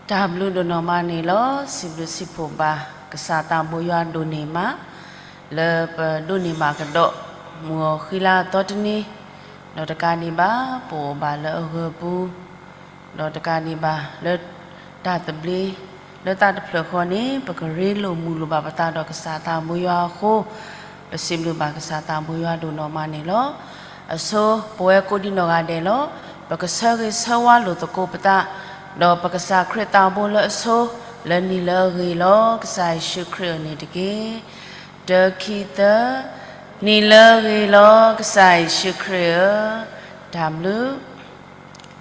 တၢ်ဘျုးဒိၣ်နီၢ်မးန့ၣ်လီၤ. စံးဘျုးစံးဖှိၣ်ဘၣ်ကစၢ်သးဘိယွၤဒိၣ်န့ၢ်မး လၢပဒိးန့ၢ်ဘၣ်ကဒီး မုၢ်ဂီၤဃံလၤသီတနံၤ, ဒီးတကးဒံးဘၣ် ပအိၣ်ဘၣ်လၢအဂၢၢ်ပူၤ, ဒီးတကးဒံးဘၣ်လၢတၢ်သဘျ့, လၢသးတဖျၢၣ်ဃီန့ၣ် ပကရ့လိာ်မုာ်လိာ်ဘၣ်ပသးဒီးကစၢ်သးဘိယွၤအဃိ, ပစံးဘျုးဘၣ်ကစၢ်သးဘိယွၤဒိၣ်နီၢ်မးန့ၣ်လီၤ. အဆိ ပဝဲကိးဒံနီၢ်ဂၤဒဲးလီၤ. ပကဆၢဂ့ၤဆၢဝါလိာ်သကိးပသး, ဒီးပကစၢ်ခရံာ်သးဘိလၢအဆိ, လၢနံၤလၢအဂ့ၤလီၤ ကစၢ်ယ့ၣ်ၡူးခရံာ်ဧၢန့ၣ်တက့ၢ်. တၢ ခံ သၢ, နံၤလၢအဂ့ၤလီၤ ကစၢ်ယ့ၣ်ၡူးခရံာ်ဧၢ, တၢ်ဘျုး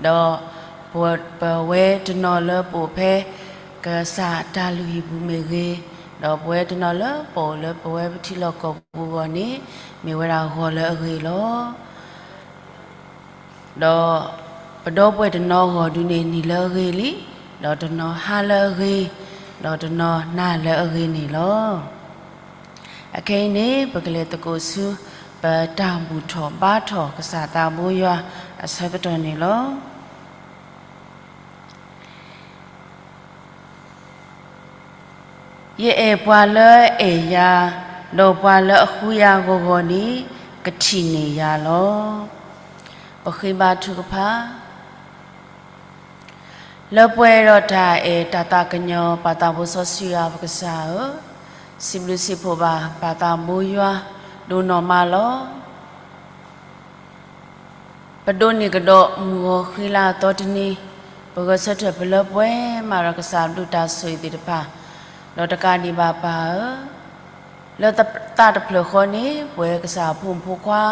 ဒီးပဝဲတနီၤလၢပအိၣ်ဖဲ ကစၢ်တၢ်လုၢ်ဟံၣ်ပူၤမ့ၢ်ဂ့ၤ, ဒီးပဝဲတနီၤလၢပအိၣ်လၢပဝဲပထံလီၢ်ကီၢ်ပူၤအဂီၢ်န့ၣ် မ့ၢ်ဝဲဒၣ်ဂီၤလၢအဂ့ၤလီၤ. ဒီးပဒီပုၢ်ဝဲၢ်တနီၤအဂီၢ်ဒုန့ၣ် နံၤလၢအဂ့ၤလံ, ဒီးတနီၤဟါလၢအဂ့ၤ, ဒီးတနီၤနၤလၢအဂ့ၤန့ၣ်လီၤ. အခဲအံၤန့ၣ် ပကလဲၤသကိးဆူ ပတၢ်ဘူၣ်ထီၣ်ဘါထီၣ်ကစၢ်သးဘိယွၤအဆၢကတီၢ်န့ၣ်လီၤ. ယအဲၣ်ပှၤလၢအအဲၣ်ယၤ, ဒီးပှၤလၢအဃုယၤဂီၤဂီၤန့ၣ် ကထံၣ်န့ၢ်ယၤလီၤ. ပဃ့ဘါထုကဖၣ် လၢပှဲၤဒီးတၢ်အဲၣ်တၢ်သးကညီၤ ပၢ်သးဘိစီဆှံယွၤပကစၢ်ဧၢ, စံးဘျုးစံးဖှိၣ်ဘၣ်ပၢ်သးဘိယွၤဒိၣ်နီၢ်မးလီၤ. ပဒိးန့ၢ်ကဒီးမုၢ်ဂီၤဃံလၤအသီတနံၤ, ပဂဲၤဆၢထၢၣ်ပလၢပှဲၤမးဒီးကစၢ်ဘျုးတၢ်ဆိၣ်ဂ့ၤသ့ၣ်တဖၣ်, ဒီးတကးဒံးဘၣ်ပၢ်ဧၢ, လၢသးတဖျၢၣ်ဃီန့ၣ် ပဝဲကစၢ်အဖိမုၣ်ဖိခွါ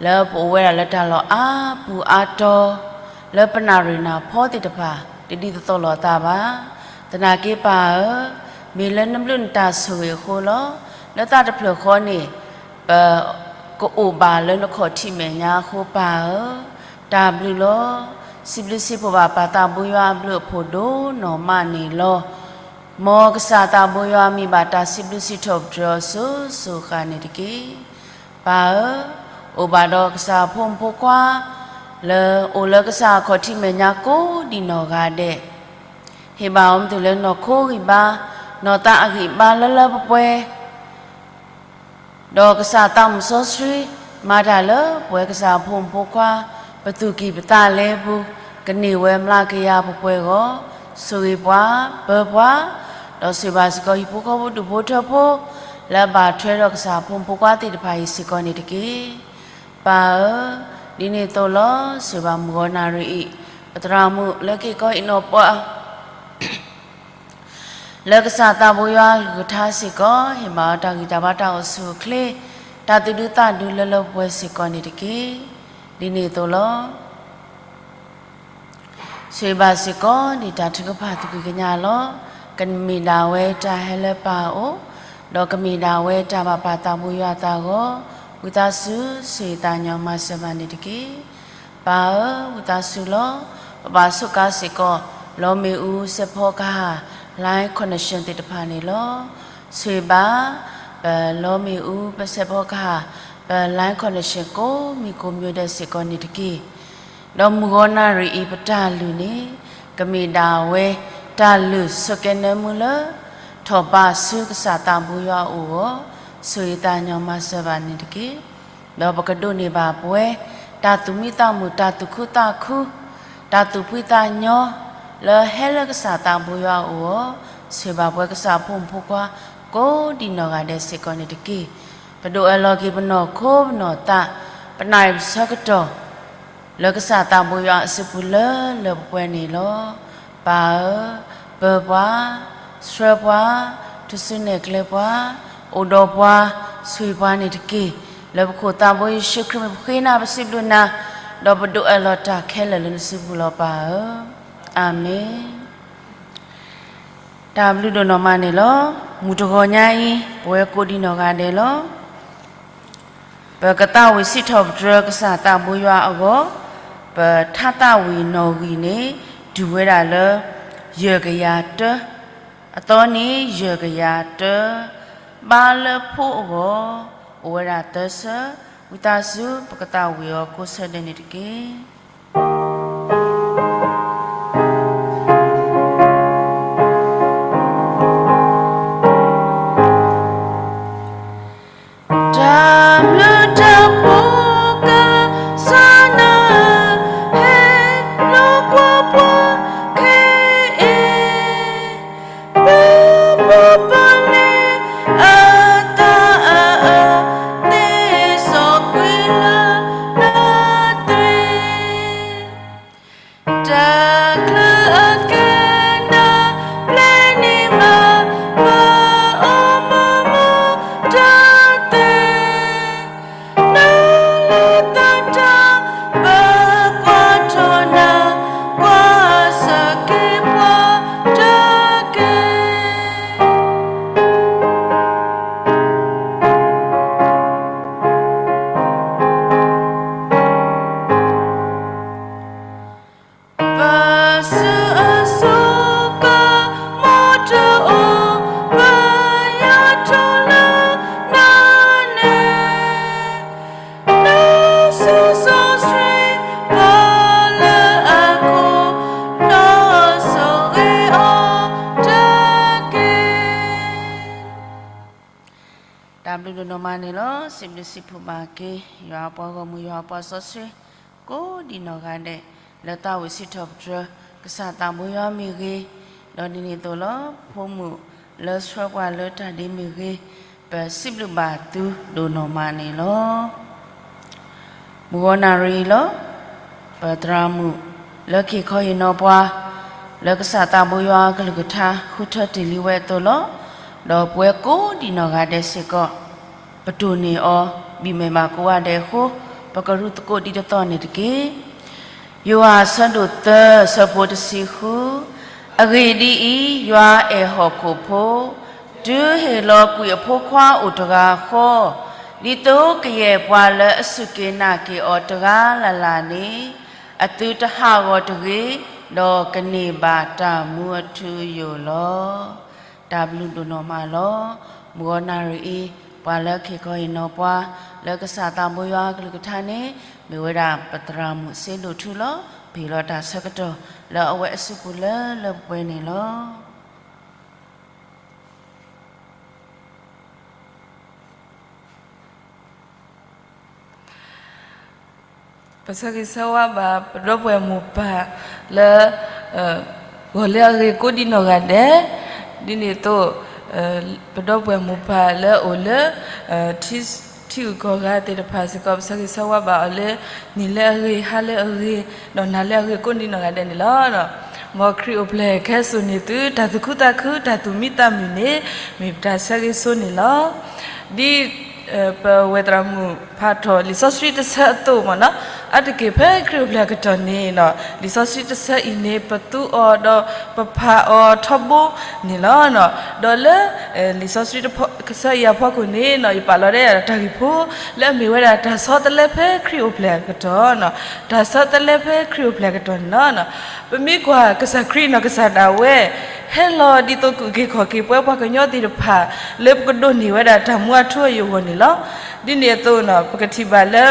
လၢပအိၣ်ဝဲဒၣ်လၢတၢ်လီၢ်အါပူၤအါတီၤ, လၢပနၣ်ရံၣ်နၢ်ဖီသ့ၣ်တဖၣ် တဒ်သိးသိးလိာ်အသးဘၣ်. သနာ်က့ပၢ်ဧၢ, မ့ၢ်လၢနဘျုးနတၢ်ဆိၣ်ဂ့ၤအဃိလီၤ. လၢသးတဖျၢၣ်ဃီန့ၣ် ပကအိၣ်ဘၣ်လၢနခီၣ်ထံးမဲာ်ညါအဃိပၢ်ဧၢ, တၢ်ဘျုးလီၤ. စံးဘျုးစံးဖှိၣ်ဘၣ်ပၢ်သးဘိယွၤအဘျုးအဖှိၣ်ဒိၣ်နီၢ်မးန့ၣ်လီၤ. မ်ကစၢ်သးဘိယွၤမံၤဘၣ်တၢ်စံးဘျုးစံးထီၣ်ပတြၢၤအီၤစိၤစိၤအဃၣ်န့ၣ်တက့ၢ်. ပၢ်ဧၢ, အိၣ်ဘၣ်ဒီးကစၢ်အဖိမုၣ်ဖိခွါ လၢအိၣ်လၢကစၢ်အခီၣ်ထံးမဲာ်ညါကိးဒံနီၢ်ဂၤဒဲး, ဟ့ၣ်ဘၣ်အီၤမ့ၢ်တုၤလၢနီၢ်ခိဂံၢ်ဘါ, နီၢ်သးအဂံၢ်ဘါလၢလၢပှဲၤပှဲၤ ဒီးကစၢ်သးမုၣ်စီဆှံ မၤတၢ်လၢပဝဲကစၢ်အဖိမုၣ်ဖိခွါ ပသူၣ်ကံၢ်ပသးလဲပူၤ ကန့ၢ်ဝဲမျးကယၤပှဲၤပှဲၤအဂီၢ်, ဆိၣ်ဂ့ၤပှၤ, ပၢၤပှၤ, ဒီးဆိၣ်ဂ့ၤဘၣ်စ့ၢ်ကီးဟံၣ်ဖိဃီဖိဒူၣ်ဖိထၢဖိ လၢအဘၣ်ထွဲဒီးကစၢ်အဖိမုၣ်ဖိခွါသ့ၣ်တဖၣ်အံၤစ့ၢ်ကီးန့ၣ်တက့ၢ်. ပၢ်ဧၢ, ဒ်န့ၣ်အသိးလီၤ. ဆိၣ်ဂ့ၤဘၣ်မုၢ်ဂီၤနၣ်ရံၣ်အံၤ ပသရၣ်မုၣ်လၢက့ၤကီအံၤနီၢ်ပှၤ လၢကစၢ်သးဘိယွၤကလုၢ်ကထါစ့ၢ်ကီး ဟ့ၣ်ဘၣ်အီၤတၢ်ဂံၢ်တၢ်ဘါတၢ်အိၣ်ဆူၣ်အိၣ်ချ့ တၢ်သူၣ်ဒူသးဒူလၢလၢပှဲၤပှဲၤစ့ၢ်ကီးန့ၣ်တက့ၢ်. ဒ်န့ၣ်အသိးလီၤ. ဆိၣ်ဂ့ၤဘၣ်စ့ၢ်ကီး ဒ်တၢ်ထုကဖၣ်သူၣ်ကံၢ်ကညးလီၤ. ကမ့ၢ်ဒၣ်ဝဲတၢ်ဟဲလၢပၢ်အအိၣ်, ဒီးကမ့ၢ်ဒၣ်ဝဲတၢ်ဘၣ်ပၢ်သးဘိယွၤအသးအဂီၢ်, ဝံသးစူၤ ဆိၣ်ဂ့ၤသးညီမၤစၢၤဘၣ်န့ၣ်တက့ၢ်. ပၢ်ဧၢ, ဝံသးစူၤလီၤ. ပဘၣ်ဆိးကါစ့ၢ်ကီး လီမ့ၣ်အူစဲးဖီကဟၣ် line connection သ့ၣ်တဖၣ်န့ၣ်လီၤ. ဆိၣ်ဂ့ၤဘၣ် ပလီမ့ၣ်အူ ပစဲးဖီကဟၣ် ပ line connection ကိးမံၤကိးမံၤဒဲးစ့ၢ်ကီးန့ၣ်တက့ၢ်. ဒီးမုၢ်ဂီၤနၣ်ရံၣ်အံၤပတၢ်လုၢ်န့ၣ် ကမ့ၢ်ဒၣ်ဝဲတၢ်လုၢ်ဆိးကဲနၢမူလၢ ထီၣ်ဘးဆူကစၢ်သးဘိယွၤအအိၣ်အဂီၢ်, ဆိၣ်ဂ့ၤသးညီမၤစၢၤဘၣ်န့ၣ်တက့ၢ်. ဒီးပကဒိးန့ၢ်ဘၣ်ပဝဲ တၢ်သူၣ်မံသးမုာ် တၢ်သူၣ်ခုသးခု တၢ်သူၣ်ဖှံသးညီ လၢဟဲလၢကစၢ်သးဘိယွၤအအိၣ်အဂီၢ်, ဆိၣ်ဂ့ၤဘၣ်ပဝဲကစၢ်အဖိမုၣ်ဖိခွါ ကိးဒံနီၢ်ဂၤဒဲးစ့ၢ်ကီးန့ၣ်တက့ၢ်. ပဒိးအၢၣ်လီၤက့ၤပနီၢ်ခိပနီၢ်သး ပနၣ်ရံၣ်ပဆၢကတီၢ် လၢကစၢ်သးဘိယွၤအစုပူၤလၢလၢပှဲၤပှဲၤန့ၣ်လီၤ. ပၢ်ဧၢ, ပၢၤပှၤ, ဆှၢပှၤ, ထူၣ်စုနဲၣ်ကျဲပှၤ, အိၣ်ဒီးပှၤ, ဆိၣ်ဂ့ၤပှၤန့ၣ်တက့ၢ်. လၢပခိၣ်သးဘိယ့ၣ်ၡူးခရံာ်မံၤပဃ့နၤပစံးဘျုးနၤ, ဒီးပဒိးအၢၣ်လီၤတၢ်ခဲလၢာ်လၢနစုပူၤလီၤပၢ်ဧၢ. အၤမ့ၣ်. တၢ်ဘျုးဒိၣ်နီၢ်မးန့ၣ်လီၤ. မုၢ်တဂီၤညါအံၤ ပဝဲကိးဒံနီၢ်ဂၤဒဲးလီၤ. ပကသးဝံၣ်စံးထီၣ်ပတြၢၤကစၢ်သးဘိယွၤအဂီၢ်, ပထါသးဝံၣ်နီၣ်ဂံၢ်န့ၣ် တုၤဝဲဒၣ်လၢ ယဲၢ်ကယၤတၢ, အသီန့ၣ် ယဲၢ်ကယၤတၢ, ဘါလၢဖိအဂီၢ် အိၣ်ဝဲဒၣ်သၢဆၢ, ဝံသးစူၤ ပကသးဝံၣ်အီၤကိးဆၢဒဲးန့ၣ်တက့ၢ်. တၢ်ဘျုးဒိၣ်နီၢ်မးန့ၣ်လီၤ. စံးဘျုးစံးဖှိၣ်ဘၣ်က့ၤ ယွၤအပှၤဂီၢ်မုၢ် ယွၤအပှၤစီဆှံ ကိးဒံးနီၢ်ဂၤဒဲး လၢတၢ်အိၣ်စံးထီၣ်ပတြၢၤ ကစၢ်သးဘိယွၤမ့ၢ်ဂ့ၤ, ဒီးဒ်န့ၣ်အသိးလီၤ ဖိမုၣ်လၢဆှၢပှၤလၢတၢ်ဒ့မ့ၢ်ဂ့ၤ, ပစံးဘျုးဘၣ်သုဒိၣ်နီၢ်မးန့ၣ်လီၤ. မုၢ်ဂီၤနၣ်ရံၣ်လီၤ. ပသရၣ်မုၣ်လၢက့ၤခီဟ့ၣ်နီၤပှၤ လၢကစၢ်သးဘိယွၤအကလုၢ်ကထါ ဃုထၢတ့ၢ်လံဝဲအသိးလီၤ. ဒီးပဝဲကိးဒံးနီၢ်ဂၤဒဲးစ့ၢ်ကီး ပတိၢ်န့ၢ်အီၤ ဘံၣ်မဲာ်ဘၣ်ကိးဂၤဒဲးအဃိ ပကရူၢ်သကိးဒ်တသီန့ၣ်တက့ၢ်. ယိၤဟၣ်အဆၢဒိၣ်သၢ အဆၢဖိတဆံဃု, အဂ့ၢ်ဒ်အံၤ, ယွၤအဲၣ်ဟီၣ်ခိၣ်ဖိ, တုၤဟ့ၣ်လီၤကွံာ်အဖိခွါအိၣ်တဂၤဃီ, ဒ်သိးကယဲၢ်ပှၤလၢအစူၢ်က့ၤနာ်က့ၤအီၤတဂၤလၢ်လၢ်န့ၣ် အသုတဟးဂီၤတဂ့ၤ, ဒီးကန့ၢ်ဘၣ်တၢ်မူအထူအယိာ်လီၤ. တၢ်ဘျုးဒိၣ်နီၢ်မးလီၤ. မုၢ်ဂီၤနၣ်ရံၣ်အံၤ ပှၤလၢက့ၤခီဟ့ၣ်နီၤပှၤ လၢကစၢ်သးဘိယွၤအကလုၢ်ကထါန့ၣ် မ့ၢ်ဝဲဒၣ်ပသရၣ်မုၣ်စ့ဒိၣ်ထူလီၤ. ပဟ့ၣ်လီၤတၢ်ဆၢကတီၢ် လၢအဝဲအစုပူၤလၢလၢပှဲၤပှဲၤန့ၣ်လီၤ. ပဆၢဂ့ၤဆၢဝါဘၣ် ပဒီပုၢ်ဝဲၢ်မိၢ်ပၢ်လၢ ဂီၤလၢအဂ့ၤကိးဒံးနီၢ်ဂၤဒဲး, ဒ်န့ၣ်အသိး ပဒီပုၢ်ဝဲၢ်မိၢ်ပၢ်လၢအအိၣ်လၢ ထံဂုၤကီၢ်ဂၤသ့ၣ်တဖၣ်စ့ၢ်ကီး ပဆၢဂ့ၤဆၢဝါဘၣ်အီၤလၢ နံၤလၢအဂ့ၤ ဟါလၢအဂ့ၤ ဒီးနၤလၢအဂ့ၤကိးဒံးနီၢ်ဂၤဒဲးန့ၣ်လီၤ. မ်ခရံာ်အိၣ်ဖျဲၣ်ခဲစိာ်န့ၢ်သု တၢ်သူၣ်ခုသးခု တၢ်သူၣ်မံသးမုာ်န့ၣ် မ့ၢ်ပတၢ်ဆၢဂ့ၤဆိန့ၣ်လီၤ. ဒ် ပဝဲၢ်သရၣ်မုၣ်ဖးထီၣ်လံာ်စီဆှံတဆၢအသိးမ့ၢ်နီၤ, အါတက့ၢ်ဖဲခရံာ်အိၣ်ဖျဲၣ်အကတီၢ်န့ၣ် လံာ်စီဆှံတဆၢအံၤန့ၣ် ပသူအီၤဒီးပဖးအီၤထီဘိန့ၣ်လီၤ. ဒီးလၢ လံာ်စီဆှံတဆၢအံၤအဖီခိၣ်န့ၣ် ယပာ်လီၤဒၣ်တၢ်ဂ့ၢ်ဖိ လၢအမ့ၢ်ဝဲဒၣ်တၢ်ဆီတလဲဖဲခရံာ်အိၣ်ဖျဲၣ်အကတီၢ်, တၢ်ဆီတလဲဖဲခရံာ်အိၣ်ဖျဲၣ်အကတီၢ်န့ၣ်လီၤ. ပမ့ၢ်ကွၢ်ကစၢ်ခရံာ်နီၤ ကစၢ်ဒၣ်ဝဲ ဟဲလီၤဒ်သိးကအိၣ်က့ၤခီၣ်က့ၤပှၤကညီသ့ၣ်တဖၣ် လၢပကဒိးန့ၢ်ဝဲဒၣ်တၢ်မူအထူအယိာ်အဂီၢ်န့ၣ်လီၤ. ဒ်န့ၣ်အသိးန့ၣ် ပကထံၣ်ဘၣ်လၢ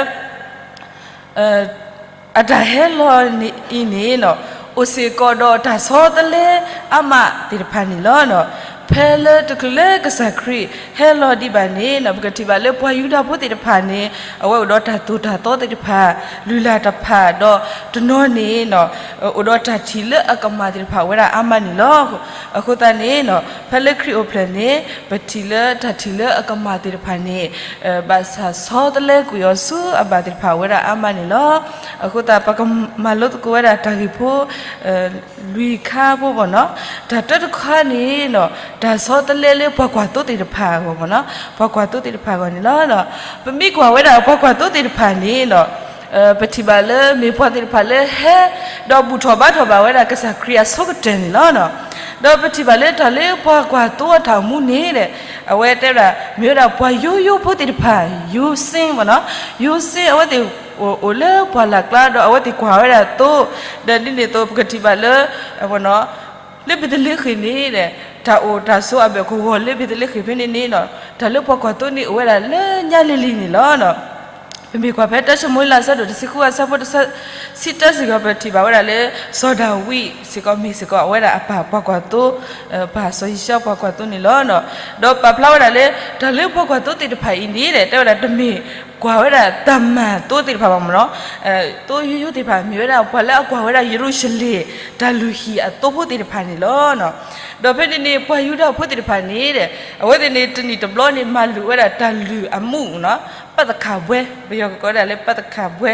အတၢ်ဟဲလီၤအံၤန့ၣ် အိၣ်စ့ၢ်ကီးဒီးတၢ်ဆီတလဲအါမးသ့ၣ်တဖၣ်န့ၣ်လီၤ. ဖဲလၢတချုးလၢကစၢ်ခရံာ်ဟဲလီၤဒံးဘၣ်န့ၣ် ပကထံၣ်ဘၣ်လၢပှၤယူဒၤဖိသ့ၣ်တဖၣ်န့ၣ် အဝဲအိၣ်ဒီးတၢ်သိၣ်တၢ်သီသ့ၣ်တဖၣ် လုၢ်လၢ်တဖၣ် ဒီးတနီၤန့ၣ် အိၣ်ဒီးတၢ်ထံၣ်လၢအကမၣ်သ့ၣ်တဖၣ်ဝဲဒၣ်အါမးန့ၣ်လီၤ. အဃိသတးန့ၣ် ဖဲလၢခရံာ်အိၣ်ဖျဲၣ်န့ၣ် ပထံၣ်လၢတၢ်ထံၣ်လၢအကမၣ်သ့ၣ်တဖၣ်န့ၣ် ဘၣ်ဆၣ်ဆီတလဲကွံာ်အီၤဆူအဘၣ်သ့ၣ်တဖၣ်ဝဲဒၣ်အါမးန့ၣ်လီၤ. အဃိသတး ပကမၤလိသကိးဝဲဒၣ်တၢ်ဂ့ၢ်ဖိ လွံၢ်ခါဖိမ့ၢ်နီၤ, တၢ်တၢတခါန့ၣ် တၢ်ဆီတလဲလၢပှၤကွၢ်သိသ့ၣ်တဖၣ်အဂီၢ်မ့ၢ်နီၤ, ပှၤကွၢ်သိသ့ၣ်တဖၣ်အဂီၢ်န့ၣ်လီၤ. ပမ့ၢ်ကွၢ်ဝဲဒၣ်ပှၤကွၢ်သိသ့ၣ်တဖၣ်န့ၣ် ပထံၣ်ဘၣ်လၢမ့ၢ်ပှၤသ့ၣ်တဖၣ်လၢဟဲ ဒီးဘူၣ်ထီၣ်ဘါထီၣ်ဘၣ်ဝဲဒၣ်ကစၢ်ခရံာ်အဆိကတၢၢ်န့ၣ်လီၤ. ဒီးပထံၣ်ဘၣ်လၢတၢ်လၢပှၤကွၢ်သိအတၢ်အိၣ်မူန့ၣ် အဝဲတဲဝဲဒၣ် မ့ၢ်ဝဲဒၣ်ပှၤယိယိဖိသ့ၣ်တဖၣ် ယိၤစ့မ့ၢ်နီၤ, ယိၤစ့ အဝဲသ့ၣ်အိၣ်လၢပှၢ်လၢ်ကျါ ဒီးအဝဲသ့ၣ်ကွၢ်ဝဲဒၣ်သိ, ဒီးဒ်န့ၣ်အသိး ပကထံၣ်ဘၣ်လၢ လၢဘ့းသလ့ဃ့ၣ်န့ၣ် တၢ်အိၣ်တၢ်ဆိးအဘၢၣ်ကဝီၤလၢဘ့းသလ့ဃ့ၣ်ဖဲန့ၣ်န့ၣ် တၢ်လၢပှၤကွၢ်သိန့ၣ်အိၣ်ဝဲဒၣ်လၢညါလံၤလံၤန့ၣ်လီၤ. ပမ့ၢ်ကွၢ်ဖဲတၢၡမူၤအ့လးအဆၢဒိၣ်တဆံဃုအဆၢဖိတဆံတၢစ့ၢ်ကီး ပထံၣ်ဘၣ်ဝဲဒၣ်လၢ စီၤဒၤဝံးစ့ၢ်ကီး မ့ၢ်စ့ၢ်ကီးအဝဲဒၣ်အပၢ်ပှၤကွၢ်သိ, ပၢ်စီၤယံၤၡါပှၤကွၢ်သိန့ၣ်လီၤ. ဒီးပာ်ဖျါဝဲဒၣ်လၢ တၢ်လၢပှၤကွၢ်သိသ့ၣ်တဖၣ်အံၤန့ၣ် တဲဝဲဒၣ်တမ့ၢ်ကွၢ်ဝဲဒၣ်တၢ်မၤသိသ့ၣ်တဖၣ်ဘၣ်မ့ၢ်နီၤ, သိယိယိသ့ၣ်တဖၣ် မ့ၢ်ဝဲဒၣ်ပှၤလၢအကွၢ်ဝဲဒၣ်ယရူၤၡလ့ၣ် တၢ်လုၢ်ဟံၣ်အသိဖိသ့ၣ်တဖၣ်န့ၣ်လီၤ. ဒီးဖဲန့ၣ်န့ၣ် ပှၤယူဒၤဖိသ့ၣ်တဖၣ်န့ၣ် အဝဲသ့ၣ်န့ၣ် တနံၣ်တဘျီန့ၣ် မၤလိာ်ဝဲဒၣ်တၢ်လုၢ်အမူးနီၤ, ပသခၣ်ဘှဲ, ပယီၤကကိးဝဲဒၣ်လၢပသခၣ်ဘှဲ,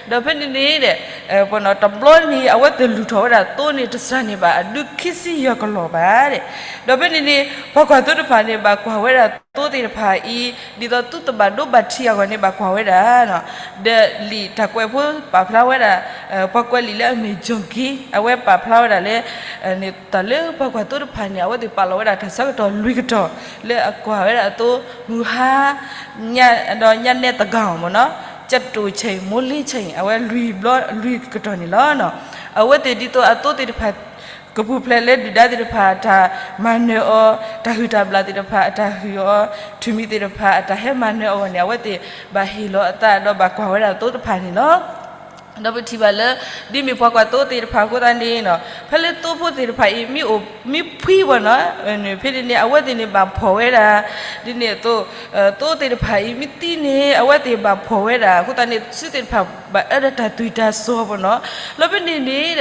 ဒီးဖဲန့ၣ်န့ၣ် တဘျီန့ၣ် အဝဲသ့ၣ်လုၢ်ထီၣ်ဝဲဒၣ်သိန့ၣ် တစှၤန့ၢ်ဘၣ် အဒုးခံဆံယဲၢ်ကလီၢ်ဘၣ်. ဒီးဖဲန့ၣ်န့ၣ် ပှၤကွၢ်သိတဖၣ်န့ၣ် ဘၣ်ကွၢ်ဝဲဒၣ်သိသ့ၣ်တဖၣ်အံၤ ဒ်သိးသုတဘၣ်ဒိဘၣ်ထံးအဂီၢ်န့ၣ် ဘၣ်ကွၢ်ဝဲဒၣ် ဒီးလံာ်တၢ်ကွဲးဖိပာ်ဖျါဝဲဒၣ် ပှၤကွဲးလံာ်လၢအမ့ၢ် John Gill အဝဲပာ်ဖျါဝဲဒၣ်လၢ တၢ်လၢပှၤကွၢ်သိတဖၣ်န့ၣ် အဝဲသ့ၣ်ပာ်လီၤဝဲဒၣ်တၢ်ဆၢကတီၢ်လွံၢ်ကတီၢ် လၢအကွၢ်ဝဲဒၣ်အသိ မုၢ်ဟါ ဒီးညါနဲသၢဂၤမ့ၢ်နီၤ, ကတိၤဆဲး မိုးလင်းဆဲး အဝဲလွံၢ်ဘျီလွံၢ်ကတီၢ်န့ၣ်လီၤ. အဝဲသ့ၣ်ဒ်သိးအသိသ့ၣ်တဖၣ် ကပူၤဖျဲးလၢဒုၣ်ဒါသ့ၣ်တဖၣ်အတၢ်မၤနၢၤအီၤ, တၢ်ဟုၣ်တၢ်ဘျၣ်သ့ၣ်တဖၣ်အတၢ်ဟုၣ်အီၤ, ထွံၣ်မံၤသ့ၣ်တဖၣ်အတၢ်ဟဲမၤနၢၤအီၤအဂီၢ်န့ၣ် အဝဲသ့ၣ်ဘၣ်ဟ့ၣ်လီၤအသးဒီးဘၣ်ကွၢ်ဝဲဒၣ်သိတဖၣ်န့ၣ်လီၤ. ဒီးပထံၣ်ဘၣ်လၢ ဒ်မ့ၢ်ပှၤကွၢ်သိသ့ၣ်တဖၣ်အဃိသတးန့ၣ်နီၤ ဖဲလၢသိဖိသ့ၣ်တဖၣ်အံၤ မ့ၢ်အိၣ် မ့ၢ်ဖှံဘၣ်နီၤ ဖဲန့ၣ်န့ၣ် အဝဲသ့ၣ်န့ၣ်ဘၣ်ဖှီၣ်ဝဲဒၣ် ဒ်န့ၣ်အသိး သိသ့ၣ်တဖၣ်အံၤ မ့ၢ်သံန့ၣ် အဝဲသ့ၣ်ဘၣ်ဖှီၣ်ဝဲဒၣ် အဃိသတးန့ၣ် စုသ့ၣ်တဖၣ်ဘၣ်အၢဒီးတၢ်သွံၣ်တၢ်စီၢ်ဘၣ်နီၤ လီၤဖဲန့ၣ်န့ၣ်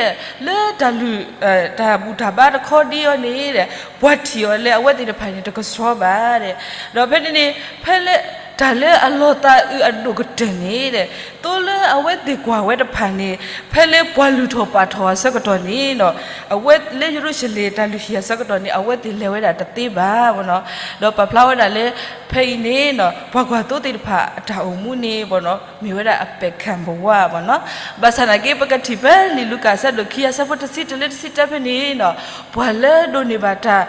လၢတၢ်လုၢ် တၢ်ဘူၣ်တၢ်ဘါတခီဒ်အံၤန့ၣ် ပှၤထံၣ်အီၤလၢအဝဲသ့ၣ်တဖၣ်န့ၣ် တကဆှီဘၣ် ဒီးဖဲန့ၣ်န့ၣ် ဖဲလၢ တၢ်လၢအလီၤသးအုးအဒိၣ်ကတၢၢ်န့ၣ် သိလၢအဝဲသ့ၣ်ကွၢ်ဝဲတဖၣ်န့ၣ် ဖဲလၢပှၤလုၢ်ထီၣ်ပာ်ထီၣ်အဆၢကတီၢ်န့ၣ်ဒီး အဝဲလၢယရူၤၡလ့ၣ်တၢ်လုၢ်ဟံၣ်အဆၢကတီၢ်န့ၣ် အဝဲသ့ၣ်လဲၤဝဲဒၣ်တသ့ဘၣ်နီၤ ဒီးပာ်ဖျါဝဲဒၣ်လၢ ဖဲအံၤန့ၣ် ပှၤကွၢ်သိသ့ၣ်တဖၣ်အတၢ်အိၣ်မူန့ၣ် မ့ၢ်ဝဲဒၣ်အပဲာ်ခၣ်ဘဝဘၣ်နီၤ ဘၣ်ဆၣ်သနာ်က့ ပကထံၣ်ဖဲလံာ်လူၤကၣ်အဆၢဒိၣ်ခံအဆၢဖိတဆံတၢလၢတဆံတၢဖဲန့ၣ်နီၤ ပှၤလၢဒိးန့ၢ်ဘၣ်တၢ်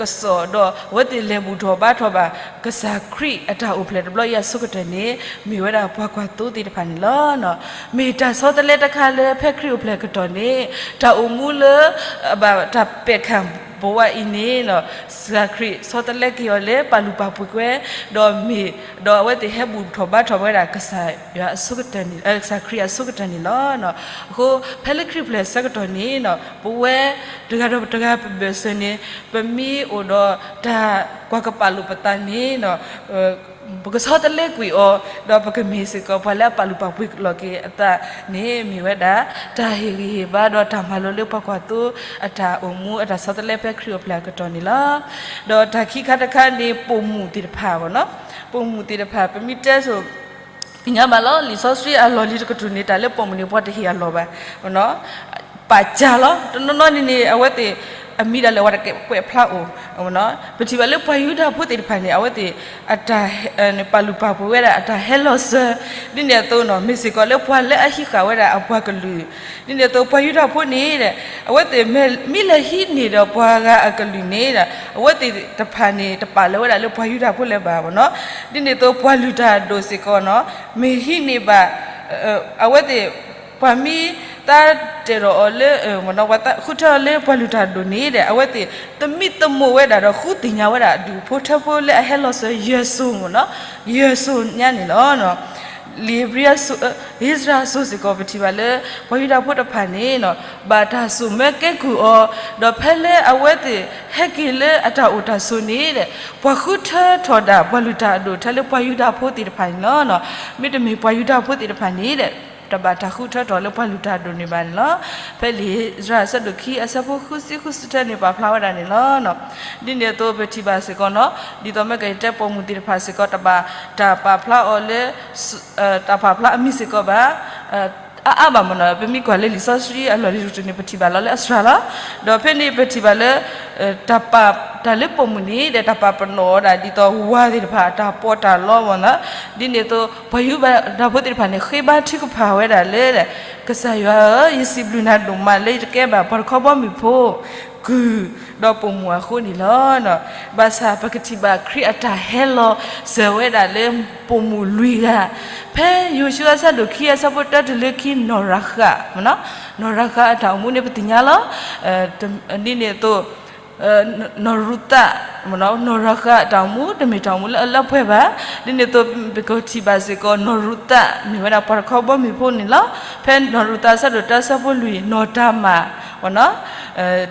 ကစီၣ်ဒီးအဝဲသ့ၣ်လဲၤဘူၣ်ထီၣ်ဘါထီၣ်ဘၣ် ကစၢ်ခရံာ်အတၢ်အိၣ်ဖျဲၣ်တဘျီအံၤအဆိကတၢၢ်န့ၣ် မ့ၢ်ဝဲဒၣ်ပှၤကွၢ်သိသ့ၣ်တဖၣ်န့ၣ်လီၤ. မ့ၢ်တၢ်ဆီတလဲတခါလၢဖဲခရံာ်အိၣ်ဖျဲၣ်အကတီၢ်န့ၣ် တၢ်အိၣ်မူလၢ ဘၣ်တၢ်ပဲာ်ခၣ်ဘဝအံၤန့ၣ် ကစၢ်ခရံာ်ဆီတလဲက့ၤအီၤလၢပာ်လုၢ်ပာ်ပှ့ၤကွံာ် ဒီးမ့ၢ် ဒီးအဝဲသ့ၣ်ဟဲဘူၣ်ထီၣ်ဘါထီၣ်ဝဲဒၣ်ကစၢ်ယွၤအဆိကတၢၢ်န့ၣ် ကစၢ်ခရံာ်အဆိကတၢၢ်န့ၣ်လီၤ. အဃိ ဖဲလၢခရံာ်အိၣ်ဖျဲၣ်အဆၢကတီၢ်န့ၣ် ပဝဲ တဂၤဒီးတဂၤပဘၢၣ်စၢၤန့ၣ် ပမ့ၢ်အိၣ်ဒီးတၢ်ကွၢ်ကပာ်လိာ်ပသးန့ၣ် ပကဆီတလဲကွံာ်အီၤ ဒီးပကမ့ၢ်စ့ၢ်ကီးပှၤလၢအပာ်လုၢ်ပာ်ပှ့ၤလီၤက့ၤအသးန့ၣ် မ့ၢ်ဝဲဒၣ် တၢ်ဟ့ၣ်ဂံၢ်ဟ့ၣ်ဘါဒီးတၢ်မၤလိလၢပှၤကွၢ်သိအတၢ်အိၣ်မူအတၢ်ဆီတလဲဖဲခရံာ်အိၣ်ဖျဲၣ်အကတီၢ်န့ၣ်လီၤ. ဒီးတၢ်ခံခါတခါန့ၣ် ပိာ်မုၣ်သ့ၣ်တဖၣ်ဘၣ်နီၤ ပိာ်မုၣ်သ့ၣ်တဖၣ် ပမ့ၢ်တဲဆိ သ့ၣ်ညါဘၣ်လီၤ လံာ်စီဆှံအလီၢ်လံၤတကတြူၢ်န့ၣ် တၢ်လၢပိာ်မုၣ်န့ၣ် ပှၤတဟ့ၣ်အလီၢ်ဘၣ် ပာ်စၢ်လီၤ တနီၤနီၤန့ၣ်န့ၣ် အဝဲသ့ၣ် အမံၤဒၣ်လဲာ်ဝဲတကဲးကွဲးဖျါအိၣ် ပထံၣ်ဘၣ်လၢပှၤယူဒၤဖိသ့ၣ်တဖၣ်န့ၣ် အဝဲသ့ၣ် အတၢ် ပာ်လုၢ်ပာ်ပှ့ၤဝဲဒၣ်အတၢ်ဟဲလီၤစၢၤ ဒ်န့ၣ်အသိးနီၤ မ့ၢ်စ့ၢ်ကီးလၢပှၤလၢအဟံးဃာ်ဝဲဒၣ်အပှၤကလုာ် ဒ်န့ၣ်အသိးပှၤယူဒၤဖိန့ၣ် အဝဲသ့ၣ်မ့ၢ်လဲၤဟံးန့ၢ်ဒီးပှၤဂၤအကလုာ်န့ၣ် အဝဲသ့ၣ်တဖၣ်န့ၣ် တပာ်လၢၤဝဲဒၣ်လၢပှၤယူဒၤဖိလၢၤဘၣ်နီၤ ဒ်န့ၣ်အသိးပှၤလုၢ်တၢ်အဒိၣ်စ့ၢ်ကီးနီၤ မ့ၢ်ဟံးန့ၢ်ဘၣ် အဝဲသ့ၣ် ပှၤမ့ၢ်သးတဲာ်ဒီးအီၤလၢ ပှၤလုၢ်တၢ်အဒိၣ်န့ၣ်ဒီး အဝဲသ့ၣ် သမံသမိးဝဲဒၣ်ဒီးဃုသ့ၣ်ညါဝဲဒၣ်ဒူၣ်ဖိထၢဖိလၢအဟဲလီၤစၢၤယဲၢ်စိၤမ့ၢ်နီၤ ယဲၢ်စိၤညါန့ၣ်လီၤ. လံာ်ဧ့ၤဘြံၤ ဧ့စြၤအစိၤစ့ၢ်ကီး ပထံၣ်ဘၣ်လၢ ပှၤယူဒၤဖိတဖၣ်န့ၣ် ဘၣ်တၢ်စိာ်မၢကဲကုၢ်အီၤ ဒီးဖဲလၢအဝဲသ့ၣ်ဟဲက့ၤလၢအတၢ်အိၣ်တၢ်ဆိးန့ၣ် ပှၤဃုထၢထီၣ်ဒၣ်ပှၤလုၢ်တၢ်အဒိၣ်ထဲလၢပှၤယူဒၤဖိသ့ၣ်တဖၣ်န့ၣ်လီၤ. မ့တမ့ၢ်ပှၤယူဒၤဖိသ့ၣ်တဖၣ်န့ၣ် တဘၣ်တၢ်ဃုထၢထီၣ်လၢပှၤလုၢ်တၢ်အဒိၣ်န့ၣ်ဘၣ်န့ၣ်လီၤ. ဖဲလံာ်ဧ့စြၤအဆၢဒိၣ်ခံအဆၢဖိဃုဆံဃုဆံတၢန့ၣ် ပာ်ဖျါဝဲဒၣ်န့ၣ်လီၤ. ဒ်န့ၣ်အသိးပထံၣ်ဘၣ်စ့ၢ်ကီးနီၤ ဒ်သိးမ့ၢ်ကတဲပိာ်မုၣ်သ့ၣ်တဖၣ်စ့ၢ်ကီး တဘၣ်တၢ်ပာ်ဖျါအီၤလၢ တၢ်ပာ်ဖျါအမံၤစ့ၢ်ကီးဘၣ် အါအါဘၣ်မ့ၢ်နီၤ ပမ့ၢ်ကွၢ်လၢလံာ်စီဆှံအလီၢ်လံၤတကတြူၢ်န့ၣ် ပထံၣ်ဘၣ်လီၤလၢအစှၤလီၤ. ဒီးဖဲန့ၣ်ပထံၣ်ဘၣ်လၢ တၢ်ပာ် တၢ်လၢပိာ်မုၣ်န့ၣ်ဒီး တၢ်ပာ်ပနီၣ်ဝဲဒၣ်ဒ်သိးဝၤသ့ၣ်တဖၣ်အတၢ်ပီးတၢ်လီမ့ၢ်နီၤ ဒ်န့ၣ်အသိး ပှၤယူဒၤဖိသ့ၣ်တဖၣ်န့ၣ် ဃ့ဘါထုကဖၣ်ဝဲဒၣ်လၢ ကစၢ်ယွၤဧၢ, ယစံးဘျုးနၤဒိၣ်မးလၢယတကဲဘၣ်ပှၤတခီဘီမုၢ်ဖိ ကုၢ်, ဒီးပိာ်မုၣ်အဃိန့ၣ်လီၤ. ဘၣ်ဆၣ်ပကထံၣ်ဘၣ်ခရံာ်အတၢ်ဟဲလီၤစၢၤဝဲဒၣ်လၢပိာ်မုၣ်လွံၢ်ဂၤ, ဖဲယိၤၡူအဆၢဒိၣ်ခံအဆၢဖိတၢတုၤလၢခံ နီၢ်ရၤဃး, နီၢ်ရၤဃးအတၢ်အိၣ်မူန့ၣ်ပသ့ၣ်ညါလီၤ. ဒ်န့ၣ်အသိး နီၢ်ရူၤသး, နီၢ်ရၤဃးအတၢ်အိၣ်မူ တမ့ၢ်တၢ်အိၣ်မူလၢအလၢပှဲၤဘၣ်. ဒ်န့ၣ်အသိး ပကထံၣ်ဘၣ်စ့ၢ်ကီး နီၢ်ရူၤသး မ့ၢ်ဝဲဒၣ်ပှၤတခီဘီမုၢ်ဖိန့ၣ်လီၤ. ဖဲနီၢ်ရူၤသးအဆၢဒိၣ်တၢအဆၢဖိလွံၢ် နီၢ်တၤမၤ,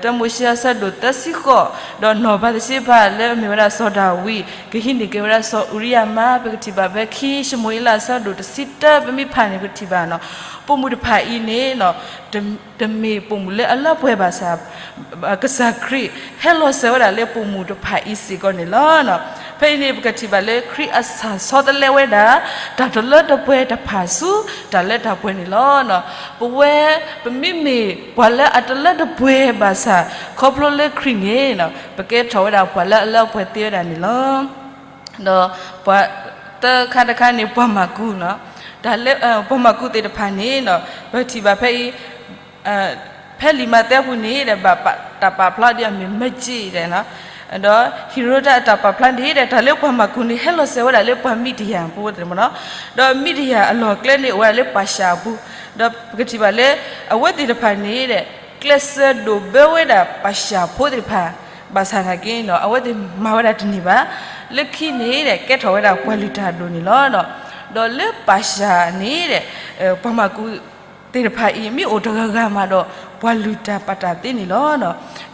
တၢမိၤၡ့အဆၢဒိၣ်သၢဆံဃိး, ဒီးနီၢ်ဘၤသရှ့ဘၤလၢအမ့ၢ်ဝဲဒၣ်စီၤဒၤဝံး ကဟံးန့ၢ်က့ၤဝဲဒၣ်စီၤအူၤရံယၤမါ, ပကထံၣ်ဘၣ်ဖဲခံၡမူၤအ့လးအဆၢဒိၣ်တဆံတၢ ပမ့ၢ်ဖးန့ၣ် ပကထံၣ်ဘၣ်နီၤ, ပိာ်မုၣ်တဖၣ်အံၤန့ၣ် တမ့ၢ်ပိာ်မုၣ်လၢအလၢပှဲၤဘၣ်ဆၣ် ကစၢ်ခရံာ်ဟဲလီၤစၢၤဝဲဒၣ်လၢပိာ်မုၣ်တဖၣ်အံၤစ့ၢ်ကီးန့ၣ်လီၤ. ဖဲအံၤန့ၣ် ပကထံၣ်ဘၣ်လၢခရံာ်အဆၣ်ဆီတလဲဝဲဒၣ် တၢ်တလၢတပှဲၤတဖၣ်ဆူတၢ်လၢတၢ်ပှဲၤန့ၣ်လီၤ. ပဝဲ ပမ့မ့ၢ်ပှၤလၢအတလၢတပှဲၤဘၣ်ဆၣ် ခီဖျိလၢခရံာ်န့ၣ် ပကဲထီၣ်ဝဲဒၣ်ပှၤလၢအလၢပှဲၤသ့ဝဲဒၣ်န့ၣ်လီၤ. ဒီးပှၤသၢခါတခါန့ၣ် ပှၤမၢ်ကူး, တၢ်လၢ ပှၤမၢ်ကူးသ့ၣ်တဖၣ်န့ၣ် ပထံၣ်ဘၣ်ဖဲအံၤ ဖဲလံာ်မးသဲအပူၤန့ၣ်ဒီး ဘၣ်တၢ်ပာ်ဖျါဒ်အမ့ၢ်မၢက့ဒီး ဒီးဟ့ရိတၢ်အတၢ်ပာ်ဖျါန့ၣ်ဒီး တၢ်လၢပှၤမၢ်ကူးန့ၣ် ဟဲလီၤစၢၤဝဲဒၣ်လၢပှၤမံးဒယၣ်ဖိသ့ၣ်မ့ၢ်နီၤ, ဒီးမံးဒယၣ်အလီၢ်ကျဲန့ၣ် အိၣ်ဝဲဒၣ်လၢပၢ်ၡၢ်အပူၤ, ဒီးပကထံၣ်ဘၣ်လၢ အဝဲသ့ၣ်တဖၣ်န့ၣ်ဒီး ကျဲးစၢးဒိးဘၢဝဲဒၣ်ပၢ်ၡၢ်ဖိသ့ၣ်တဖၣ်, ဘၣ်ဆၣ်သနာ်က့ အဝဲသ့ၣ်မၤဝဲဒၣ်တန့ၢ်ဘၣ်, လၢခံန့ၣ်ဒီး ကဲထီၣ်ဝဲဒၣ်ပှၤလုၢ်တၢ်အဒိၣ်န့ၣ်လီၤ. ဒီးလၢပၢ်ၡၢ်န့ၣ်ဒီး ပှၤမၢ်ကူး သ့ၣ်တဖၣ်အံၤ မ့ၢ်အိၣ်တဂၤဂၤမးဒီး ပှၤလုၢ်တၢ်ပာ်တၢ်သ့န့ၣ်လီၤ.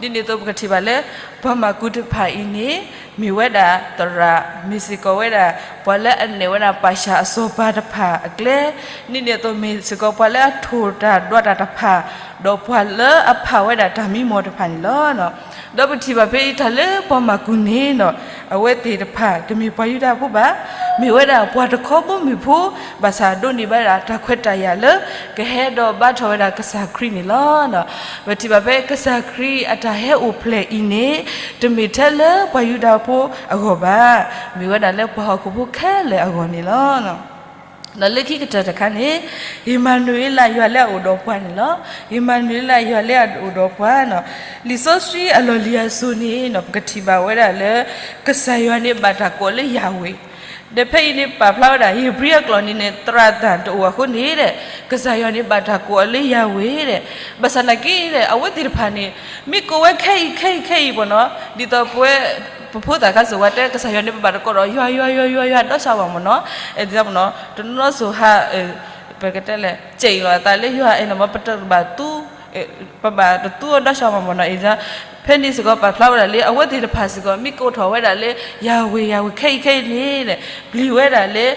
ဒ်န့ၣ်အသိးပကထံၣ်ဘၣ်လၢ ပှၤမၤကူတဖၣ်အံၤန့ၣ် မ့ၢ်ဝဲဒၣ်သရၣ် မ့ၢ်စ့ၢ်ကီးဝဲဒၣ် ပှၤလၢအနဲၣ်ဝဲဒၣ်ပာ်စၢ်အစီၤပၤတဖၣ်အကျဲ, ဒ်န့ၣ်အသိးမ့ၢ်စ့ၢ်ကီးပှၤလၢအထိၣ်တၢ်ဒွးတၢ်တဖၣ်, ဒီးပှၤလၢအဖးဝဲဒၣ်တၢ်မံမီၢ်တဖၣ်န့ၣ်လီၤ. ဒီးပထံၣ်ဘၣ်ဖဲအံၤတၢ်လၢပှၤမၤကူန့ၣ်ဒီး အဝဲသ့ၣ်တဖၣ်တမ့ၢ်ပှၤယူဒၤဖိဘၣ်, မ့ၢ်ဝဲဒၣ်ပှၤတခီဘိမုၢ်ဖိ, ဘၣ်ဆၣ်ဒိးန့ၢ်ဘၣ်ဒၣ်တၢ်ခွဲးတၢ်ယာ်လၢ ကဟဲဒီးဘါထီၣ်ဝဲဒၣ်ကစၢ်ခရံာ်န့ၣ်လီၤ. ပထံၣ်ဘၣ်ဖဲကစၢ်ခရံာ်အတၢ်ဟဲအိၣ်ဖျဲၣ်အံၤန့ၣ် တမ့ၢ်ထဲလၢပှၤယူဒၤဖိအဂီၢ်ဘၣ်, မ့ၢ်ဝဲဒၣ်လၢပှၤဟီၣ်ခိၣ်ဖိခဲလၢာ်အဂီၢ်န့ၣ်လီၤ. ဒီးလၢခံကတၢၢ်တခါန့ၣ် ဧ့မၤနူၤအ့လး ယွၤလၢအအိၣ်ဒီးပှၤန့ၣ်လီၤ. ဧ့မၤနူၤအ့လး ယွၤလၢအအိၣ်ဒီးပှၤန့ၣ်, လံာ်စီဆှံအလီၢ်လံၤအစိၤန့ၣ်ဒီး ပကထံၣ်ဘၣ်ဝဲဒၣ်လၢ ကစၢ်ယွၤန့ၣ်ဘၣ်တၢ်ကိးလၢယၤဝ့ၤ, ဒီးဖဲအံၤန့ၣ်ပာ်ဖျါဝဲဒၣ် ဧ့ၤဘြံၤအကျိာ်န့ၣ်န့ၣ် သရၣ်တၢ်တအိၣ်အဃိန့ၣ်ဒီး ကစၢ်ယွၤန့ၣ်ဘၣ်တၢ်ကိးအီၤလၢယၤဝ့ၤဒီး, ဘၣ်ဆၣ်နာ်က့ဒီး အဝဲသ့ၣ်တဖၣ်န့ၣ် မ့ၢ်ကိးဝဲခဲအံၤခဲအံၤခဲအံၤပနီၤ, ဒ်သိးပဝဲ ပဖိသၣ်ခါစိၤဝဲတဲ ကစၢ်ယွၤန့ၣ်ပဘၣ်တကိးဒီး ယွၤ ယွၤ ယွၤ ယွၤ ယွၤ ဒီးစှၤဘၣ်မနီၤ, အဲၣ်ဒိးမနီၤ တနီၤစိၤဟး ပကတဲလဲၣ် ကဲအံၤလီၤအသးလၢယွၤအဲၣ်န့ၣ်မ့ၢ် ပတဘၣ်သူ ပဘၣ်တသူအီၤဒီးစှၤဘၣ်မနီၤ, အဲၣ်ဒိး ဖဲန့ၣ်စ့ၢ်ကီးပာ်ဖျါဝဲဒၣ်လၢ အဝဲသ့ၣ်တဖၣ်စ့ၢ်ကီး မ့ၢ်ကိးထီၣ်ဝဲဒၣ်လၢ ယၤဝ့ၤ ယၤဝ့ၤ ခဲအံၤခဲအံၤန့ၣ်ဒီး ပျံၤဝဲဒၣ်လၢ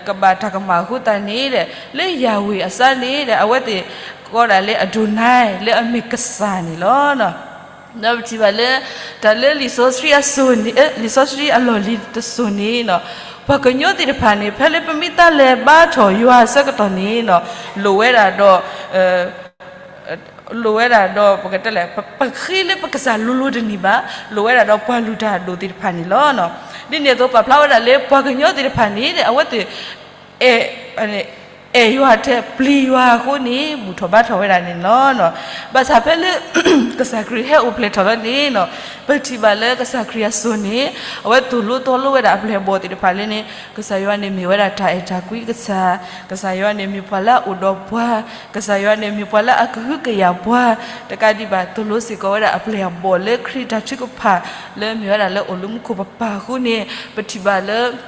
ကဘၣ်တၢ်ကမၣ်အဃိသတးန့ၣ်ဒီး လၢယၤဝ့ၤအစါန့ၣ်ဒီး အဝဲသ့ၣ်ကိးဒၣ်လၢ အဒိနၢၣ် လၢအမ့ၢ်ကစၢ်န့ၣ်လီၤ. ဒီးပထံၣ်ဘၣ်လၢ တၢ်လၢလံာ်စီဆှံအစိၤန့ၣ် လံာ်စီဆှံအလီၢ်လံၤတစိၤန့ၣ် ပှၤကညီသ့ၣ်တဖၣ်န့ၣ် ဖဲလၢပမ့ၢ်တၢ်လဲၤဘါထီၣ်ယွၤအဆၢကတီၢ်န့ၣ် လိၣ်ဝဲဒၣ်ဒီး လိၣ်ဝဲဒၣ်ဒီး ပကတဲလဲၣ် ပဃ့လၢပကစၢ်လိၤလိၤတန့ၢ်ဘၣ်, လိၣ်ဝဲဒၣ်ဒီးပှၤလုၢ်တၢ်အဒိၣ်သ့ၣ်တဖၣ်န့ၣ်လီၤ. ဒ်န့ၣ်အသိးပာ်ဖျါဝဲဒၣ်လၢပှၤကညီသ့ၣ်တဖၣ်န့ၣ် အဝဲသ့ၣ် အဲၣ် အဲၣ်ယွၤထဲပျံၤယွၤအဃိန့ၣ် ဘူၣ်ထီၣ်ဘါထီၣ်ဝဲဒၣ်န့ၣ်လီၤ. ဘၣ်ဆၣ်ဖဲလၢ ကစၢ်ခရံာ်ဟဲအိၣ်ဖျဲၣ်ထီၣ်လီၤန့ၣ် ပထံၣ်ဘၣ်လၢကစၢ်ခရံာ်အစိၤန့ၣ် အဝဲသိၣ်လိသီလိဝဲဒၣ်အပျဲၢ်အဘီၣ်သ့ၣ်တဖၣ်လၢန့ၣ် ကစၢ်ယွၤန့ၣ်မ့ၢ်ဝဲဒၣ်တၢ်အဲၣ်တၢ်ကွံကစၢ်, ကစၢ်ယွၤန့ၣ်မ့ၢ်ပှၤလၢအအိၣ်ဒီးပှၤ, ကစၢ်ယွၤန့ၣ်မ့ၢ်ပှၤလၢအကဟုကယာ်ပှၤ, တကးဒံးဘၣ်သိၣ်လိစ့ၢ်ကီးဝဲဒၣ်အပျဲၢ်အဘီၣ်လၢခရံာ်တၢ်ထုကဖၣ် လၢမ့ၢ်ဝဲဒၣ်လၢအိၣ်လၢမူခိၣ်ပပၢ်အဃိန့ၣ် ပထံၣ်ဘၣ်လၢ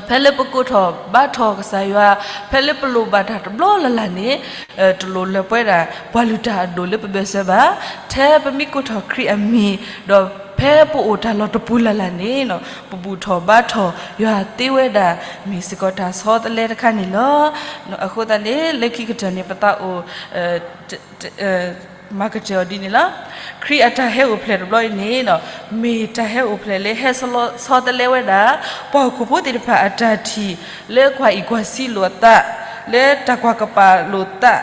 ဖဲလၢပကိးထီၣ်ဘါထီၣ်ကစၢ်ယွၤ, ဖဲလၢပလိၣ်ဘၣ်တၢ်တဘျီလၢ်လၢ်န့ၣ် တလိၣ်လၢပဝဲဒၣ် ပှၤလုၢ်တၢ်အဒိၣ်လၢပဘၢၣ်စၢၤဘၣ်. ထဲပမ့ၢ်ကိးထီၣ်ခရံာ်အမံၤ ဒီးဖဲပအိၣ်တၢ်လီၢ်တပူၤလၢ်လၢ်န့ၣ် ပဘူၣ်ထီၣ်ဘါထီၣ်ယွၤသ့ဝဲဒၣ် မ့ၢ်စ့ၢ်ကီးတၢ်ဆီတလဲတခါန့ၣ်လီၤ. အဃိသတးန့ၣ် လၢခံကတၢၢ်န့ၣ် ပသးအိၣ် မၤကတၢၢ်အီၤဒ်န့ၣ်လီၤ. ခရံာ်အတၢ်ဟဲအိၣ်ဖျဲၣ်တဘျီအံၤန့ၣ် မ့ၢ်တၢ်ဟဲအိၣ်ဖျဲၣ်လၢဟဲဆီတလဲဝဲဒၣ် ပှၤဟီၣ်ခိၣ်ဖိသ့ၣ်တဖၣ်အတၢ်ထံၣ် လၢကွၢ်အံၣ်ကွၢ်စံလိာ်အသး, လၢတၢ်ကွၢ်ကပာ်လိာ်သး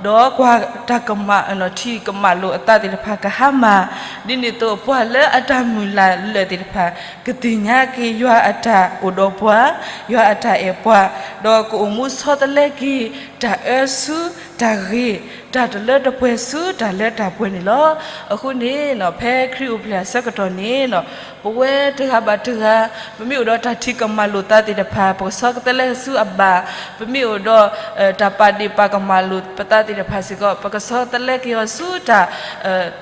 ဒီးကွၢ်တၢ်ကမၣ် ထံၣ်ကမၣ်လိာ်အသးသ့ၣ်တဖၣ်ကဟါမၢ်, ဒ်န့ၣ်အသိးပှၤလၢအတၢ်မုၢ်လၢ်လၢာ်သ့ၣ်တဖၣ် ကသ့ၣ်ညါက့ၤယွၤအတၢ်အိၣ်ဒီးပှၤ, ယွၤအတၢ်အဲၣ်ပှၤ, ဒီးကအိၣ်မူဆီတလဲက့ၤ တၢ်အၢဆူတၢ်ဂ့ၤ, တၢ်တလၢတပှဲၤဆူတၢ်လၢတၢ်ပှဲၤန့ၣ်လီၤ. အဃိန့ၣ် ဖဲခရံာ်အိၣ်ဖျဲၣ်အဆၢကတီၢ်န့ၣ် ပဝဲတဂၤဘၣ်တဂၤ ပမ့ၢ်အိၣ်ဒီးတၢ်ထံၣ်ကမၣ်လိာ်သးသ့ၣ်တဖၣ် ပကဆီတလဲဆူအဘၣ်, ပမ့ၢ်အိၣ်ဒီး တၢ်ပာ်ဒ့ၣ်ပာ်ကမၣ်လိာ်ပသးသ့ၣ်တဖၣ်စ့ၢ်ကီး ပကဆီတလဲက့ၤအီၤဆူတၢ်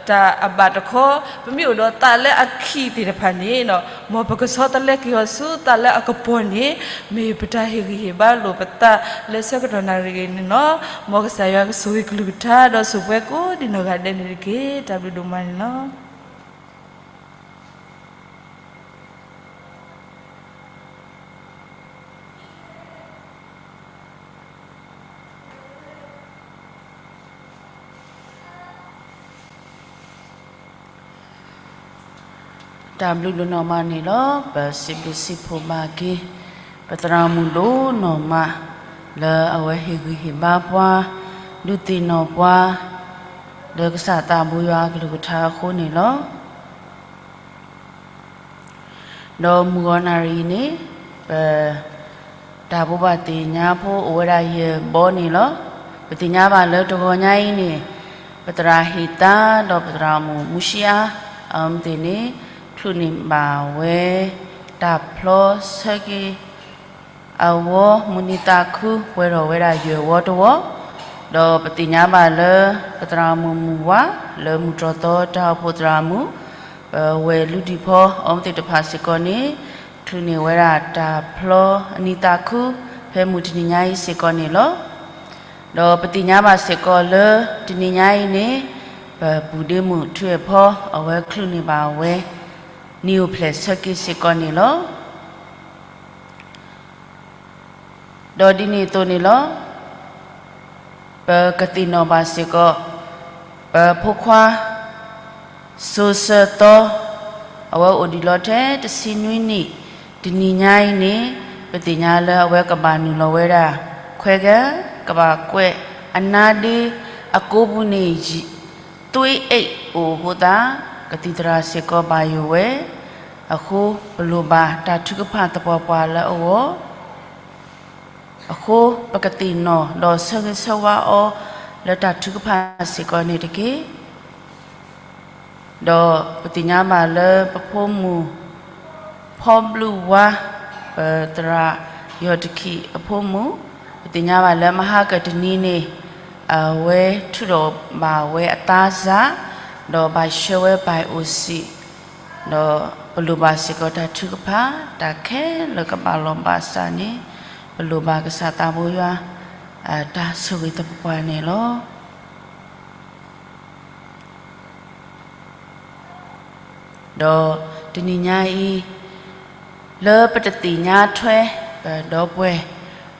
တၢ်အဘၣ်တခီ, ပမ့ၢ်အိၣ်ဒီးသးလၢအခံးသ့ၣ်တဖၣ်န့ၣ် မ်ပကဆီတလဲက့ၤအီၤဆူသးလၢအကပီၤန့ၣ် မ့ၢ်ပတၢ်ဟ့ၣ်ဂံၢ်ဟ့ၣ်ဘါလိာ်ပသးလၢဆၢကတီၢ်နၣ်ရံၣ်အံၤန့ၣ်လီၤ. မ်ကစၢ်ယွၤကဆိၣ်ဂ့ၤကလုၢ်ကထါ ဒီးဆိၣ်ပှဲၤကိးဒံးနီၢ်ဂၤဒဲးန့ၣ်တက့ၢ်. တၢ်ဘျုးဒိၣ်မးန့ၣ်လီၤ. တၢ်ဘျုးဒိၣ်နီၢ်မးန့ၣ်လီၤ. ပစံးဘျုးစံးဖှိၣ်ဘၣ်က့ၤ ပသရၣ်မုၣ်ဒိၣ်နီၢ်မး လၢအဝဲဟ့ၣ်ဂံၢ်ဟ့ၣ်ဘါပှၤ ဒုးသ့ၣ်နီၣ်ပှၤ လၢကစၢ်သးဘိယွၤအကလုၢ်ကထါအဃိန့ၣ်လီၤ. ဒီးမုၢ်ဂီၤနၣ်ရံၣ်အံၤန့ၣ် ပ တၢ်ဘိးဘၣ်သ့ၣ်ညါဖိအိၣ်ဝဲဒၣ်ယဲၢ်ဘီန့ၣ်လီၤ. ပသ့ၣ်ညါဘၣ်လၢတဂီၤညါအံၤန့ၣ် ပသရၣ်ဟ့ၣ်သါ ဒီးပသရၣ်မုၣ်မူၡံအါ အဝဲသ့ၣ်န့ၣ် ချုးန့ၢ်ဘၣ်ဝဲ တၢ်ဖျီဆၢက့ၤ အဝီမုၢ်နံၤသးခု ပှဲၤထီၣ်ဝဲဒၣ်ယဲၢ်ဝီတဝီ, ဒီးပသ့ၣ်ညါဘၣ်လၢ ပသရၣ်မုၣ်မုၢ်ဝါ လၢမုၢ်တြီၢ်သီတၢ်အိၣ်ဖှိၣ်သရၣ်မုၣ် ပဝဲၢ်လုၢ်ဒံၣ်ဖီ အဝဲသ့ၣ်တဖၣ်စ့ၢ်ကီးန့ၣ် ချုးန့ၢ်ဝဲဒၣ်တၢ်ဖျီအနံၤသးခု ဖဲမုၢ်တနံၤညါအံၤစ့ၢ်ကီးန့ၣ်လီၤ. ဒီးပသ့ၣ်ညါဘၣ်စ့ၢ်ကီးလၢ တနံၤညါအံၤန့ၣ် ပပူၤဒ့မုၣ်ထူအဲၣ်ဖီ အဝဲချုးန့ၢ်ဘၣ်ဝဲ နံၣ်အိၣ်ဖျဲၣ်ဆၢက့ၤစ့ၢ်ကီးန့ၣ်လီၤ. ဒီးဒ်န့ၣ်အသိးန့ၣ်လီၤ. ပကသ့ၣ်နီၣ်ဘၣ်စ့ၢ်ကီး ပဖိခွါ စိၤစၢၤသီ အဝဲအိၣ်ဒံးလီၤထဲတဆံနွံနံၣ်, တနံၤညါအံၤန့ၣ် ပသ့ၣ်ညါလၢအဝဲကဘၣ်နုာ်လီၤဝဲဒၣ် ခွဲးဂၤ ကဘၣ်ကွဲးအနါဒ့ အကိးပူၤန့ၣ် သွေးအိတ်အိၣ်အဃိသတး ကသံၣ်သရၣ်စ့ၢ်ကီးဘၣ်ယိၣ်ဝဲ, အဃိ ပလိၣ်ဘၣ်တၢ်ထုကဖၣ်သပှၢ်ပှၢ်လၢအဂီၢ် အဃိ ပကသ့ၣ်နီၣ်ဒီးဆၢဂ့ၤဆၢဝါအီၤလၢတၢ်ထုကဖၣ်စ့ၢ်ကီးန့ၣ်တက့ၢ်. ဒီးပသ့ၣ်ညါဘၣ်လၢပဖိမုၣ် ဖီဘျုးဝါ ပသရၣ်ယီၢ်တခံးအဖိမုၣ်, ပသ့ၣ်ညါဘၣ်လၢမဟါကတနံၤန့ၣ် အဝဲထုးထီၣ်ဘၣ်ဝဲအသးစၢ်, ဒီးဘၣ်ဆှၢဝဲပၢ်အိၣ်စံး, ဒီးပလိၣ်ဘၣ်စ့ၢ်ကီးတၢ်ထုကဖၣ် တၢ်ခဲလၢာ်ကဘၣ်လီၤဘၣ်စးန့ၣ် ပလိၣ်ဘၣ်ကစၢ်သးဘိယွၤ တၢ်ဆိၣ်ဂ့ၤသပှၢ်ပှၢ်န့ၣ်လီၤ. ဒီးတနံၤညါအံၤ လၢပတသ့ၣ်ညါထွဲ ပဒီပုၢ်ဝဲၢ်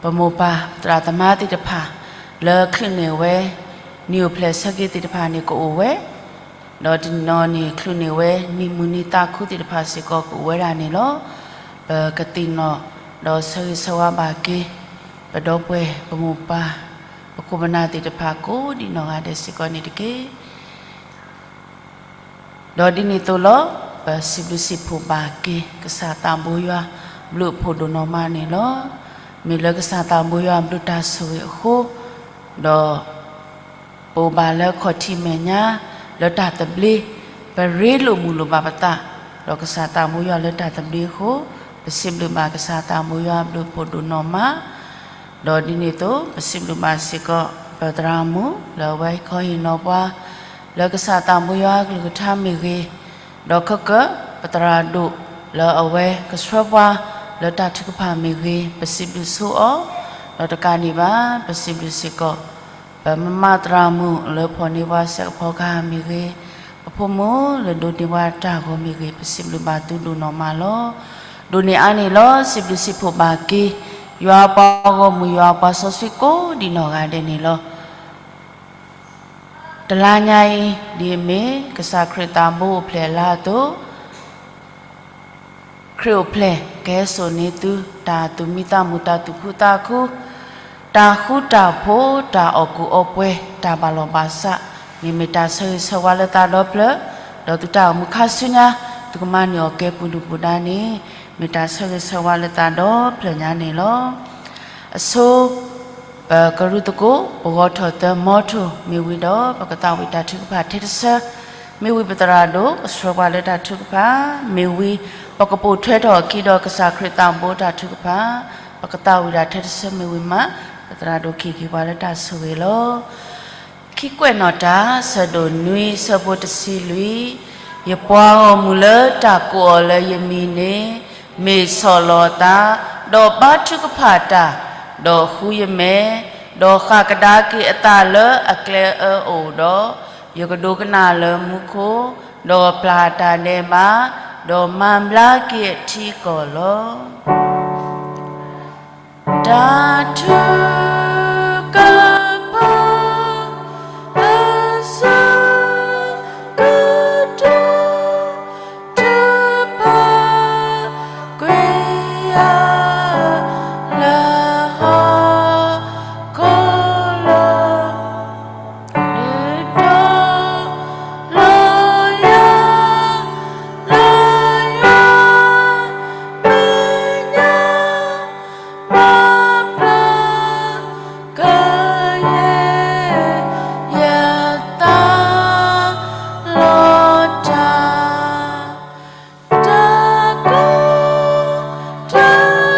ပမိၢ်ပၢ်သရၣ်သမါသ့ၣ်တဖၣ် လၢချုးန့ၢ်ဝဲ နံၣ်အိၣ်ဖျဲၣ်ဆၢက့ၤသ့ၣ်တဖၣ်န့ၣ်ကအိၣ်ဝဲ, ဒီးတနီၤန့ၣ်ချုးန့ၢ်ဝဲ နံၣ်မုၢ်နံၤသးခုသ့ၣ်တဖၣ်စ့ၢ်ကီးကအိၣ်ဝဲဒၣ်န့ၣ်လီၤ. ပကသ့ၣ်နီၣ် ဒီးဆၢဂ့ၤဆၢဝါဘၣ်က့ၤ ပဒီပုၢ်ဝဲၢ် ပမိၢ်ပၢ် ပခိၣ်ပနၢ်သ့ၣ်တဖၣ်ကိးဒံးနီၢ်ဂၤဒဲးစ့ၢ်ကီးန့ၣ်တက့ၢ်. ဒီးဒ်န့ၣ်အသိးလီၤ, ပစံးဘျုးစံးဖှိၣ်ဘၣ်က့ၤ ကစၢ်သးဘိယွၤ ဘျုးဖှိၣ်ဒိၣ်နီၢ်မးန့ၣ်လီၤ. မ့ၢ်လၢကစၢ်သးဘိယွၤဘျုးတၢ်ဆိၣ်ဂ့ၤအဃိ, ဒီး ပအိၣ်ဘၣ်လၢခီၣ်ထံးမဲာ်ညါ လၢတၢ်သဘျ့, ပရ့လိာ်မုာ်လိာ်ဘၣ်ပသး, ဒီးကစၢ်သးဘိယွၤလၢတၢ်သဘျ့အဃိ, ပစံးဘျုးဘၣ်ကစၢ်သးဘိယွၤဘျုးဖှိၣ်ဒိၣ်နီၢ်မး, ဒီးဒ်န့ၣ်အသိး ပစံးဘျုးဘၣ်စ့ၢ်ကီး ပသရၣ်မုၣ် လၢအဝဲခီဟ့ၣ်နီၤပှၤ လၢကစၢ်သးဘိယွၤအကလုၢ်ကထါမ့ၢ်ဂ့ၤ, ဒီးခဲကၢၢ် ပသရၣ်ဒိၣ် လၢအဝဲကဆှၢပှၤ လၢတၢ်ထုကဖၣ်မ့ၢ်ဂ့ၤ, ပစံးဘျုးဆိအီၤ, ဒီးတကးဒံးဘၣ် ပစံးဘျုးစ့ၢ်ကီး ပမမသရၣ်မုၣ်လၢဖီၣ်န့ၢ်ပှၤစဲးကဖီကဟၣ်မ့ၢ်ဂ့ၤ, ပဖိမုၣ်လၢဒိးန့ၢ်ပှၤတၢ်ဂီၤမ့ၢ်ဂ့ၤ, ပစံးဘျုးဘၣ်သုဒိၣ်နီၢ်မးလီၤ. ဒိးန့ၢ်အါန့ၣ်လီၤ စံးဘျုးစံးဖှိၣ်ဘၣ်က့ၤ ယွၤအပှၤဂီၢ်မုၢ် ယွၤအပှၤစီဆှံကိးဒံးနီၢ်ဂၤဒဲးန့ၣ်လီၤ. တလါညါအံၤ ဒ်အမ့ၢ် ကစၢ်ခရံာ်သးဘိအိၣ်ဖျဲၣ်အလါအသိး ခရံာ်အိၣ်ဖျဲၣ် ကဟဲစိာ်န့ၢ်သု တၢ်သူၣ်မံသးမုာ် တၢ်သူၣ်ဖှံသးခု, တၢ်ဃူတၢ်ဖိး တၢ်အီၣ်ကူၣ်အီပှဲၤ တၢ်ဘၣ်လီၢ်ဘၣ်စး, မ့မ့ၢ်တၢ်ဆၢဂ့ၤဆၢဝါလၢသးဒီဖျၢၣ်, ဒီးသုတၢ်အိၣ်မူခါဆူညါ သုကမၤန့ၢ်အီၣ်ကဲပူၤဒုၣ်ပူၤဒါန့ၣ် မ့ၢ်တၢ်ဆၢဂ့ၤဆၢဝါလၢသးဒီဖျၢၣ်ညါန့ၣ်လီၤ. အဆိ ပကရူၢ်သကိး ပဂီၤထီၣ်သၢမီထိၣ် မ့ၢ်ဝံၤဒီး ပကသးဝံၣ်တၢ်ထုကဖၣ်ထဲတဆၢ, မ့ၢ်ဝံၤပသရၣ်ဒိၣ် ကဆှၢပှၤလၢတၢ်ထုကဖၣ်, မ့ၢ်ဝံၤ ပကပိာ်ထွဲထီၣ်အခံဒီးကစၢ်ခရံာ်သးဘိတၢ်ထုကဖၣ်, ပကသးဝံၣ်ဒၣ်ထဲတဆၢမ့ၢ်ဝံၤမး ပသရၣ်ဒိၣ်ခံက့ၤပှၤလၢတၢ်ဆိၣ်ဂ့ၤလီၤ. ခံကွဲးနီၣ်တၢ် ဆၢဒိၣ်နွံ ဆၢဖိတဆံလွံၢ်, ယပှၤဂီၢ်မုၢ်လၢတၢ်ကိးအီၤလၢယမံၤန့ၣ် မ့ၢ်ဆီၣ်လီၤအသး, ဒီးဘါထုကဖၣ်တၢ်, ဒီးဃုယမဲာ်, ဒီးဃၣ်ကဒါက့ၤအသးလၢအကျဲအၢအအိၣ်ဒီး, ယကဒိကနၣ်လၢမူခိၣ်, ဒီးပျၢ်တၢ်ဒဲးဘး, ဒီးမၤဘျါက့ၤအထံအကီၢ်လီၤ. တၢ်ထုကဖၣ် အဆၢကတီၢ် ထုးဖးကွံာ်ယၤ လၢဟီၣ်ခိၣ်လီၤ. နတီၤလီၤယၤ လၢယွၤမဲာ်ညါ ပာ်ဖျါ ကယဲၢ် ယသးလီၤတၢ် တၢ်ကိၢ် တၢ်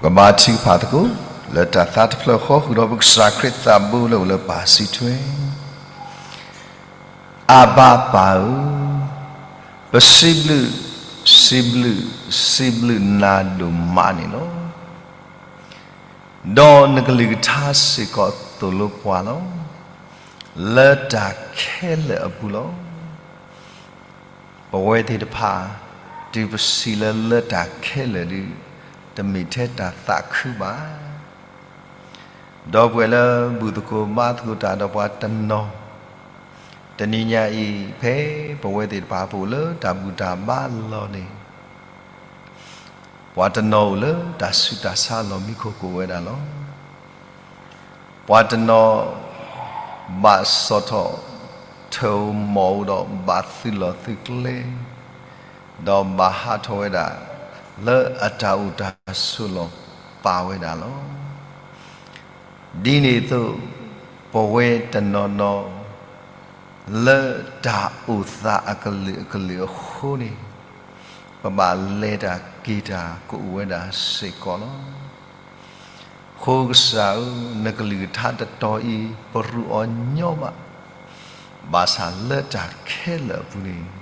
ပဘါထုကဖၣ်သကိး လၢတၢ်သးတဖျၢၣ်ဃီ ဃုာ်ဒီးပကစၢ်ခရံာ်သးဘိလၢအိၣ်လၢပၢ်စုထွဲ, အၤဘၤပၢ်ဧၢ, ပစံးဘျုး, စံးဘျုး, စံးဘျုးနၤဒိၣ်မးန့ၣ်လီၤ. ဒီးနကလုၢ်ကထါစ့ၢ်ကီးသိၣ်လိပှၤလီၤ. လၢတၢ်ခဲလၢာ်အပူၤလီၤ. ပဝဲသ့ၣ်တဖၣ် တုၤပစံးလၢလၢတၢ်ခဲလၢာ်ဒီး တမ့ၢ်ထဲတၢ်သးခုဘၣ်. ဒီပုၢ်ဝဲၢ်လၢဘူၣ်သကိးဘါသကိးတၢ်ဒီးပှၤတနီၤ, တနံၤညါအံၤ ဖဲပဝဲသ့ၣ်တဖၣ်ပအိၣ်လၢတၢ်ဘူၣ်တၢ်ဘါလီၢ်န့ၣ် ပှၤတနီၤအိၣ်လၢတၢ်ဆူးတၢ်ဆါလီၢ်မံခိၣ်ကအိၣ်ဝဲဒၣ်လီၤ. ပှၤတနီၤ ဘၣ်စီၣ်ထီၣ်ထၢၣ်ဧိၤမီၣ်ဧိၤဒီးဘၣ်သုးလီၢ်သုးကျဲ, ဒီးဘၣ်ဟးထီၣ်ဝဲဒၣ် လၢအတၢ်အိၣ်တၢ်ဆိးလီၢ်ပာ်ဝဲဒၣ်လီၤ. ဒ်န့ၣ်အသိး ပဝဲတနီၤနီၤ လၢတၢ်အိၣ်သးအကလုာ်အကလုာ်အဃိန့ၣ် ပဘၣ်လဲၤတၢ်က့ၤတၢ်ကအိၣ်ဝဲဒၣ်စ့ၢ်ကီးလီၤ. အဃိကစၢ်ဧၢ, နကလုၢ်ကထါတတီၤအံၤ ပရူးအီၤညီဘၣ်. ဘၣ်ဆၣ်လၢတၢ်ခဲလၢာ်အပူၤန့ၣ်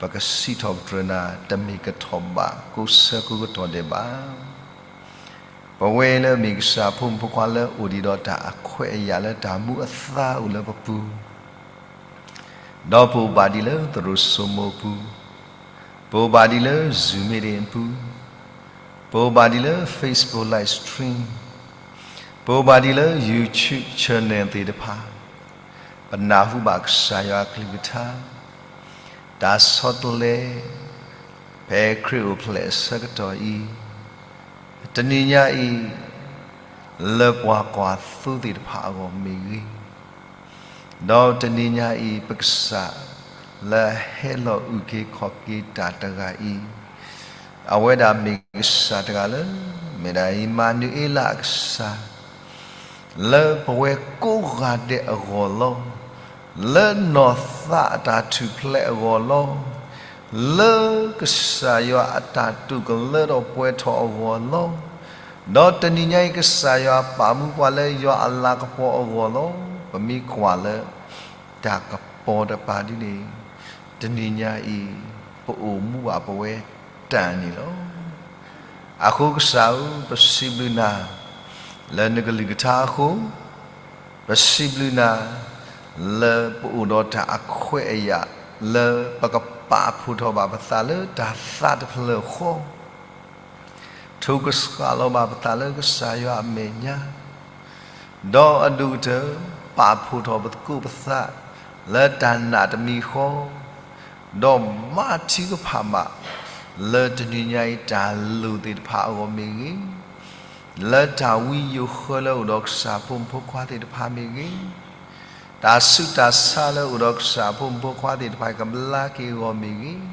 ပကစံးထီၣ်ပတြၢၤနၤ တမ့ၢ်ကထီၣ်ဘးကိးဆၢကိးကတီၢ်ဒဲးဘၣ်. ပဝဲလၢအမ့ၢ်ကစၢ်ဖိမုၣ်ဖိခွါလၢအိၣ်ဒံးဒီးတၢ်အခွဲးအယာ်လၢတၢ်မူအသါအိၣ်လၢပပူၤ, ဒီးပအိၣ်ဘၣ်ဒံးလၢသရိာ်စိမိၤအပူၤ, ပအိၣ်ဘၣ်ဒံးလၢ Zoom meeting အပူၤ, ပအိၣ်ဘၣ်ဒံးလၢ Facebook live stream, ပအိၣ်ဘၣ်ဒံးလၢ YouTube channel သ့ၣ်တဖၣ်, ပနၢ်ဟူဘၣ်ကစၢ်ယွၤအကလုၢ်ကထါ တၢ်ဆီတလဲ ဖဲခရံာ်အိၣ်ဖျဲၣ်အဆၢကတီၢ်အံၤ, တနံၤညါအံၤ လၢပှၤကွၢ်သိသ့ၣ်တဖၣ်အဂီၢ်မ့ၢ်ဂ့ၤ, ဒီးတနံၤညါအံၤ ပကစၢ်လၢအဟဲလီၤအုၣ်က့ၤခီၣ်က့ၤတၢ်တဂၤအံၤ, အဝဲဒၣ်မ့ၢ်ကစၢ်တဂၤလၢ မ့ၢ်ဒၣ်အံၤမၤနူၤအ့လးအကစၢ် လၢပဝဲကိးဂၤဒဲးအဂီၢ်လီၤ. လၢနီၢ်သးအတၢ်ထူၣ်ဖျဲးအဂီၢ်လီၤ. လၢကစၢ်ယွၤအတၢ်တိာ်ကလၢထီၣ်ပှဲၤထီၣ်အဂီၢ်လီၤ. ဒီးတနံၤညါအံၤ ကစၢ်ယွၤပာ်မူပှၤလၢယွၤအလၤကပီၤအဂီၢ်လီၤ. ပမ့ၢ်ကွၢ်လၢ တၢ်ကပီၤတပၤဒ်န့ၣ် တနံၤညါအံၤ ပအိၣ်မူဘၣ်ပဝဲတၢ်န့ၣ်လီၤ. အဃိကစၢ်ဧၢ, ပစံးဘျုးနၤ လၢနကလုၢ်ကထါအဃိ, ပစံးဘျုးနၤ လၢပအိၣ်ဒီးတၢ်အခွဲးအယာ် လၢပကပာ်ဖှိၣ်ထီၣ်ဘၣ်ပသးလၢတၢ်သးတဖျၢၣ်ဃီ ထိၣ်ကဆှၣ်လီၤဘၣ်ပသးလၢကစၢ်ယွၤအမဲာ်ညါ, ဒီးအဒိၣ်ကတၢၢ် ပာ်ဖှိၣ်ထီၣ်ပသကိးပသး လၢတၢ်နာ်တမံၤဃီ, ဒီးမၤထံကဖၣ်ဘၣ် လၢတနံၤညါအံၤတၢ်လိၣ်သ့ၣ်တဖၣ်အဂီၢ်မ့ၢ်ဂ့ၤ, လၢတၢ်ဝံယိၤဃၢလၢအိၣ်ဒီးကစၢ်ဖိမုၣ်ဖိခွါသ့ၣ်တဖၣ်မ့ၢ်ဂ့ၤ, တၢ်ဆူးတၢ်ဆါလၢအိၣ်ဒီးကစၢ်ဖိမုၣ်ဖိခွါသ့ၣ်တဖၣ်ကဘျါက့ၤအဂီၢ်မ့ၢ်ဂ့ၤ,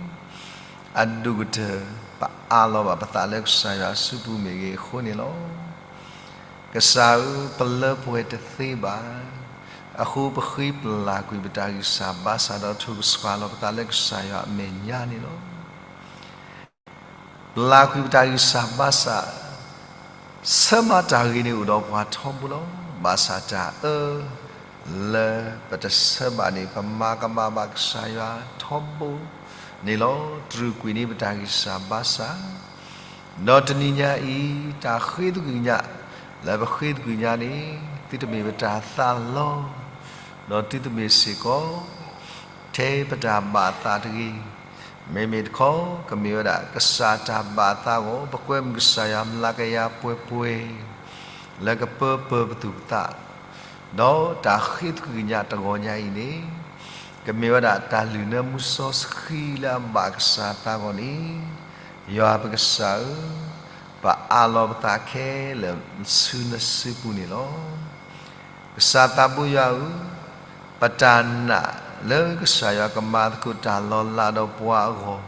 အဒိၣ်ကတၢၢ် ပအးလီၤဘၣ်ပသးလၢကစၢ်ယွၤအစုပူၤမ့ၢ်ဂ့ၤအဃိန့ၣ်လီၤ. ကစၢ်ဧၢ, ပလၢပှဲၤတသ့ဘၣ်. အဃိပဃ့ပလၤကွံာ်ပတၢ်ဂံၢ်စၢ်ဘါစၢ်ဒီးထိၣ်ကဆှၣ်လီၤပသးလၢကစၢ်ယွၤအမဲာ်ညါန့ၣ်လီၤ. ပလၤကွံာ်ပတၢ်ဂံၢ်စၢ်ဘါစၢ်, ဆၢမၤတၢ်ဂ့ၤန့ၣ်အိၣ်ဒီးပှၤထီဘိလီၤ. ဘၣ်ဆၣ်တၢ်အၢ လၢပတဆၢဘၣ်န့ၣ် ပမၤကမၣ်ဘၣ်ကစၢ်ယွၤထီဘိန့ၣ်လီၤ. တြူာ်ကွံာ်န့ၢ်ပတၢ်ဂံၢ်စၢ်ဘါစၢ်, ဒီးတနံၤညါအံၤ တၢ်ဃ့သကွံာ်ညါ လၢပဃ့သကွံာ်ညါန့ၣ် သုတမ့ၢ်ပတၢ်သးလီ, ဒီးသုတမ့ၢ်စ့ၢ်ကီး ထဲပတၢ်ဘၣ်အသးတဂ့ၤ, မ့မ့ၢ်တခီ ကမ့ၢ်ဝဲဒၣ်ကစၢ်တၢ်ဘၣ်အသးအဂီၢ် ပကွဲမုာ်ကစၢ်ယွၤမျးကယၤပှဲၤပှဲၤ လၢကပၢပၢၤပသူၣ်ပသး, ဒီးတၢ်ဃ့သကွံာ်ညါတဂီၤညါအံၤန့ၣ် ကမ့ၢ်ဝဲဒၣ်တၢ်လုၢ်နၢမူစီဆှံလၢအဘၣ်ကစၢ်အသးအဂီၢ်န့ၣ်, ယွၤပကစၢ်ဧၢ, ပအးလီၤပသးခဲလၢာ်ဆူနစုပူၤန့ၣ်လီၤ. ကစၢ်သးဘိယွၤဧၢ, ပတၢ်နာ်လၢကစၢ်ယွၤကမၤသကိးတၢ်လီၤလးဒီးပှၤအဂီၢ်,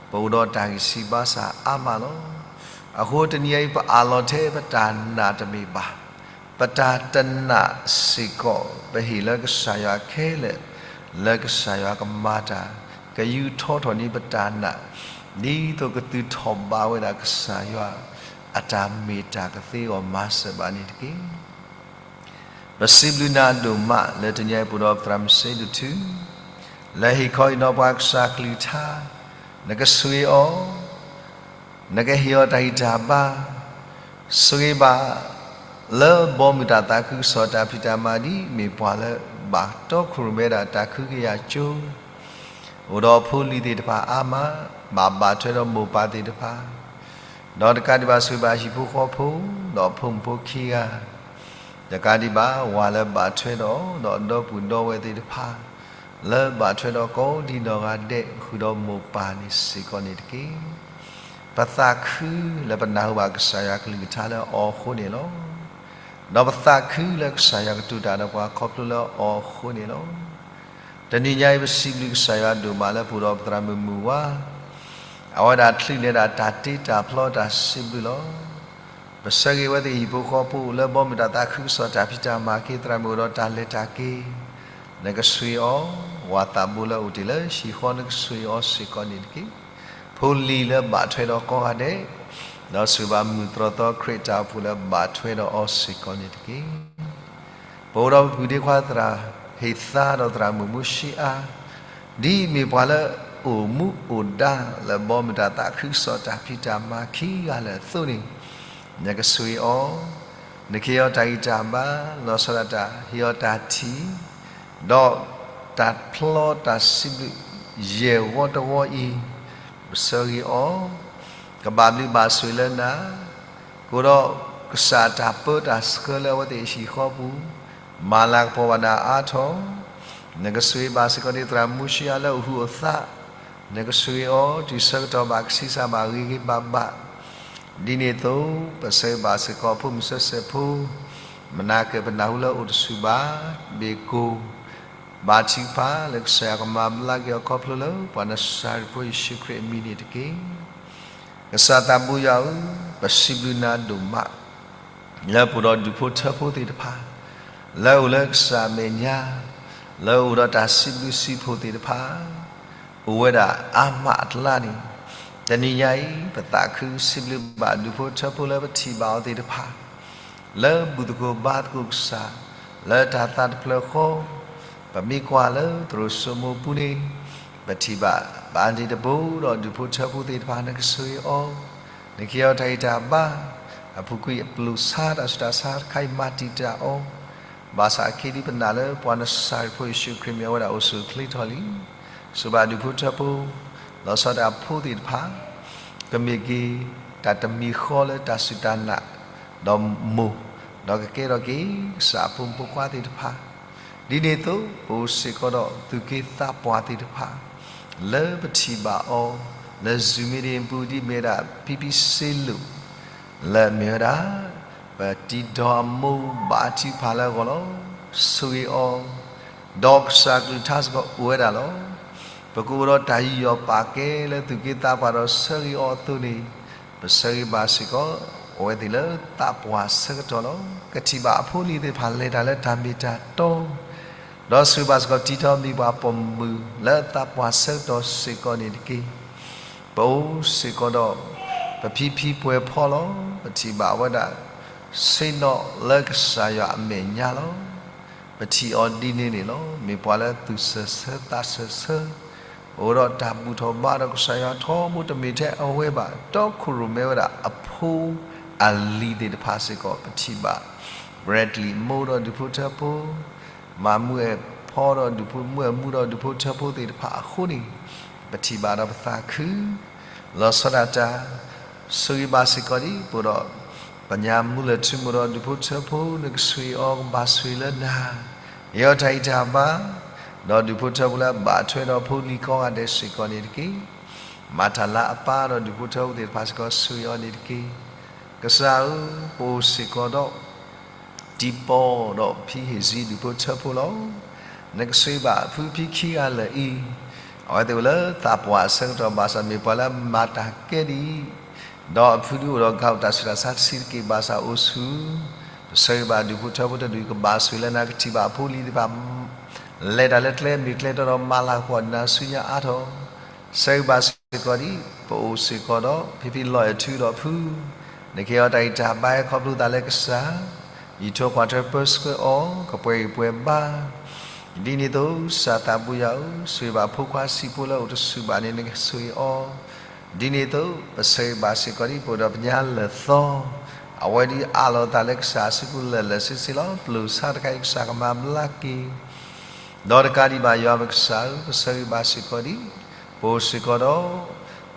ပအိၣ်ဒီးတၢ်ဂံၢ်ဆံးဘါစၢ်အါမးလီၤ. အဃိတနံၤအံၤ ပအးလီၤထဲပတၢ်နာ်တမ့ၢ်ဘၣ်, ပတၢ်တနာ်စ့ၢ်ကီး ပဟ့ၣ်လၢကစၢ်ယွၤခဲလၢာ်, လၢကစၢ်ယွၤကမၤတၢ်, ကယူးထီထီၣ်န့ၢ်ပတၢ်နာ်, ဒ်သိးကသုးထီၣ်ဘးဝဲဒၣ်ကစၢ်ယွၤ အတၢ်မ့ၢ်တၢ်ကသ့အဂီၢ်မၤစၢၤဘၣ်န့ၣ်တက့ၢ်. ပစံးဘျုးနၤဒိၣ်မးလၢတနံၤအံၤ ပအိၣ်ဒီးပသရၣ်မုၣ်စ့ဒိၣ်ထူ လၢဟ့ၣ်ခီဟ့ၣ်နီၤပှၤကစၢ်ကလုၢ်ကထါ, နကဆိၣ်ဂ့ၤအီၤ, နကဟ့ၣ်အီၤတၢ်ဂံၢ်တၢ်ဘါ, ဆိၣ်ဂ့ၤဘၣ် လၢဘီမုၢ်တၢ်သးခုကစီၣ်တၢ်ဖံးတၢ်မၤဒ်အမ့ၢ်ပှၤလၢဘၣ်တီခိၣ်ရိၣ်မဲဒၣ်တၢ်ခုကယာ်ကၠိ အိၣ်ဒီးဖိလံၤသ့ၣ်တဖၣ်အါမး, ဘၣ်ဘၣ်ထွဲဒီးမိၢ်ပၢ်သ့ၣ်တဖၣ်, ဒီးတကးဒံးဘၣ်ဆိၣ်ဂ့ၤဘၣ်ဟံၣ်ဖိဃီဖိ ဒီးဖိမုၣ်ဖိခံဂၤ, တကးဒံးဘၣ်ဝၤလၢဘၣ်ထွဲဒီး ဒီးဒီပုၢ်ဒီဝဲၢ်သ့ၣ်တဖၣ် လၢဘၣ်ထွဲဒီးကိးဒံနီၢ်ဂၤဒဲး ဃုာ်ဒီးမိၢ်ပၢ်န့ၣ်စ့ၢ်ကီးန့ၣ်တက့ၢ်. ပသးခုလၢပနၢ်ဟူဘၣ်ကစၢ်ယွၤကလုၢ်ကထါလၢအီၤအဃိန့ၣ်လီၤ. ဒီးပသးခုလၢကစၢ်ယွၤကတိၤတၢ်ဒီးပှၤခီဖျိလၢအီၤအဃိန့ၣ်လီၤ. တနံၤညါအံၤ ပစံးဘျုးကစၢ်ယွၤဒိၣ်မးလၢပအိၣ်ဒီးပသရၣ်မုၣ်မုၢ်ဝါ အဝဲဒၣ်ချုးနဲၣ်ဒၣ်တၢ်တ့တၢ်ဖျီတၢ်စံးဘျုးလီၤ. ပဆၢဂ့ၤအဝဲသ့ၣ်ဟံၣ်ဖိဃီဖိလၢဘီမုၢ်တၢ်သးခုကစီၣ်တၢ်ဖံးတၢ်မၤက့ၤ သရၣ်မုၣ်အိၣ်ဒီးတၢ်လဲၤတၢ်က့ၤ, နကဆိၣ်ဂ့ၤအီၤ, ဝၤသးဘိလၢအိၣ်တ့ၢ်လၢဟံၣ်ဃီနကဆိၣ်ဂ့ၤအီၤစ့ၢ်ကီးန့ၣ်တက့ၢ်. ဖိလံၤလၢဘၣ်ထွဲဒီးကိးဂၤဒဲး, ဒီးဆိၣ်ဂ့ၤဘၣ်မုၢ်တြီၢ်သီခရံာ်တၢ်အိၣ်ဖှိၣ်လၢဘၣ်ထွဲဒီးအီၤစ့ၢ်ကီးန့ၣ်တက့ၢ်. ပအိၣ်ဒီးပပုၢ်ဒ့ခွါသရၣ်ဟ့ၣ်သါဒီးသရၣ်မုၣ်မူၡ့အါ, ဒ်အမ့ၢ်ပှၤလၢအိၣ်မူအိၣ်ဒါလၢဘီမုၢ်တၢ်သးခုကစီၣ်တၢ်ဖံးတၢ်မၤခံဂၤလၢာ်အသိးန့ၣ်, နကဆိၣ်ဂ့ၤအီၤ, နကဟ့ၣ်အီၤတၢ်ဂံၢ်တၢ်ဘါ, လီၤဆီဒၣ်တၢ်ဟ့ၣ်အီၤတၢ်ထံၣ်, ဒီးတၢ်ဖျီတၢ်စံးဘျုး ယဲၢ်ဝီတဝီအံၤ, ပဆၢဂ့ၤအီၤ, ကဘၣ်ဘျုးဘၣ်ဆိၣ်ဂ့ၤလၢနၤ, ကအိၣ်ဒီးကစၢ်တၢ်ပၢတၢ်ဆှၢလၢအဝဲသ့ၣ်ဟံၣ်ဃီပူၤ, မၤလၤကပီၤဘၣ်နၤအါထီၣ်, နကဆိၣ်ဂ့ၤဘၣ်စ့ၢ်ကီးန့ၣ် သရၣ်မူၡ့အါလၢအဟူးအသး, နကဆိၣ်ဂ့ၤအီၤ တုၤဆၢကတီၢ်ဘၣ်ကဆံးစၢ်ဘၣ်ဂ့ၤဂ့ၤဘၣ်ဘၣ်, ဒ်န့ၣ်အသိး ပဆၢဂ့ၤဘၣ်စ့ၢ်ကီးဖိမုၣ်စဲးစဲးဖိ, မနၤကၢၣ်ပနၢ်ဟူလၢအိၣ်တဆူၣ်ဘၣ်, ဘ့ၣ်ကိၣ်, ဘါထုကဖၣ်လၢကစၢ်ယွၤကမၤဘျါက့ၤအီၤခီဖျိလၢ ပှၤနစၤရ့းဖိယ့ၣ်ၡူးခရံာ်အမံၤန့ၣ်တက့ၢ်. ကစၢ်သးဘိယွၤဧၢ, ပစံးဘျုးနၤဒိၣ်မး လၢပအိၣ်ဒီးဒူၣ်ဖိထၢဖိသ့ၣ်တဖၣ်, လၢအိၣ်လၢကစၢ်အမဲာ်ညါ, လၢအိၣ်ဒီးတၢ်စံးဘျုးစံးဖှိၣ်သ့ၣ်တဖၣ်, အိၣ်ဝဲဒၣ်အါမးအကျါန့ၣ်, တနံၤညါအံၤ ပသးခုစံးဘျုးဘၣ်ဒူၣ်ဖိထၢဖိလၢပထံၣ်ဘၣ်အီၤသ့ၣ်တဖၣ် လၢဘူၣ်သကိးဘါသကိးကစၢ်, လၢတၢ်သးတဖျၢၣ်ဃီ, ပမ့ၢ်ကွၢ်လၢသရိာ်စိမိၤပူၤန့ၣ်, ပထံၣ်ဘၣ်ဘၣ်န့ၣ်တဘိဒီးဒူၣ်ဖိထၢဖိသ့ၣ်တဖၣ် နကဆိၣ်ဂ့ၤအီၤ, နကဟ့ၣ်အီၤတၢ်ဂံၢ်တၢ်ဘါ, အပူၤကွံာ်အပျိၢ်ဆါတၢ်ဆူးတၢ်ဆါတခါအံၤမၤတံာ်တာ်အီၤ, ဘၣ်ဆၣ်အခဲဒ်ပနာ်လၢပှၤနစၤရ့းဖိယ့ၣ်ၡူးခရံာ်မ့ၢ်အဝဲဒၣ်အိၣ်ဆူၣ်အိၣ်ချ့ထီၣ်လံ, ဆိၣ်ဂ့ၤဘၣ်ဒူၣ်ဖိထၢဖိ, လီၤဆီဒၣ်တၢ်ဖိသ့ၣ်တဖၣ်, ကမ့ၢ်က့ၤတၢ်တမံၤဃီလၢတၢ်စူၢ်တၢ်နာ်, ဒီးမိၢ်, ဒီးကကဲထီၣ်က့ၤကစၢ်အဖိမုၣ်ဖိခွါသ့ၣ်တဖၣ်, ဒ်န့ၣ်အသိး ပအိၣ်စ့ၢ်ကီးဒီးသူၣ်က့သးပှၢ်သ့ၣ်တဖၣ်, လၢပထံၣ်ဘၣ်အီၤ, လၢ Zoom meeting ပူၤဒ်မ့ၢ်ဝဲဒၣ် ဖံဖံစ့လိာ်, လၢအမ့ၢ်ဝဲဒၣ် ပတံၤဒီအမိၢ်ဘၣ်ထုကဖၣ်လၢအဂီၢ်လီၤ. ဆိၣ်ဂ့ၤအီၤ, ဒီးကစၢ်ကလုၢ်ကထါစ့ၢ်ကီးအိၣ်ဝဲဒၣ်လီၤ. ပကအိၣ်ဒီးတၢ်ယူးယီၣ်ပာ်ကဲလၢသူၣ်က့သးပှၢ်ဒီးဆၢဂ့ၤအီၤအသိးန့ၣ်, ပဆၢဂ့ၤဘၣ်စ့ၢ်ကီး အဝဲသ့ၣ်လၢသးပှၢ်ဆၢကတီၢ်လီၤ. ကထံၣ်ဘၣ်အဖိအလံၤသ့ၣ်တဖၣ်လဲၤတၢ်လၢတၢ်မ့ၢ်တၢ်တီ, ဒီးဆိၣ်ဂ့ၤဘၣ်စ့ၢ်ကီး တံၤဒီးမံၤပှၤပိာ်မုၣ်လၢသးပှၢ်ဆၢကတီၢ်စ့ၢ်ကီးန့ၣ်တက့ၢ်. ပအိၣ်စ့ၢ်ကီးဒီး ပဖံဖံပှဲၤဖီလီၤ. ပထံၣ်ဘၣ်ဝဲဒၣ် ဆ့ၣ်နီၤလၢကစၢ်ယွၤအမဲာ်ညါလီၤ. ပထံၣ်အီၤဒ်န့ၣ်န့ၣ်လီၤ. မ့ၢ်ပှၤလၢသူၣ်စၢၢ်ဆၢသးစၢၢ်ဆၢ, အိၣ်ဒီးတၢ်ဘူၣ်ထီၣ်ဘါဒီးကစၢ်ယွၤထီဘိတမ့ၢ်ထဲအဝဲဘၣ်, တီခိၣ်ရိၣ်မဲဝဲဒၣ်အဖိအလံၤသ့ၣ်တဖၣ်စ့ၢ်ကီး ပထံၣ်ဘၣ် Bradley မိၢ်ဒီးဒူၣ်ဖိထၢဖိ, မၤမုၢ်အဲၣ်ဖီဒီးဒူၣ်ဖိမုၣ်အဲၣ်မူဒီးဒူၣ်ဖိထၢဖိသ့ၣ်တဖၣ်အဃိန့ၣ်, ပထံၣ်ဘၣ်ဒီးပသးခု လီၤဆီဒၣ်တၢ်, ဆိၣ်ဂ့ၤဘၣ်စ့ၢ်ကီးဒ်ပအိၣ်ဒီး ပညၣ်မူလၢၢ်ထူမိၢ်ဒီးဒူၣ်ဖိထၢဖိ နကဆိၣ်ဂ့ၤအီၤကဘၣ်ဆိၣ်ဂ့ၤလၢနၤ, ဟ့ၣ်အီၤတၢ်ဂံၢ်တၢ်ဘါ, ဒီးဒူၣ်ဖိထၢဖိလၢအဘၣ်ထွဲဒီးဖိလံၤကိးဂၤဒဲးစ့ၢ်ကီးန့ၣ်တက့ၢ်. မၤတၢ်လၢအပၢ်ဒီးဒူၣ်ဖိထၢဖိသ့ၣ်တဖၣ်စ့ၢ်ကီး ဆိၣ်ဂ့ၤအီၤန့ၣ်တက့ၢ်. ကစၢ်ဧၢ, ပအိၣ်စ့ၢ်ကီးဒီး တံၤပီၢ်ဒီးဖံဟ့ၣ်စံဒူၣ်ဖိထၢဖိလီၤ. နကဆိၣ်ဂ့ၤဘၣ်ဖုဖံခံဂၤလၢာ်အံၤ, အဝဲသ့ၣ်အိၣ်လၢသးပှၢ်အဆၢကတီၢ်ဘၣ်ဆၣ် မ့ၢ်ပှၤလၢမၤတၢ်ကဲဒ်အံၤ, ဒီးအဖုဒုအိၣ်ဒီးဂၤအိၣ်တၢ်ဆူးတၢ်ဆါတဆံးတက့ၢ်ဘၣ်ဆၣ်အိၣ်ဆူၣ်, ပဆၢဂ့ၤဘၣ်ဒူၣ်ဖိထၢဖိတဒူၣ်ကဘၣ်ဆိၣ်ဂ့ၤလၢနၤ ကထံၣ်ဘၣ်အဖိအလံၤသ့ၣ်တဖၣ် လဲၤတၢ်လၢကျဲမ့ၢ်ကျဲတီဒီးမၤလၤကပီၤနၤဆူညါအါထီၣ်, ဆၢဂ့ၤဘၣ်စ့ၢ်ကီးဒ် ပအိၣ်စ့ၢ်ကီးဒီး ဖံဖံလီၤအဲၣ်ထူဒီးဖု နကဟ့ၣ်အီၤတၢ်ဂံၢ်တၢ်ဘါ ခီဖျိသးလၢကစၢ် ယံာ်ထီၣ်ကွၢ်ထွဲပၢဆှၢအီၤ ကပှဲၤဂံၢ်ပှဲၤဘါ. ဒ်န့ၣ်အသိး ကစၢ်သးဘိယွၤဧၢ, ဆိၣ်ဂ့ၤဘၣ်ဖိခွါဆံးဖိလၢအိၣ်တဆူၣ်ဘၣ်န့ၣ် နကဆိၣ်ဂ့ၤအီၤ. ဒ်န့ၣ်အသိး ပဆၢဂ့ၤဘၣ်စ့ၢ်ကီးဒ်ပအိၣ်ဒီးပညါလၢာ်သီ အဝဲဒုးအးလီၤသးလၢကစၢ်အစုပူၤလၢာ်လၢာ်ဆ့ဆ့လီၤ. ပျိာ်ဆါတခါအံၤကစၢ်ကမၤဘျါက့ၤ ဒီးတကးဒံးဘၣ်ယွၤပကစၢ်ဧၢ, ပဆၢဂ့ၤဘၣ်စ့ၢ်ကီးဒ် ပအိၣ်စ့ၢ်ကီးဒီး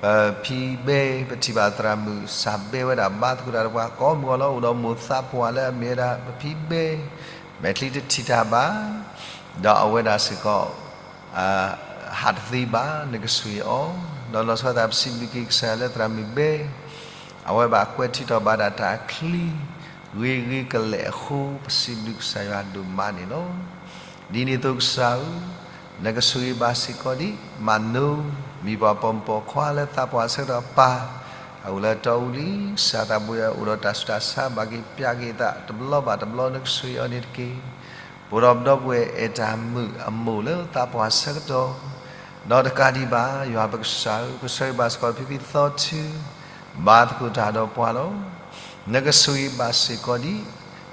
ပဖံဘဲ ပထံၣ်ဘၣ်သရၣ်မုၣ်စၢ်ဘဲဝဲဒၣ်ဘါသကိးတၢ်ဒီးပှၤကိးမုၢ်အလီၢ် အိၣ်ဒီးမိၢ်သးပှၢ်လၢအမ့ၢ်ဝဲဒၣ်ပဖံဘဲ မဲာ်ချံတထံၣ်တၢ်ဘၣ် ဒီးအဝဲဒၣ်စ့ၢ်ကီး ဟးတသ့ဘၣ် နကဆိၣ်ဂ့ၤအီၤ, ဒီးလီၤဆီဒၣ်တၢ်ပစံးဘျုးက့ၤကစၢ်ယွၤလၢသရၣ်မုၣ်ဘဲ အဝဲဘၣ်ကွဲးထုးထီၣ်ဘၣ်ဒၣ်တၢ်ချံ ဂ့ၤဂ့ၤကလဲာ်အဃိ ပစံးဘျုးကစၢ်ယွၤဒိၣ်မးန့ၣ်လီၤ. ဒ်န့ၣ်အသိးကစၢ်ဧၢ, နကဆိၣ်ဂ့ၤဘၣ်စ့ၢ်ကီးဒ် မၤနိ မံၤပှၢ်ပိာ်မုၣ်ပိာ်ခွါလၢသးပှၢ်ဆၢကတီၢ်ပၢ် အအိၣ်လၢတီအူလံ, ကစၢ်သးဘိယွၤအိၣ်ဒီးတၢ်ဆူးတၢ်ဆါဘၣ်က့ၤပျၢ်က့ၤအသးတဘျီဘၣ်တဘျီ နကဆိၣ်ဂ့ၤအီၤန့ၣ်တက့ၢ်. ပအိၣ်ဒီးပဒီပုၢ်ဝဲၢ်အဲၣ်တၢ်မုၣ်အမိၢ်လၢသးပှၢ်ဆၢကတီၢ် ဒီးတကးဒံးဘၣ် ယွၤပကစၢ်ဧၢ, ပဆၢဂ့ၤဘၣ်စ့ၢ်ကီးဖံဖံသီထူ ဘါသကိးတၢ်ဒီးပှၤလီၤ. နကဆိၣ်ဂ့ၤဘၣ်စ့ၢ်ကီးဒ်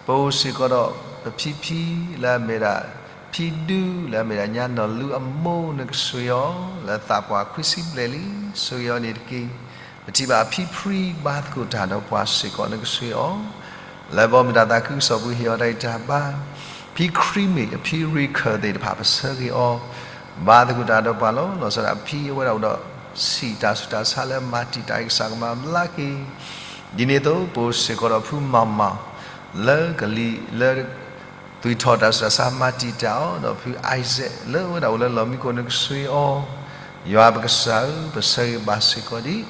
ပအိၣ်စ့ၢ်ကီးဒီး ပဖံဖံလၢအမ့ၢ်ဒၣ် ဖံဒူလၢအမ့ၢ်ဒၣ်ညါနီၢ်လူအမိၢ် နကဆိၣ်ဂ့ၤအီၤ လၢသးပှၢ်ခွံဆံဘျဲၣ်လံ, ဆိၣ်ဂ့ၤအီၤန့ၣ်တက့ၢ်. ပထံၣ်ဘၣ်ဖံဖံ ဘါသကိးတၢ်ဒီးပှၤစ့ၢ်ကီး နကဆိၣ်ဂ့ၤအီၤ လၢဘီမုၢ်တၢ်သးခုကစီၣ်ပူၤ ဟ့ၣ်အီၤတၢ်ဂံၢ်တၢ်ဘါ, ဖံခရံာ်မ့ၢ်အဖံရ့ခၢၣ်သ့ၣ်တဖၣ် ပဆၢဂ့ၤအီၤ ဘါသကိးတၢ်ဒီးပှၤလီၤ. လီၤဆီဒၣ်ဖံအဝဲဒၣ်အိၣ်ဒီး ဆံးတၢ်ဆူးတၢ်ဆါလၢမၤတံာ်တာ်အံၤ ကစၢ်ကမၤဘျါက့ၤ. ဒ်န့ၣ်အသိး ပအိၣ်စ့ၢ်ကီးဒီးဖုမၤမၤ လၢကလံၤလၢ သွံၣ်ထီၣ်တၢ်ဆူးတၢ်ဆါမၤတံာ်တာ်အီၤ ဒီးဖု Isaac လၢအဝဲဒၣ်အိၣ်လၢလီၢ်မံခိၣ် နကဆိၣ်ဂ့ၤအီၤ, ယွၤပကစၢ်ဧၢ, ပဆၢဂ့ၤဘၣ်စ့ၢ်ကီးဒ်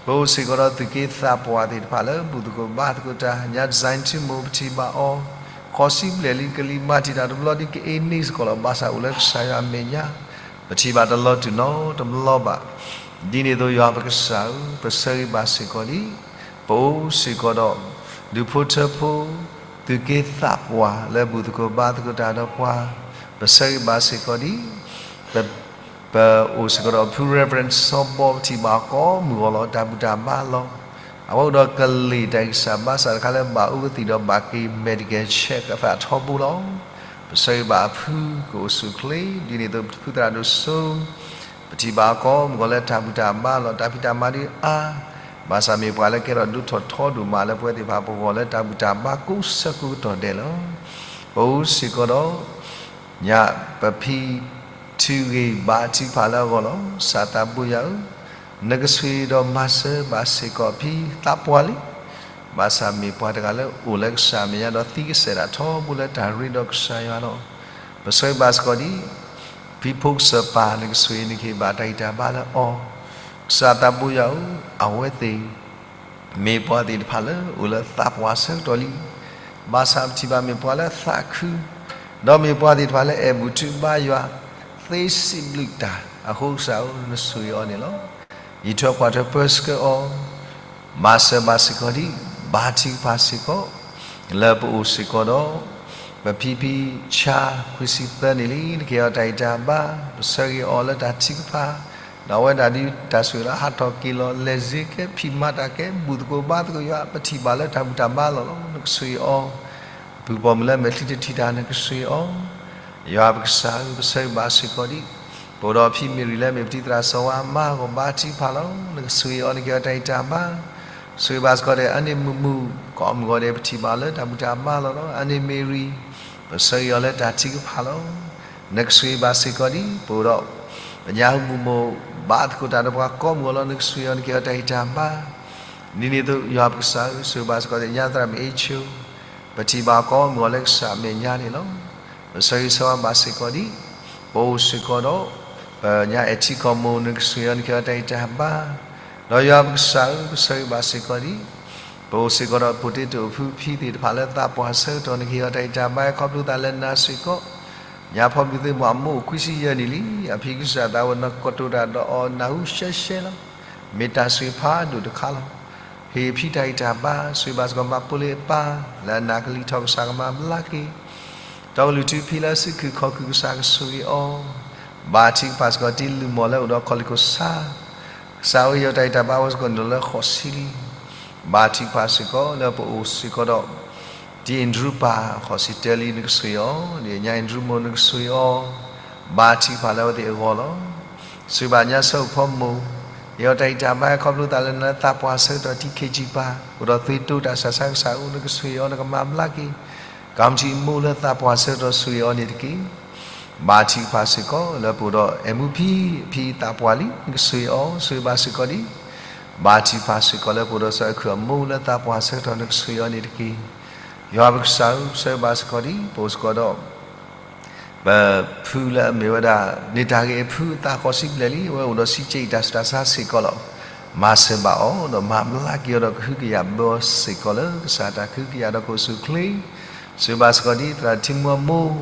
ပအိၣ်စ့ၢ်ကီးဒီးသုးက့သးပှၢ်သ့ၣ်တဖၣ်လၢ ဘူၣ်သကိးဘါသကိးတၢ် ညါ design ထံမိၢ် ပထံၣ်ဘၣ်အီၤ, ဃိးဆံဘျဲၣ်လံ ကလံၤမၤတံာ်တာ်တဘျီဒ်က့ၤအ့န့ၣ်စ့ၢ်ကီးလီၤ. ဘၣ်ဆၣ်အိၣ်လၢကစၢ်ယွၤအမဲာ်ညါ ပထံၣ်ဘၣ်တလီၤတူာ်နီတဘျီဘၣ်. ဒ်န့ၣ်အသိးယွၤပကစၢ်ဧၢ, ပဆၢဂ့ၤဘၣ်စ့ၢ်ကီးဒ် ပအိၣ်စ့ၢ်ကီးဒီး ဒူၣ်ဖိထၢဖိ သုးက့သးပှၢ်လၢဘူၣ်သကိးဘါသကိးတၢ်ဒီးပှၤ, ပဆၢဂ့ၤဘၣ်စ့ၢ်ကီးဒ် ပ ပအိၣ်စ့ၢ်ကီးဒီးဖု Reverend စီၤဘီ ပထံၣ်ဘၣ်ကိးမုၢ်ဂီၤလီၤ တၢ်ဘူၣ်တၢ်ဘါလီၤ. အဝဲအိၣ်ဒီးကလံၤတၢ်ဂံၢ်စၢ်ဘါစၢ်တခါလၢဘၣ်အူကသံၣ်ဒီးဘၣ်က့ၤ Medicare check အသးထီဘိလီၤ. ပဆၢဂ့ၤဘၣ်အဖုကအိၣ်ဆူၣ်အိၣ်ချ့ ဒ်န့ၣ်အသိးဖုသရၣ်ဒိၣ်စိ ပထံၣ်ဘၣ်အီၤကိးမုၢ်ဂီၤလၢတၢ်ဘူၣ်တၢ်ဘါလီၤ. တၢ်ဖံးတၢ်မၤဒုးအါ, ဘၣ်ဆၣ်မ့ၢ်ပှၤလၢကဲထီၣ်ဒိၣ်ထီၣ်ထီဒိၣ်မးလၢပဝဲသ့ၣ်တဖၣ်ပဂီၢ်လၢတၢ်ဘူၣ်တၢ်ဘါကိးဆၢကိးကတီၢ်ဒဲးလီၤ. ပအိၣ်စ့ၢ်ကီးဒီး ညါပဖံထုးဂ့ၤဘါထုကဖၣ်လၢအဂီၢ်လီၤ. ကစၢ်သးဘိယွၤဧၢ, နကဆိၣ်ဂ့ၤဒီးမၤစၢၤဘၣ်စ့ၢ်ကီးဖံသးပှၢ်လံ. ဘၣ်ဆၣ်မ့ၢ်ပှၤတဂၤလၢအိၣ်လၢကစၢ်အမဲာ်ညါဒီးသံကစဲာ်ဒၣ်ထီဘိလၢတၢ်ရ့ဒီးကစၢ်ယွၤလီၤ. ပဆၢဂ့ၤဘၣ်စ့ၢ်ကီးဒ် ဖံဖိကစၢၢ်ပၢ် နကဆိၣ်ဂ့ၤနကဟ့ၣ်ဘၣ်တၢ်ဂံၢ်တၢ်ဘါလၢအီၤ, ကစၢ်သးဘိယွၤဧၢ, အဝဲသ့ၣ် မ့ၢ်ပှၤသ့ၣ်တဖၣ်လၢအိၣ်လၢသးပှၢ်ဆၢကတီၢ်လံ. ဘၣ်ဆၣ်ပထံၣ်ဘၣ်မ့ၢ်ပှၤလၢသးခု, ဒီးမ့ၢ်ပှၤသ့ၣ်တဖၣ်လၢအဲၣ်ဘူၣ်ထုကဖၣ်ယွၤ, သ့စံးဘျုးတၢ်အဃိကစၢ်ဧၢ နဆိၣ်ဂ့ၤအီၤန့ၣ်လီၤ. ယံာ်ထီၣ်ကွၢ်ထွဲပၢဆှၢအီၤ, မၤစၢၤဘၣ်စ့ၢ်ကီးဒ် ဘါထုကဖၣ်စ့ၢ်ကီး, လၢပအိၣ်စ့ၢ်ကီးဒီး ပဖံဖံဆါ ခွံဆံသၢနံၣ်လံ နကဟ့ၣ်အီၤတၢ်ဂံၢ်တၢ်ဘါ, ပဆၢဂ့ၤအီၤလၢတၢ်ထုကဖၣ်, ဒီးအဝဲဒၣ်ဒ်တၢ်ဆိၣ်ဂ့ၤလၢဟးထီၣ်က့ၤလီၤ လဲၤစ့ကဲ ဖံးမၤတၢ်ကဲ ဘူၣ်သကိးဘါသကိးယွၤ ပထံၣ်ဘၣ်လၢတၢ်ဘူၣ်တၢ်ဘါလီၤလီၤ နကဆိၣ်ဂ့ၤအီၤ, အပုၢ်ပိာ်မုၣ်လၢမဲာ်ချံတထံၣ်တၢ် နကဆိၣ်ဂ့ၤအီၤ, ယွၤပကစၢ်ဧၢ ပဆၢဂ့ၤဘၣ်စ့ၢ်ကီးဒ် ပအိၣ်ဒီးဖံမ့ၢ်ရံလၢမ့ၢ်ပတံၤသရၣ်စီၤဝါအမါအဂီၢ် ဘါထုကဖၣ်လီၤ နကဆိၣ်ဂ့ၤအီၤ နကဟ့ၣ်အီၤတၢ်ဂံၢ်တၢ်ဘါ, ဆိၣ်ဂ့ၤဘၣ်စ့ၢ်ကီးဒီး အန့ၣ်မုာ်မုာ် ကိးမုၢ်ဂီၤဒဲး ပထံၣ်ဘၣ်လၢတၢ်ဘူၣ်တၢ်ဘါလီၤလီၤ အန့ၣ်မ့ၢ်ရံ, ပဆၢဂ့ၤအီၤလၢတၢ်ထုကဖၣ်လီၤ. နကဆိၣ်ဂ့ၤဘၣ်စ့ၢ်ကီးဒ် ပအိၣ်ဒီး ပညါဟူမူၢ်မိၢ် ဘါသကိးတၢ်ဒီးပှၤကိးမုၢ်ဂီၤလီၤ နကဆိၣ်ဂ့ၤအီၤ နကဟ့ၣ်အီၤတၢ်ဂံၢ်တၢ်ဘါ, ဒ်န့ၣ်အသိး ယွၤပကစၢ်ဧၢ ဆိၣ်ဂ့ၤဘၣ်စ့ၢ်ကီးဒီး ညါသရၣ်မုၣ်အ့ဆိ ပထံၣ်ဘၣ်ကိးမုၢ်ဂီၤလၢကစၢ်အမဲာ်ညါန့ၣ်လီၤ. ပဆၢဂ့ၤဆၢဝါဘၣ်စ့ၢ်ကီးဒ် ပအိၣ်စ့ၢ်ကီးဒီး ပညါအဲၣ်ထံကီၢ်မိၢ် နကဆိၣ်ဂ့ၤအီၤ နကဟ့ၣ်အီၤတၢ်ဂံၢ်တၢ်ဘါ, ဒီးယွၤပကစၢ်ဧၢ ပဆၢဂ့ၤဘၣ်စ့ၢ်ကီးဒ် ပအိၣ်စ့ၢ်ကီးဒီး ဖိတ့တိာ်ဖုဖံသ့ၣ်တဖၣ်လၢသးပှၢ်ဆၢကတီၢ် နကဟ့ၣ်အီၤတၢ်ဂံၢ်တၢ်ဘါ ခီဖျိသးလၢနၤစ့ၢ်ကီး, ညါဖီဘုၣ်သ့ၣ်မး အမိၢ်အိၣ်ခွံဆံယဲၢ်နံၣ်လံ, အဖံကစၢ်သးဝဲ နကတိၤတၢ်ဒီးအီၤ နၢ်ဟူရှဲရှဲလီၤ. မ့ၢ်တၢ်ဆိၣ်ဂ့ၤဖးဒိၣ်တခါလီၤ. ဟ့ၣ်ဖံတၢ်ဂံၢ်တၢ်ဘါ, ဆိၣ်ဂ့ၤဘၣ်စ့ၢ်ကီး မၤပိလ့အပၢ် လၢအနာ်ကလံၤထီၣ် ကစၢ်ကမၤဘျါက့ၤ ဒီးကလုၢ်ထူဖံလၢအစုခုၣ်ခီၣ်ခုၣ် ကစၢ်ကဆိၣ်ဂ့ၤအီၤ, ဘါထုကဖၣ်စ့ၢ်ကီး တံၤလုၢ်မီၢ်လၢအိၣ်ဒီးခီၣ်လ့ၣ်ခိၣ်ဆါ, ကစၢ်ဧၢ ဟ့ၣ်အီၤတၢ်ဂံၢ်တၢ်ဘါဝဲစ့ၢ်ကီး နုာ်လီၤလၢဃိးဆံလံ. ဘါထုကဖၣ်စ့ၢ်ကီးလၢပအိၣ်စ့ၢ်ကီးဒီး တံၤအဲၣ်ဒရူပၢ် ဃိးဆံတၢလံ နကဆိၣ်ဂ့ၤအီၤ, ဒ်ညါအဲၣ်ဒရူမိၢ် နကဆိၣ်ဂ့ၤအီၤ, ဘါထုကဖၣ်လၢအဝဲသ့ၣ်အဂီၢ်လီၤ. ဆိၣ်ဂ့ၤဘၣ်ညါဆၢအိၣ်ဖီမိၢ်, ဟ့ၣ်အီၤတၢ်ဂံၢ်တၢ်ဘါ ခီဖျိသးလၢနသးပှၢ်ဆၢကတီၢ် တံၤခ့ၣ်ကၠံၣ်ပၢ် အိၣ်ဒီးသုးတိၤတၢ်ဆူးတၢ်ဆါကစၢ်အအိၣ် နကဆိၣ်ဂ့ၤအီၤ နကမၤဘျါက့ၤ ကီမထံမိၢ်လၢသးပှၢ်ဆၢကတီၢ် ဆိၣ်ဂ့ၤအီၤန့ၣ်တက့ၢ်. ဘါထုကဖၣ်စ့ၢ်ကီးလၢပအိၣ်ဒီးအဲၣ်မူဖံ အဖံသးပှၢ်လံ နကဆိၣ်ဂ့ၤအီၤ ဆိၣ်ဂ့ၤဘၣ်စ့ၢ်ကီးဒံး. ဘါထုကဖၣ်စ့ၢ်ကီးလၢပအိၣ်ဒီးစီၤအဲၣ်ခုၣ်အမိၢ်လၢသးပှၢ်ဆၢကတီၢ် နကဆိၣ်ဂ့ၤအီၤန့ၣ်တက့ၢ်. ယွၤပကစၢ်ဧၢ ပဆိၣ်ဂ့ၤဘၣ်စ့ၢ်ကီးဒံး ပအိၣ်စ့ၢ်ကီးဒီး ပဖုလၢအမ့ၢ်ဝဲဒၣ် န့ၢ်တၢ်ဂ့ၢ်အဖုအသးဃိးဆံဘျဲၣ်လံ အဝဲအိၣ်ဒီးစံးကဲးတၢ်ဆူးတၢ်ဆါစ့ၢ်ကီးလီၤ. မၤစၢၤဘၣ်အီၤ ဒီးမၤဘျါက့ၤအီၤဒီးကဟုကယာ်ဘၢအီၤစ့ၢ်ကီးလၢကစၢ်တၢ်ကဟုကယာ်ဒီးကအိၣ်ဆူၣ်အိၣ်ချ့ ဆိၣ်ဂ့ၤဘၣ်စ့ၢ်ကီးဒံးသရၣ်ထံမူအမိၢ်,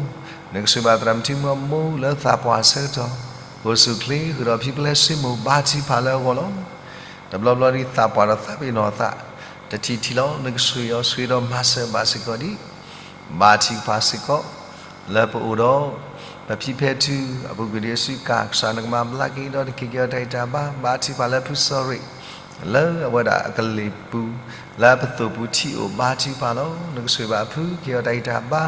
နကဆိၣ်ဂ့ၤဘၣ်သရၣ်ထံမူအမိၢ်လၢသးပှၢ်ဆၢကတီၢ် ကအိၣ်ဆူၣ်အိၣ်ချ့ ဃုာ်ဒီးဖံပျဲၢ်စုမိၢ် ဘါထုကဖၣ်လၢအဂီၢ်လီၤ. တဘျီဘျီဒ်သးပှၢ်ဒီးသးပ့ၤနီၣ်အသး တထံၣ်ထံလီၤ နကဆိၣ်ဂ့ၤအီၤ ဆိၣ်ဂ့ၤဒီးမၤစၢၤဘၣ်စ့ၢ်ကီးဒံး ဘါထုကဖၣ်စ့ၢ်ကီး လၢပအိၣ်ဒီး ပဖံဖဲထု အပူၤကွံာ်ဒံးအစုကၢ် ကစၢ်နကမၤဘျါက့ၤဒီးနကဟ့ၣ်က့ၤအီၤတၢ်ဂံၢ်တၢ်ဘါ ဘါထုကဖၣ်လၢဖုစီၤရ့ၣ် လၢအဝဲဒၣ်အကလံၤပူၤ လၢအပသိၣ်ပူၤထံအိၣ် ဘါထုကဖၣ်လီၤ. နကဆိၣ်ဂ့ၤဘၣ်အဖု ကဟ့ၣ်အီၤတၢ်ဂံၢ်တၢ်ဘါ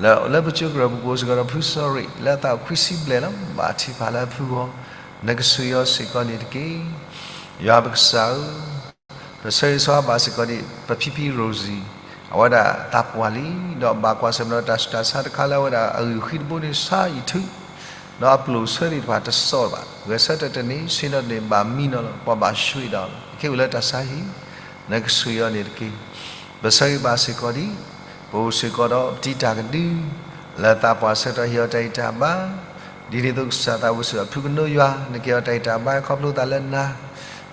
လၢ လၢပကၠိကရၢၢ်ပူၤ ပအိၣ်စ့ၢ်ကီးဒီးဖုစီၤရ့ၣ် လၢအသးအိၣ်ခွံဆံဘျဲၣ်လီၤ. ဘါထုကဖၣ်လၢအဖုအဂီၢ် နကဆိၣ်ဂ့ၤအီၤစ့ၢ်ကီးန့ၣ်တက့ၢ်. ယွၤပကစၢ်ဧၢ ပဆၢဂ့ၤဆၢဝါဘၣ်စ့ၢ်ကီးဒံး ပဖံဖံရိၤစံၤ အဝဲဒၣ်သးပှၢ်လံ ဒီးဘၣ်ကွၢ်ဆၢၣ်မဲာ်ဒီးတၢ်ဆူးတၢ်ဆါတခါလၢအဝဲဒၣ်အဂံၢ်ဃံတဘိန့ၣ် ဆါအံၤထုး ဒီးအပျိၢ်ဆၢသ့ၣ်တဖၣ်တစိၢ်ဘၣ် ဂဲၤဆၢထၢၣ်တန့ၢ် ဆ့ၣ်နီၤတန့ၢ် ဘၣ်မံနီၤလီၤ ပှၤဘၣ်ဆှံဒီးလီၤ ခဲအံၤအိၣ်လၢတၢ်ဆါဟံၣ် နကဆိၣ်ဂ့ၤအီၤန့ၣ်တက့ၢ်. ပဆၢဂ့ၤဘၣ်စ့ၢ်ကီးဒံး ပအိၣ်စ့ၢ်ကီးဒီးပတံၤတၢ်ကဒု လၢသးပှၢ်ဆၢကတီၢ်ဟ့ၣ်အီၤတၢ်ဂံၢ်တၢ်ဘါ ဒ်န့ၣ်အသိးကစၢ်သးဝံၣ်စ့ၢ်ကီးဖုကနိယွၤ နကဟ့ၣ်အီၤတၢ်ဂံၢ်တၢ်ဘါခီဖျိသးလၢနၤ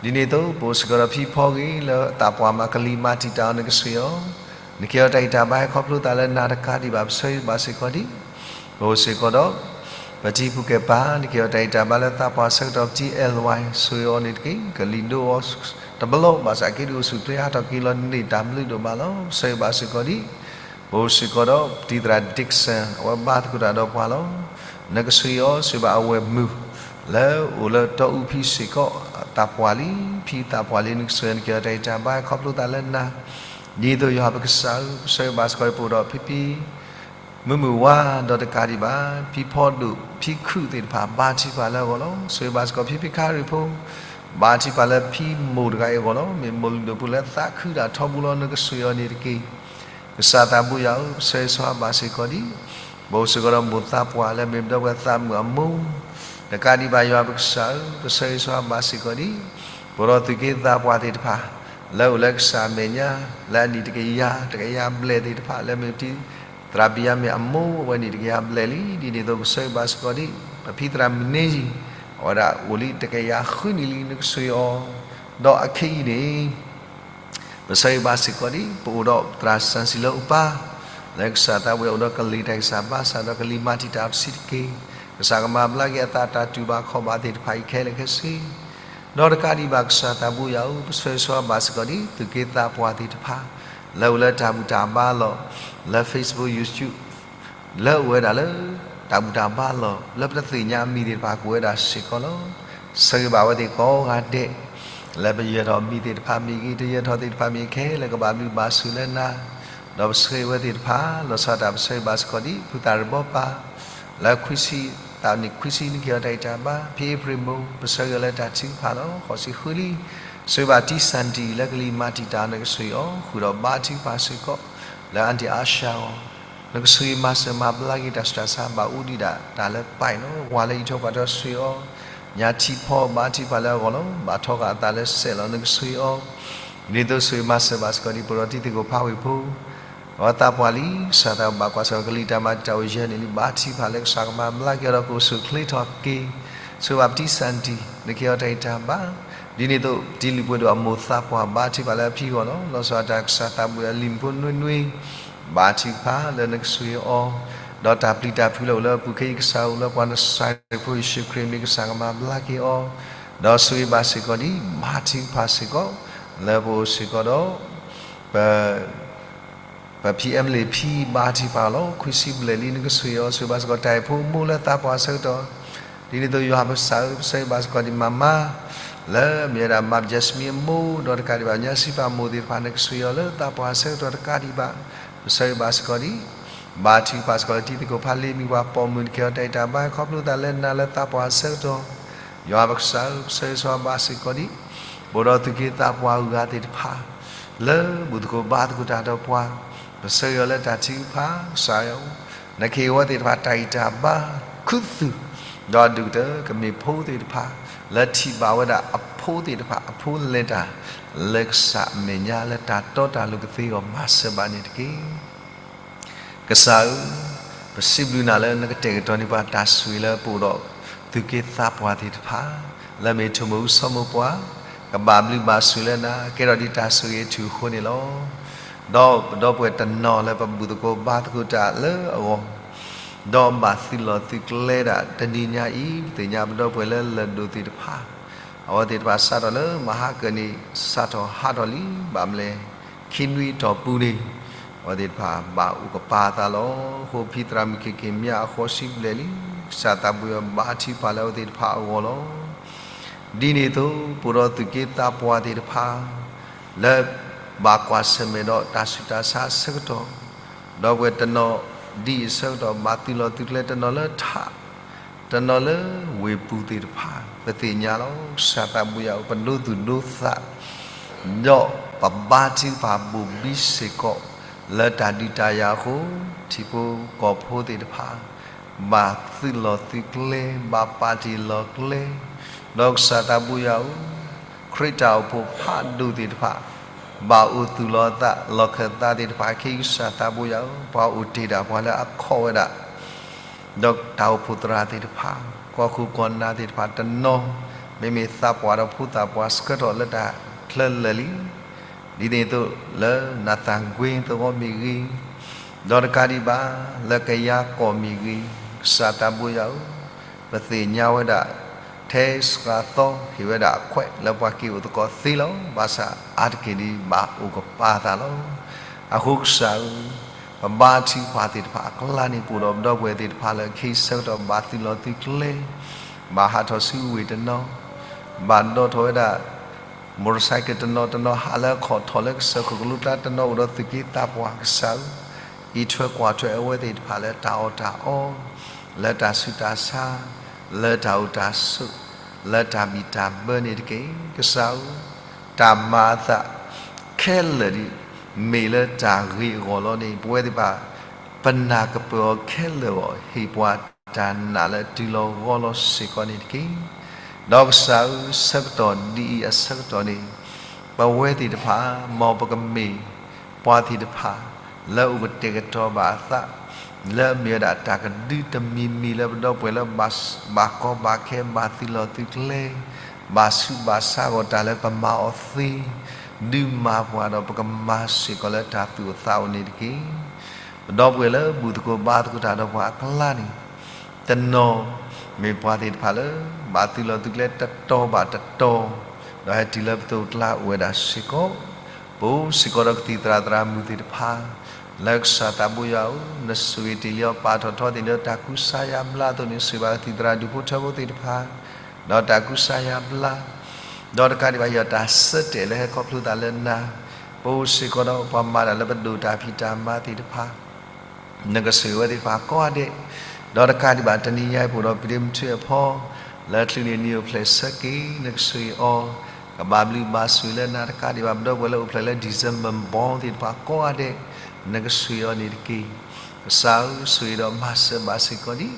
ဒ်န့ၣ်အသိး ပအိၣ်စ့ၢ်ကီးဒီးဖံဖီဂ့ၤ လၢသးပှၢ်မၤကလံၤမၤတံာ်တာ်အီၤ နကဆိၣ်ဂ့ၤအီၤ နကဟ့ၣ်အီၤတၢ်ဂံၢ်တၢ်ဘါခီဖျိသးလၢနၤတကးဒံးဘၣ် ပဆၢဂ့ၤဘၣ်စ့ၢ်ကီးဒံး ပအိၣ်စ့ၢ်ကီးဒီး ပတံၤဖုကဲၣ်ပၤ နကဟ့ၣ်အီၤတၢ်ဂံၢ်တၢ်ဘါလၢသးပှၢ်ဆၢကတီၢ် ပတံၤအဲၣ်ဝဲ ဆိၣ်ဂ့ၤအီၤန့ၣ်တက့ၢ်. ကလံၤဒိၣ်အီၤတဘျီ ဘၣ်ဆၣ်က့ၤဒုးအိၣ်ဆူၣ်အိၣ်ချ့ဟးထီၣ်က့ၤလီၤန့ၢ်တၢ်ဘျုးဒိၣ်မးလီၤ. ပဆၢဂ့ၤဘၣ်စ့ၢ်ကီးဒံး ပအိၣ်စ့ၢ်ကီးဒီး ပတံၤသရၣ် Dickson အဝဲဘါသကိးတၢ်ဒီးပှၤလီၤ. နကဆိၣ်ဂ့ၤအီၤ ဆိၣ်ဂ့ၤဘၣ်အဝဲၢ်မုၣ် လၢအိၣ်လၢတီအူဖံစ့ၢ်ကီး သးပှၢ်လံ ဖံသးပှၢ်လံ နကဆိၣ်ဂ့ၤ နကဟ့ၣ်အီၤတၢ်ဂံၢ်တၢ်ဘါခီဖျိသးလၢနၤ ဒ်သိးယွၤပကစၢ်ဧၢ ပဆၢဂ့ၤဘၣ်စ့ၢ်ကီး ပအိၣ်ဒီးဖံဖံ မုၢ်မုၢ်ဝါ ဒီးတကးဒံးဘၣ် ဖံဖီဒိၣ် ဖံခုၣ်သ့ၣ်တဖၣ် ဘါထုကဖၣ်လၢအဂီၢ်လီၤ. ဆိၣ်ဂ့ၤဘၣ်စ့ၢ်ကီး ဖံဖံခါရံၣ်ဖိ ဘါထုကဖၣ်လၢဖံမိၢ်တဂၤအံၤအဂီၢ်လီၤ. မ့ၢ်မိၢ်လုၢ်ဒိၣ်ပူၤလၢသးခုတၢ်ထီဘိလီၤ နကဆိၣ်ဂ့ၤအီၤန့ၣ်တက့ၢ်. ကစၢ်သးဘိယွၤဧၢ ပဆၢဂ့ၤဆိၣ်ဂ့ၤဘၣ်စ့ၢ်ကီးဒံး ပအိၣ်စ့ၢ်ကီးဒီးမိၢ်သးပှၢ်လၢမ့ၢ်ပဒီပုၢ်ဝဲၢ်သးမုၣ်အမိၢ် တကးဒံးဘၣ်ယွၤပကစၢ်ဧၢ ပဆၢဂ့ၤဆိၣ်ဂ့ၤဘၣ်စ့ၢ်ကီးဒံး ပအိၣ်ဒီးသူၣ်က့သးပှၢ်သ့ၣ်တဖၣ် လၢအိၣ်လၢကစၢ်အမဲာ်ညါ လၢအနံၣ်တကယၤ တကယၤဘျဲၣ်သ့ၣ်တဖၣ် လၢမ့ၢ်ပတံၤသရၣ်ဘံၣ်ယၤမ့ၣ်အမိၢ် အဝဲနံၣ်တကယၤဘျဲၣ်လံ ဒ်န့ၣ်အသိးပဆၢဂ့ၤဘၣ်စ့ၢ်ကီးဒံး ပဖံသရၣ်မုၢ်န့ၢ်ယံၤ အဝဲဒၣ်အိၣ်လံတကယၤဃုနံၣ်လံ နကဆိၣ်ဂ့ၤအီၤ ဒီးအခဲအံၤန့ၣ် ပဆၢဂ့ၤဘၣ်စ့ၢ်ကီးဒံး ပအိၣ်ဒီးသရၣ်စၢ်စံလၢအပၢ် လၢကစၢ်သးဝံၣ်အအိၣ်ဒီးကလံၤတၢ်ဂံၢ်စၢ်ဘါစၢ်ဒီးကလံၤမၤတံာ်တာ်အီၤတဆံးတက့ၢ်. ကစၢ်ကမၤဘျါက့ၤအသးတၢ်တူၢ်ဘၣ်ခီၣ်ဘၣ်သ့ၣ်တဖၣ်အံၤခဲလၢာ်ခဲဆ့ ဒီးတကးဒံးဘၣ်ကစၢ်သးဘိယွၤဧၢ ပဆၢဂ့ၤဆိၣ်ဂ့ၤဘၣ်စ့ၢ်ကီးဒံး သူၣ်က့သးပှၢ်သ့ၣ်တဖၣ် လၢအိၣ်လၢတၢ်ဘူၣ်တၢ်ဘါလီၢ် လၢ Facebook YouTube လၢအိၣ်ဝဲဒၣ်လၢ တၢ်ဘူၣ်တၢ်ဘါလီၢ် လၢပတသ့ၣ်ညါအမံၤသ့ၣ်တဖၣ် ကအိၣ်ဝဲဒၣ်စ့ၢ်ကီးလီၤ. ဆၢဂ့ၤဘၣ်ဝဲသ့ၣ်ကိးဂၤဒဲး လၢပယၢၤထီၣ်မံၤသ့ၣ်တဖၣ်မ့ၢ်ဂ့ၤ တယၢၤထီၣ်သ့ၣ်တဖၣ်မ့ၢ်ဂ့ၤ ခဲလၢာ်ကဘၣ်ဘျုးဘၣ်ဆိၣ်လၢနၤ ဒီးပဆၢဂ့ၤဝဲသ့ၣ်တဖၣ် လီၤဆီဒၣ်တၢ်ပဆၢဂ့ၤဘၣ်စ့ၢ်ကီးဒံး ဖုသၣ်ရဘီပၢ် လၢခွံဆံ သးနံၣ်ခွံဆံ နကဟ့ၣ်အီၤတၢ်ဂံၢ်တၢ်ဘါ ဖံအ့ဖြ့ၣ်မိၢ် ပဆၢဂ့ၤအီၤလၢတၢ်ထုကဖၣ်လီၤ. ဃိးဆံဃုလံ ဆၢဂ့ၤဘၣ်တံၢ်စၣ်တံၢ် လၢကလံၤမၤတံာ်တာ် နကဆိၣ်ဂ့ၤအီၤ ဃုာ်ဒီးဘါထုကဖၣ်စ့ၢ်ကီး လၢအါတံၢ်အါရှါအဂီၢ် နကဆိၣ်ဂ့ၤမၤစၢၤမၤဘျါက့ၤတၢ်ဆူးတၢ်ဆါ ဘၣ်အိၣ်ဒံးဒၣ်တၢ်လၢပၢ်အံၤလီၤ. ဝၤလၢအံးထွဲကွၢ်ထွဲဆိၣ်ဂ့ၤအီၤ ညါထံဖီဘါထုကဖၣ်လၢအဂီၢ်လီၤ. ဘၣ်ထီဃာ်အသးလၢစဲးလီၤ နကဆိၣ်ဂ့ၤအီၤ ဒ်သိးဆိၣ်ဂ့ၤမၤစၢၤဘၣ်စ့ၢ်ကီးဒံး ပဒီးတံၤသကိးဖးဝ့ၢ်ဖိ အဝဲသးပှၢ်လံ ကစၢ်သးဘၣ်ကွၢ်ဆၢၣ်ကလံၤတၢ်မၤတံာ်တာ်အိၣ်ယဲၢ်နံၣ်လံ ဘါထုကဖၣ်လၢကစၢ်ကမၤဘျါက့ၤအီၤဒီးကအိၣ်ဆူၣ်အိၣ်ချ့ထီၣ်က့ၤ ဆိၣ်ဂ့ၤဘၣ်ပတံၢ်စၣ်တံၢ် နကဟ့ၣ်အီၤတၢ်ဂံၢ်တၢ်ဘါ ဒ်န့ၣ်အသိး ပတံၤလုၢ်ပှ့ၤဒိၣ်အမိၢ်သးပှၢ် ဘါထုကဖၣ်လၢအဖံအဂီၢ်လီၤ. လီၤဆီဒၣ်တၢ်ကစၢ်သးဘိယွၤအလံၤမုၣ်ဖိနွ့နွ့ ဘါထုကဖၣ်လၢနကဆိၣ်ဂ့ၤအီၤ ဒီးတၢ်ပျံၤတၢ်ဖုးလၢအိၣ်လၢအပူၤခဲအံၤ ကစၢ်အိၣ်လၢပှၤနစၤရ့းဖိယ့ၣ်ၡူးခရံာ် မ့ၢ်ကစၢ်ကမၤဘျါက့ၤအီၤ ဒီးဆိၣ်ဂ့ၤဘၣ်စ့ၢ်ကီးဒံး ဘါထုကဖၣ်စ့ၢ်ကီး လၢပအိၣ်စ့ၢ်ကီးဒီး ပ ပဖံအဲမလ့ၣ်ဖံဘါထုကဖၣ်လီၤ. ခွံဆံဘျဲၣ်လံ နကဆိၣ်ဂ့ၤအီၤ ဆိၣ်ဂ့ၤဘၣ်စ့ၢ်ကီးတၢ်အဲၣ်ဖိမိၢ်လၢသးပှၢ်ဆၢကတီၢ် ဒ်န့ၣ်အသိးယွၤပကစၢ်ဧၢ ပဆၢဂ့ၤဘၣ်စ့ၢ်ကီးဒံးမၤမါ လၢမ့ၢ်ဝဲဒၣ် မၢ်ပယဲၢ်စမံအမိၢ် ဒီးတကးဒံးဘၣ် ညါစံးပာ်မိၢ်သ့ၣ်တဖၣ် နကဆိၣ်ဂ့ၤအီၤလၢသးပှၢ်အဆၢကတီၢ်တကးဒံးဘၣ်, ပဆၢဂ့ၤဘၣ်စ့ၢ်ကီးဒံး, ဘါထုကဖၣ်စ့ၢ်ကီးလၢတံၤသကိးဖးလ့ မ့ၢ်ပှၤပိာ်မုၣ်တက့ၢ်အီၤ တၢ်အံၤတၢ်ဘါ ခီဖျိသးလၢနၤလၢသးပှၢ်အဆၢကတီၢ်, ယွၤပကစၢ်ဧၢ ပဆၢဂ့ၤဆိၣ်ဂ့ၤဘၣ်စ့ၢ်ကီးဒံး, ပအိၣ်ဒီးသူၣ်က့သးပှၢ်အဂၤသ့ၣ်တဖၣ် လၢဘူၣ်သကိးဘါသကိးတၢ်ဒီးပှၤ, ပဆၢဂ့ၤအီၤလၢတၢ်ထုကဖၣ် ကစၢ်ဧၢ, နကဟ့ၣ်ဝဲသ့ၣ်တဖၣ်တၢ်ဂံၢ်တၢ်ဘါ ခူသူၣ်, ဒီးဒုၣ်ကတၢၢ်ကမ့ၢ်ဖိသ့ၣ်တဖၣ် လၢထံၣ်ဘၣ်ဝဲဒၣ်အဖိသ့ၣ်တဖၣ် အဖိလဲၤတၢ် လၢကစၢ်အမဲာ်ညါ လၢတၢ်တီတၢ်လိၤကသ့အဂီၢ် မၤစၢၤဘၣ်န့ၣ်တက့ၢ်. ကစၢ်ဧၢ, ပစံးဘျုးနၤလၢနကတဲာ်ကတီၤန့ၢ်ပှၤတၢ်ဆိၣ်ဂ့ၤလၢပအိၣ်ဒီး သူၣ်က့သးပှၢ်သ့ၣ်တဖၣ် လၢမ့ၢ်ထိၣ်မိၢ်အုၣ်ဆီမိၢ်ပှၢ်, ကဘၣ်ဘျုးဘၣ်ဆိၣ်လၢနၤ ကဲထီၣ်ဒံးတၢ်ဆိၣ်ဂ့ၤအထူၣ်အဃိန့ၣ်လီၤ. ဒီးပဒီပုၢ်ဝဲၢ်တနီၤလၢပဘူၣ်သကိးဘါသကိးတၢ်လၢအဂီၢ် ဒီးဘၣ်သုးလီၢ်သုးကျဲဒၣ်တနံၤညါအံၤ ပသ့ၣ်ညါပဒီပုၢ်ဝဲၢ်လၢလၢၢ်ဒိၣ်သ့ၣ်တဖၣ် အဝဲသ့ၣ်တဖၣ်စးထီၣ်လၢမဟါကၢၢ်န့ၣ် စးထီၣ်ဟးထီၣ်လံ ဘၣ်မလဲၣ် ခံနွံအတီၢ်ပူၤန့ၣ် အဝဲသ့ၣ်တဖၣ်ဘၣ်အိၣ်ကပၤအသးလီၤ. အဃိဖံသရၣ်မုၣ်က့ၤက့ၤမၠါအဃီဆံဘျဲၣ်လံ, ကစၢ်သးဘိယွၤဘါထုကဖၣ်လၢအဝဲသ့ၣ်တဖၣ်အဂီၢ်လီၤ. ဒ်န့ၣ်အသိး ပအိၣ်ဒီးသူၣ်က့သးပှၢ်သ့ၣ်တဖၣ် လၢဘၣ်ကွၢ်ဆၢၣ်မဲာ်ဒီးတၢ်ဆူးတၢ်ဆါအဆၢကတီၢ်, ဒီပုၢ်ဝဲၢ်တနီၤဒ်အံၤအဆၢကတီၢ် ဘၣ်သုးလီၢ်သုးကျဲတနီၤလၢထး တနီၤလၢဝ့ၢ်ပူၤသ့ၣ်တဖၣ် ပသ့ၣ်ညါလီၤ. ကစၢ်သးဘိယွၤဧၢ ပဒိသူၣ်ဒိသး ဒီးပဘါထုကဖၣ်ဘိၣ်ဘံစ့ၢ်ကီး လၢတၢ်ဒုးတၢ်ယၤအဃိ ထံဖိကီၢ်ဖိသ့ၣ်တဖၣ် ဘၣ်သုးလီၢ်သုးကျဲ ဘၣ်ပာ်တ့ၢ်လီၢ်ကျဲ, ဒီးကစၢ်သးဘိယွၤဧၢ ခရံာ်တၢ်အိၣ်ဖှိၣ်ဖးဒိၣ်သ့ၣ်တဖၣ် ဘၣ်အိၣ်သူၣ်လီၤအသး လီၢ်ခၢၣ်သးသ့ၣ်တဖၣ် ခဲအံၤကစၢ်သးဘိယွၤဧၢ ပှၤအိၣ်တ့ၢ်ဒၣ်ပှၤလၢအခီၣ်ဝဲဒၣ် ဒီးတၢ်အိၣ်ဖှိၣ်သရၣ်သ့ၣ်တဖၣ် ကီၢ်ခိၣ်ကီၢ်နၢ်သ့ၣ်တဖၣ်တနီၤ မ့မ့ၢ်သးပှၢ်ဒီးဖိသၣ်ပှၢ်ဆှၢထီၣ်လၢတၢ်ချၢလၢာ်လံ. ဒ်န့ၣ်အသိးလၢနသၣ်ကွ့သဝီမ့ၢ်ဂ့ၤ, ဒီးတကးဒံးဘၣ် လၢကယၤကီၢ်မ့ၢ်ဂ့ၤ, ကစၢ်သးဘိယွၤဧၢ, ပသ့ၣ်ညါဝဲဒၣ် ထဲစှၤသီဟ့ၣ်ဝဲဒၣ်အခွဲးလၢပှၤက့ၤအိၣ်သကိးသ့လီၤ. ဘၣ်ဆၣ်အါတက့ၢ်ဒ်ဘၣ်အိၣ်ကပၤသးလီၤ. အဃိကစၢ်ဧၢ, ပဘါထုကဖၣ်သ့ၣ်တဖၣ်အကျါန့ၣ် ပအိၣ်ဒီးပဒီပုၢ်ဝဲၢ်သ့ၣ်တဖၣ်လၢခဲအံၤဆၢကတီၢ်ဘၣ်သုးလီၢ်သုးကျဲ, ဘၣ်ဟးထီၣ်ဆူဝ့ၢ်တနီၤ, ဘၣ်ဒီးထီၣ်ဝဲဒၣ် မိၢ်တဆါက့ၤတနီၤတနီၤ ဟးလၢအခီၣ်ထီၣ်လၢကစၢၢ်ခိၣ်ကလိကျါတနီၤ အိၣ်ဒီးသူၣ်က့သးပှၢ်ကစၢ်ဧၢ, အံးထွဲကွၢ်ထွဲအဝဲသ့ၣ်တဖၣ်လၢတၢ်အီၣ်တၢ်အီ, လၢတၢ်ဆူးတၢ်ဆါ, လၢတၢ်အိၣ်တၢ်ဆိး, လၢတၢ်ဘံၣ်တၢ်ဘၢန့ၣ်တက့ၢ်. ကစၢ်ဧၢ, တၢ်မၤအသးခဲလၢာ်ဒ် မ့ၢ်လၢတၢ်ဂ့ၤအဂီၢ်လီၤန့ၣ် ပဝဲသ့ၣ်တဖၣ် ပနၢ်ကပၢၢ်အီၤခဲလၢာ်အဂီၢ် ဟ့ၣ်ပှၤတၢ်နာ်လၢတုၤလီၤဂီၤလီၤစ့ၢ်ကီးန့ၣ်တက့ၢ်. ဒီးကစၢ်ဧၢ, ဆၢကတီၢ်ဒ်အံၤအဆၢကတီၢ်န့ၣ် ပဝဲသ့ၣ်တဖၣ် မ်ပကမ့ၢ်ပှၤသ့ၣ်တဖၣ် လၢအိၣ်ကတဲာ်ကတီၤဘၣ်အသး လၢအမ့ၢ်ဝဲဒၣ်တၢ်ကဒုတမံၤမံၤလၢပဒီပုၢ်ဝဲၢ်လၢ ဘၣ်ကီဘၣ်ခဲ ဘၣ်သုးလီၢ်သုးကျဲ ဘၣ်ဆူးဘၣ်ဆါအဂီၢ် တၢ်လၢပမၤအီၤသ့ ဒုးမၤပှၤဒီးပကမၤစ့ၢ်ကီးလၢတၢ်သူၣ်အိၣ်သးအိၣ်န့ၣ်တက့ၢ်. ပဒီပုၢ်ဝဲၢ်လၢဘူၣ်သကိးဘါသကိးတၢ်ဒီးပှၤအကျါန့ၣ် တနီၤ မ့ၢ်ပှၤသ့ၣ်တဖၣ်လၢ ဘၣ်သုးလီၢ်သုးကျဲတတီၤဘၣ်တတီၤ ဒီးဟဲတုၤလၢပသိးပကျါအိၣ်ဝဲဒၣ်စ့ၢ်ကီး ပအိၣ်စ့ၢ်ကီးဒီးကသံၣ်သရၣ်သရၣ်မုၣ်သ့ၣ်တဖၣ် လၢကစၢ်သးဘိယွၤဧၢ, နဆိၣ်ဂ့ၤတ့ၢ်လံအီၤ ပာ်ထီၣ်ထီသ့ၣ်လၢတၢ်ကူစါယါဘျါအသိးန့ၣ် ဆိၣ်ဂ့ၤဘၣ်ကသံၣ်သရၣ်ဒူၣ်ဖိထၢဖိသ့ၣ်တဖၣ် ဒီးတၢ်ကူစါယါဘျါ ဒီးတကးဒံးဘၣ် ဟ့ၣ်အီၤတၢ်ဆၢတဲာ်လၢဟဲခီဖျိသးလၢနၤ, ပအိၣ်စ့ၢ်ကီးဒီးပှၤမၤတၢ်လၢပဒိၣ်တၢ်ဖံးတၢ်မၤသ့ၣ်တဖၣ် နကဆိၣ်ဂ့ၤဝဲသ့ၣ်တဖၣ်ကိးဂၤဒဲး, ဒီးတကးဒံးဘၣ် တနံၤညါအံၤပအိၣ်ဒီးပဒ့မုၣ်ထူအဖီ လၢချုးန့ၢ်နံၤအိၣ်ဖျဲၣ်ဆၢက့ၤ နကဆိၣ်ဂ့ၤအီၤ, ကဘၣ်ဘျုးဘၣ်ဆိၣ်ဂ့ၤလၢနၤ တကးဒံးဘၣ် ပဒီပုၢ်ဝဲၢ်လၢအိၣ်ဖျဲၣ်လၢ December born သ့ၣ်တဖၣ်ကိးဂၤဒဲး နကဆိၣ်ဂ့ၤအီၤန့ၣ်တက့ၢ်. ကစၢ်ဧၢ, ဆိၣ်ဂ့ၤဒီးမၤစၢၤဘၣ်စ့ၢ်ကီးဒံး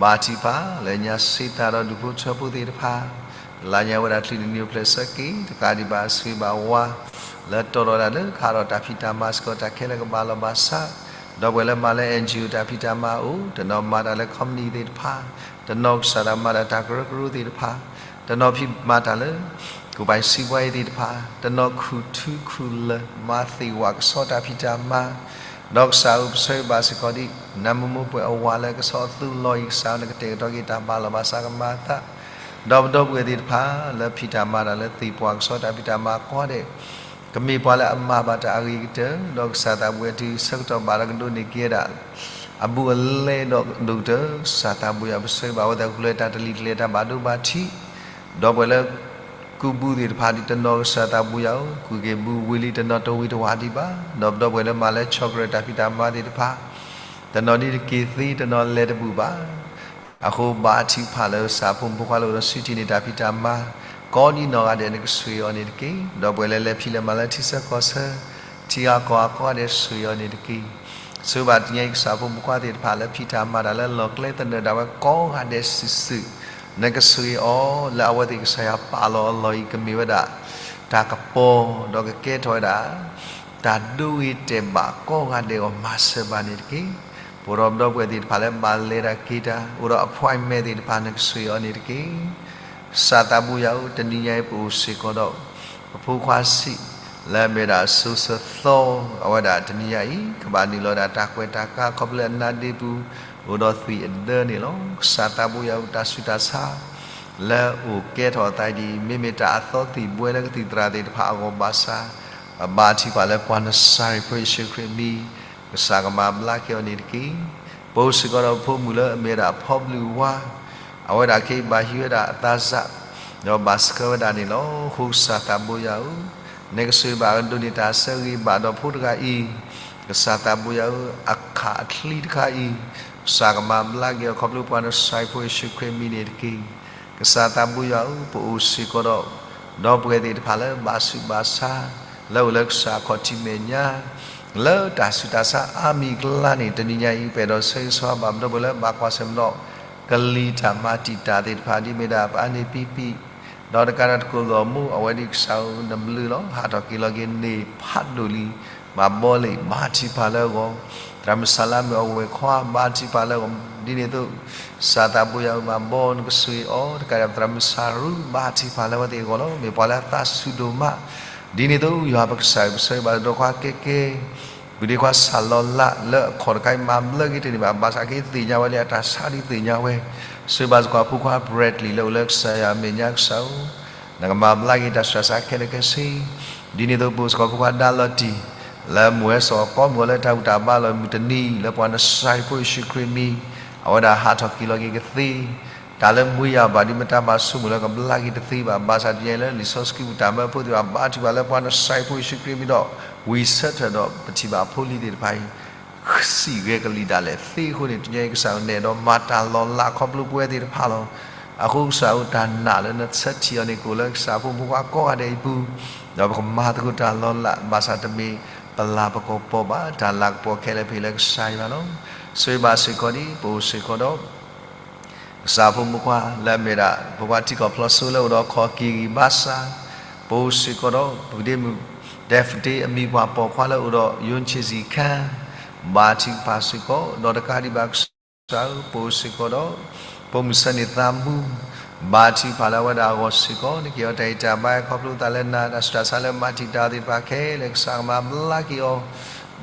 ဘါထုကဖၣ် လၢညါစ့သးဒီးဒူၣ်ဖိထၢဖိသ့ၣ်တဖၣ် လၢညါဝဲဒၣ်ချုးန့ၢ်နံၤအိၣ်ဖျဲၣ်ဆၢက့ၤ တကးဒံးဘၣ် ဆိၣ်ဂ့ၤဘၣ်ဝၤ လၢတီဒီးတၢ်လၢခးဒီးတၢ်ဖံးတၢ်မၤစ့ၢ်ကီး တၢ်ခဲလၢာ်ကဘၣ်လီၤဘၣ်စး, ဒီပုၢ်ဝဲၢ်လၢမၤလၢ NGO တၢ်ဖံးတၢ်မၤအိၣ်, တနီၤမၤတၢ်လၢ company သ့ၣ်တဖၣ်, တနီၤကစၢ်ဒၣ်မၤတၢ်တၢ်ကရၢကရိသ့ၣ်တဖၣ်, တနီၤဖံးမၤတၢ်လၢ ကူၣ်ပၤစံးပှၤအံၤသ့ၣ်တဖၣ်, တနီၤခူၣ်ထူခူၣ်လၢာ် မၤသ့ၣ်ဝးကဆီတၢ်ဖံးတၢ်မၤ, ဒီးကစၢ်ဧၢ ပဆၢဂ့ၤဘၣ်စ့ၢ်ကီးဒံး နၢမူမိၢ်ပှဲၤအဝၤလၢကဆီအသိလီၤအံၤ ကစၢ်ဧၢ နကတဲာ်ကတီၤက့ၤတၢ်ဘၣ်လီၤဘၣ်စးကမၤအသး, ဒီးပဒီပုၢ်ဝဲၢ်သ့ၣ်တဖၣ် လၢဖံးတၢ်မၤတၢ်လၢသ့ၣ်ပှၢ်ကဆီတၢ်ဖံးတၢ်မၤကိးဂၤဒဲး ကမ့ၢ်ပှၤလၢအမၤဘၣ်တၢ်အဂ့ၤကတၢၢ်, ဒီးကစၢ်သးဘိယွၤတုၤဆၢကတီၢ်ဘၣ်ဒီးကဒိးန့ၢ်က့ၤဝဲဒၣ် အဘူးအလဲဒီးဒိၣ်ကတၢၢ် ကစၢ်သးဘိယွၤ ပဆၢဂ့ၤဘၣ်ဝဲသ့ၣ် ကပျၢၤတၢ်တလံၤတလဲၤတၢ်ဘၣ်ဒိဘၣ်ထံး, ဒီပုၢ်ဝဲၢ်လၢ ကူးဘုသ့ၣ်တဖၣ်ဒ်တနီၤကစၢ်သးဘိယွၤဧၢ, ကူးက့ၤဘုဝံၤလံတနီၤတဝံၤတဝးဒံးဘၣ်, ဒီးပဒီပုၢ်ဝဲၢ်လၢမၤလၢဆီၣ်ကရၢၢ်တၢ်ဖံးတၢ်မၤသ့ၣ်တဖၣ်, တနီၤဒ်တက့ၤသ့ တနီၤလဲၤတဘူၣ်ဘၣ်. အဃိဘါထုကဖၣ်လၢကစၢ်ဖိမုၣ်ဖိခွါလၢအိၣ်ဒီးဆူထံးန့ၢ်တၢ်ဖံးတၢ်မၤ, ကိးဒ်နီၢ်ဂၤဒဲးနကဆှၢအီၤန့ၣ်တက့ၢ်. ဒီပုၢ်ဝဲၢ်လၢလဲၤဖံးလဲၤမၤလၢထံဆၢကီၢ်ဆၢ, ထံဂၤကီၢ်ဂၤကိးဂၤဒဲးဆှၢအီၤန့ၣ်တက့ၢ်. ဆိဘၣ်တနံၤအံၤကစၢ်ဖိမုၣ်ဖိခွါသ့ၣ်တဖၣ်လၢဖံးတၢ်မၤတၢ်လၢလီၢ်ကျဲသနၢၣ်ဒၣ်ဝဲကိးဂၤဒဲးစုာ်စုာ်, နကဆှၢအီၤလၢအဝဲသ့ၣ်ကစၢ်ယွၤပာ်လီၤအလီၢ်အံၤ ကမ့ၢ်ဝဲဒၣ် တၢ်ကပီၤ, ဒီးကကဲထီၣ်ဝဲဒၣ် တၢ်ဒိဂ့ၤတဲာ်ဘၣ်ကိးဂၤဒဲးအဂီၢ်မၤစၢၤဘၣ်န့ၣ်တက့ၢ်. ပအိၣ်ဒီးပဒီပုၢ်ဝဲၢ်သ့ၣ်တဖၣ်လၢဘၣ်လဲၤတၢ်က့ၤတၢ်, အိၣ်ဒီး appointment သ့ၣ်တဖၣ်နကဆှၢအီၤန့ၣ်တက့ၢ်. ကစၢ်သးဘိယွၤဧၢ, တနံၤညါအံၤပအိၣ်စ့ၢ်ကီးဒီး ပဖိခွါဆံး, လၢအမ့ၢ်ဒၣ်စိၤစၢသီ, အဝဲဒၣ်တနံၤညါအံၤ ကဘၣ်နုာ်လီၤဒၣ်တၢ်ကွဲးတၢ်ကၤခီဖျိလၢအနါဒ့ပူၤ, အိၣ်ဒီးသွံၣ်အဒၢန့ၣ်လီၤ. ကစၢ်သးဘိယွၤဧၢ, တၢ်ဆူးတၢ်ဆါ လၢအိၣ်ကဲထီၣ်အသးဒ်အံၤ မ့မ့ၢ်တၢ်အသီသံၣ်ဘှဲလၢကသံၣ်သရၣ်သ့ၣ်တဖၣ်အဂီၢ်ဘၣ်ဆၣ်, ပဘါထုကဖၣ်လၢပှၤနစၤရ့းဖိယ့ၣ်ၡူးခရံာ်အမံၤ, ကစၢ်ကမၤဘျါက့ၤအီၤန့ၣ်တက့ၢ်. ပအိၣ်စ့ၢ်ကီးဒီးဖိမုၣ်လၢအမ့ၢ်ဝဲဒၣ်ဖီဘျုးဝါ, အဝဲဒၣ်ခဲအံၤဘၣ်ဟံးဝဲဒၣ်အသးစၢ်, ဒီးဘၣ်စၢၤဝဲဒၣ်န့ၣ်လီၤ. အဃိကစၢ်သးဘိယွၤဧၢ, နကစၢ်ဘၣ်ကဒိးန့ၢ်တၢ်ဆၢဂ့ၤဘၣ်ဒီးဖိတဂၤအံၤ, ကစၢ်သးဘိယွၤဧၢ, အခၣ်အချံတခါအံၤ, ကစၢ်ကမၤဘျါက့ၤအီၤခီဖျိပှၤနစၤရ့းဖိယ့ၣ်ၡူးခရံာ်အမံၤန့ၣ်တက့ၢ်. ကစၢ်သးဘိယွၤဧၢ, ပအိၣ်စ့ၢ်ကီးဒီး ဒီပုၢ်ဝဲၢ်သ့ၣ်တဖၣ်လၢဘၣ်ဆူးဘၣ်ဆါ, လၢအိၣ်လၢကစၢ်ခီၣ်ထံးမဲာ်ညါ, လၢတၢ်ဆူးတၢ်ဆါအါမံၤအကျါန့ၣ် တနံၤညါအံၤ ပအဲၣ်ဒိးဆၢဂ့ၤဆၢဝါဘၣ်ပဒီပုၢ်ဝဲၢ်လၢဘၣ်ကွၢ်ဆၢၣ်မဲာ်ဒီး ကလံၤတၢ်မၤတံာ်တာ်သ့ၣ်တဖၣ် ဒ်မ့ၢ်ဒၣ်ပအါန့ၢ်ပံပံ, ဒီးတကးဒီးတကိးလိာ်အမိၢ် အဝဲဒ်ကစၢ်ဧၢ နဘျုးလီၤ. ဟးထီၣ်က့ၤလီၤက့ၤန့ၢ်ဖးဒိၣ်လံ, မၤဘီလံ ဘါထုကဖၣ်လၢအဂီၢ်, သရၣ်မုၣ်စၢ်လါမုၣ်အဝဲၢ်ခွါ ဘါထုကဖၣ်လၢအဂီၢ်, ဒ်န့ၣ်အသိး ကစၢ်သးဘိယွၤဧၢ မၤဘီနကစၢ်အီၤ, တကးဒီးပသရၣ်မုၣ်စၢ်ရူ ဘါထုကဖၣ်လၢအဝဲသ့ၣ်အဂီၢ်လီၤ. မ့ၢ်ပှၤလၢအသးစူၤဒိၣ်မး, ဒ်န့ၣ်အသိး ယွၤပကစၢ်ဧၢ ပဆၢဂ့ၤဘၣ်ဒီးခွါကဲကဲ ပုၢ်ဒ့ခွါစၢ်လီၤလးလၢအခီၣ်တခါအံၤ မၤဘျါက့ၤတန့ၢ်ဘၣ်, ဘၣ်ဆၣ်က့ၤသ့ၣ်ညါဝဲလံ အတၢ်ဆါဒုးသ့ၣ်ညါဝဲ, ဆၢဂ့ၤဘၣ်စ့ၢ်ကီးဖိခွါ Bradley လၢအိၣ်လၢကစၢ်ယွၤအမဲာ်ညါကစၢ်ဧၢ, နကမၤဘျါက့ၤတၢ်ဆူးတၢ်ဆါခဲလၢာ်ခဲဆ့, ဒ်န့ၣ်အသိး ပအိၣ်စ့ၢ်ကီးဖိခွါဒါလီၤတံၢ် လၢမုၢ်ဝဲစီၤကိးမုၢ်ဂီၤလၢတၢ်ဘူၣ်တၢ်ဘါလီၢ်မုၢ်တနံၤ လၢပှၤနစၤရ့းဖိယ့ၣ်ၡူးခရံာ်အမံၤ, အဝဲဒၣ်ဟးထီၣ်က့ၤလီၤက့ၤကသ့ တၢ်လၢမူယၤဘၣ်ဒ်မတၤဘၣ်ဆိကမိၣ်လၢကဘျါက့ၤတသ့ဘၣ်, ဘၣ်ဆၣ်တနံၤညါအံၤလၢလံာ်စီဆှံပူၤတၢ်မၢဖိသ့ၣ်တဖၣ် ဘါထုကဖၣ်လၢပှၤနစၤရ့းဖိယ့ၣ်ၡူးခရံာ်အမံၤဒီး ဝံၤဆၢထၢၣ်ဒီးပထံၣ်ဘၣ်အဖိလံၤသ့ၣ်တဖၣ်အံၤ စံၣ်ဂဲၤကလံၣ်ဒၣ်လဲာ်သ့အဃိန့ၣ် တနံၤညါအံၤကစၢ်ဧၢ နအဲၣ်ဒိးမၤတၢ်လီၤလးခီဖျိပဝဲသ့ၣ်တဖၣ်လီၤ. အဃိကစၢ်ဧၢ တၢ်နာ်လၢနဆၢထံၣ်အီၤန့ၣ် ကအိၣ်လၢကစၢ်ဖိမုၣ်ဖိခွါကိးဂၤဒဲးအံၤအပူၤ, ဒီးပကမၤသကိးတၢ်လီၤလး ဘၣ်ဆၣ်တမ့ၢ်ပလၤပကီၢ်ပီၤဘၣ်, တၢ်လၤကပီၤခဲလၢာ်ဖဲလၢကစၢ်ယွၤလီၤ. ဆိၣ်ဂ့ၤဘၣ်စ့ၢ်ကီးဒ် ပအိၣ်စ့ၢ်ကီးဒီး ကစၢ်ဖိမုၣ်ဖိခွါလၢအမ့ၢ်ဒၣ် ဖိခွါထံကီၢ်ဖျိးစိလၢအိၣ်ဒီးခီၣ်က့ၤဂံၢ်ဘါစၢ်, ပအိၣ်စ့ၢ်ကီးဒီး ပုၢ်ဒ့မုၣ် ဒဲးဖဒ့ အမံၤပှၢ်ပိာ်ခွါလၢအိၣ်ဒီး ယိၤဆ့ၣ်စံၣ်ခါ, ဘါထုကဖၣ်စ့ၢ်ကီး, ဒီးတကးဒံးဘၣ်ကစၢ်ဧၢ ပအိၣ်စ့ၢ်ကီးဒီး ဖိမုၣ်ဆၢန့ၣ်သးမူ, ဘါထုကဖၣ်လၢအဝဲဒၣ်အဂီၢ်စ့ၢ်ကီး နက့ၤအီၤတၢ်ဂံၢ်တၢ်ဘါခီဖျိသးလၢနၤ တၢ်ဆူးတၢ်ဆါလၢမၤတံာ်တာ်သ့ၣ်တဖၣ်ခဲလၢာ် ကစၢ်ကမၤဘျါက့ၤအီၤ,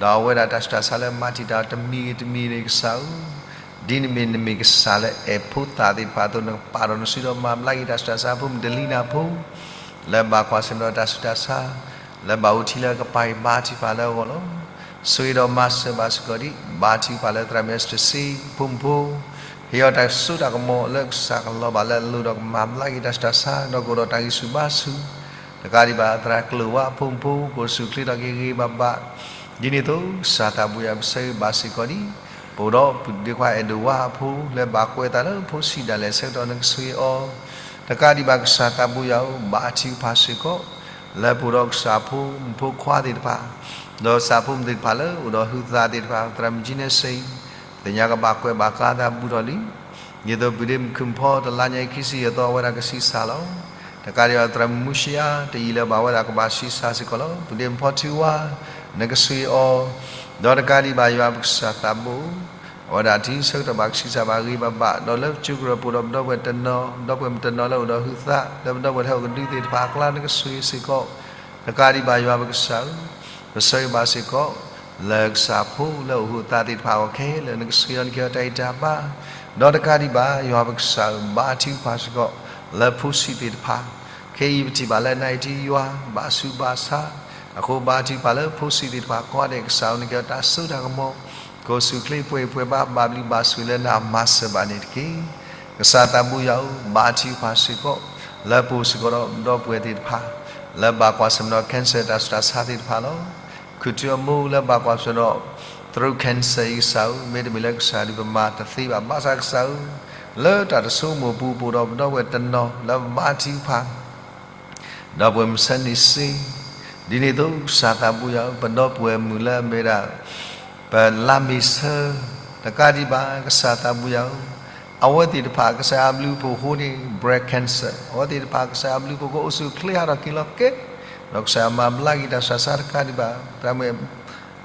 ဒီးအဝဲဒၣ်တၢ်ဆူးတၢ်ဆါလၢမၤတံာ်တာ်တမံၤဂ့ၤတမံၤန့ၣ် ကစၢ်ဧၢ ဒ်နမ့ၢ်နမ့ၢ်ကစၢ်လၢအဲၣ်ဖိသၣ်သ့ၣ်တဖၣ်အသိး နကပာ်ဒီးနစုဒီးမၤဘျါက့ၤတၢ်ဆူးတၢ်ဆါ ဖိမုၣ်ဒလံနၢ်ဖိ လၢဘၣ်ကွၢ်ဆၢၣ်မဲာ်ဒီးတၢ်ဆူးတၢ်ဆါ လၢဘၣ်အိၣ်ထံလၢကပၤအံၤ ဘါထုကဖၣ်လၢအဂီၢ်လီၤ. ဆိၣ်ဂ့ၤဒီးမၤစၢၤဘၣ်စ့ၢ်ကီးဒ် ဘါထုကဖၣ်လၢသရၣ်မုၣ်အ့စတၢၢ်စ့ ဖိမုၣ်ဖိ ဟ့ၣ်အီၤတၢ်စိတၢ်ကမီၤလၢကစၢ်ကလီၤဘၣ်လၢအလိၤဒီးကမၤဘျါက့ၤတၢ်ဆူးတၢ်ဆါ ဒီးကအိၣ်ဒီးတၢ်ဂံၢ်ဆူၣ်ဘါဆူၣ် တကးဒံးဘၣ်သရၣ်ကျိာ်ဝါဖိမုၣ်ဖိ ကအိၣ်ဆူၣ်ချ့ထီၣ်က့ၤဂ့ၤဂ့ၤဘၣ်ဘၣ် ဒ်န့ၣ်အသိး ကစၢ်သးဘိယွၤ ပဆၢဂ့ၤဘၣ်စ့ၢ်ကီးဒ် ပအိၣ်ဒီးပုၢ်ဒ့ခွါအဲၣ်ဒိးဝါအဖိ လၢဘၣ်ကွဲးသးလၢဖိဆံးဒၣ်လဲာ်ဆၢကတီၢ် နကဆိၣ်ဂ့ၤအီၤ တကးဒံးဘၣ်ကစၢ်သးဘိယွၤဧၢ ဘါထုကဖၣ်စ့ၢ်ကီး လၢပအိၣ်ဒီးကစၢ်ဖိမုၣ်ဖိခွါသ့ၣ်တဖၣ် ဒီးကစၢ်ဖိမုၣ်သ့ၣ်တဖၣ်လၢအိၣ်ဒီးဟုးသးသ့ၣ်တဖၣ် သရၣ်မုၣ်ကၠံနဲစ့ သ့ၣ်ညါကဘၣ်ကွဲးဘၣ်ကၤသးဘူးထီၣ်လံ ဒ်သိးပုၢ်ဒ့မုၣ်ခုၣ်ဖီတလါညါအံၤခံဆံယဲၢ်သီ အဝဲဒၣ်ကဆံးစၢ်လီၤ. တကးဒံးဘၣ်သရၣ်မုၣ်မူရှံယါ တယံာ်လၢၤဘၣ် အဝဲဒၣ်ကဘၣ်ဆံးစၢ်စ့ၢ်ကီးလီၤ. ပုၢ်ဒ့မုၣ်ဖီထုဝါ နကဆိၣ်ဂ့ၤအီၤ ဒီးတကးဒံးဘၣ်ယွၤပကစၢ်သးဘိ အဝဲဒၣ်တုၤဆၢကတီၢ်ဘၣ်ကဆံးစၢ်ဘၣ်ဂ့ၤဘၣ်ဘၣ် ဒီးလၢကစၢ်ကရၢၢ်ပူၤဒီးပဒီပုၢ်ဝဲၢ်တနီၤ ဒီပုၢ်ဝဲၢ်မုၣ်တနီၤလၢအိၣ်ဒီးဟုးသး လၢပဒီပုၢ်ဝဲၢ်လၢဟဲအိၣ်ကဒုသ့ၣ်တဖၣ်အကျါ နကဆိၣ်ဂ့ၤစ့ၢ်ကီး တကးဒံးဘၣ်ယွၤပကစၢ်ဧၢ ပဆၢဂ့ၤဘၣ်စ့ၢ်ကီး လၢကစၢ်ဖိလၢအိၣ်ဟုးသးသ့ၣ်တဖၣ်အဂီၢ်ခဲလၢာ် နကဆိၣ်ဂ့ၤအီၤ နကဟ့ၣ်အီၤတၢ်ဂံၢ်တၢ်ဘါ ဒီးတကးဒံးဘၣ် ယွၤပကစၢ်ဧၢ ဘါထုကဖၣ်စ့ၢ်ကီး လၢဖိဆံးသ့ၣ်တဖၣ် ခဲအံၤပထံၣ်ဘၣ်လၢနအံၤထံယွၤ ဘၣ်ဆူးဘၣ်ဆါ အဃိဘါထုကဖၣ်လၢဖိဆံးသ့ၣ်တဖၣ်ကိးဂၤဒဲး ကစၢ်ဧၢ နကဟ့ၣ်အီၤတၢ်စိတၢ်ကမီၤ ကအိၣ်ဆူၣ်ချ့ပှဲၤအံၤပှဲၤဘါ ဘၣ်ဘျုးဘၣ်ဆိၣ်လၢနၤမၤစၢၤဘၣ်န့ၣ်တက့ၢ်. ကစၢ်သးဘိယွၤဧၢ ဘါထုကဖၣ်စ့ၢ်ကီး လၢပအိၣ်စ့ၢ်ကီးဒီးပဒီပုၢ်ဝဲၢ်သ့ၣ်တဖၣ် လၢဘၣ်ကွၢ်ဆၢၣ်မဲာ်ဒီး cancer တၢ်ဆူးတၢ်ဆါသ့ၣ်တဖၣ်လီၤ. ခုၣ်ထူအမိၢ်လၢဘၣ်ကွၢ်ဆၢၣ်မဲာ်ဒီး throat cancer အံၤကစၢ်ဧၢ, မ့တမ့ၢ်လၢကစၢ်ယွၤဒုးပမၤတသ့ဘၣ်, ဘၣ်ဆၣ်ကစၢ်ဧၢ, လၢတၢ်တဆိကမိၣ်ပူၤ ပအိၣ်ဒီးပဒီပုၢ်ဝဲၢ်တနီၤလၢဘါထုကဖၣ် ဒီပုၢ်ဝဲၢ်မုၢ်ဆ့ၣ်န့ၣ်စ့, ဒ်န့ၣ်အသိးကစၢ်သးဘိယွၤဧၢ, ပဒီပုၢ်ဝဲၢ်မုၣ်လၢအမ့ၢ်ဒၣ် ပလါမ့ၤဆၢ တကးဒံးဘၣ် ကစၢ်သးဘိယွၤဧၢ, အဝဲသ့ၣ်တဖၣ်ကစၢ်ယွၤအဘျုးအဖှိၣ်အဃိန့ၣ် breast cancer အဝဲသ့ၣ်တဖၣ်ကစၢ်ယွၤအဘျုးအဖှိၣ်အဃိ အိၣ်ဆူၣ်အိၣ်ချ့ဟးထီၣ်က့ၤလီၤက့ၤ, ဒီးကစၢ်ယွၤမၤဘျါက့ၤတၢ်ဆူးတၢ်ဆါတကးဒံးဘၣ်, သရၣ်မုၣ်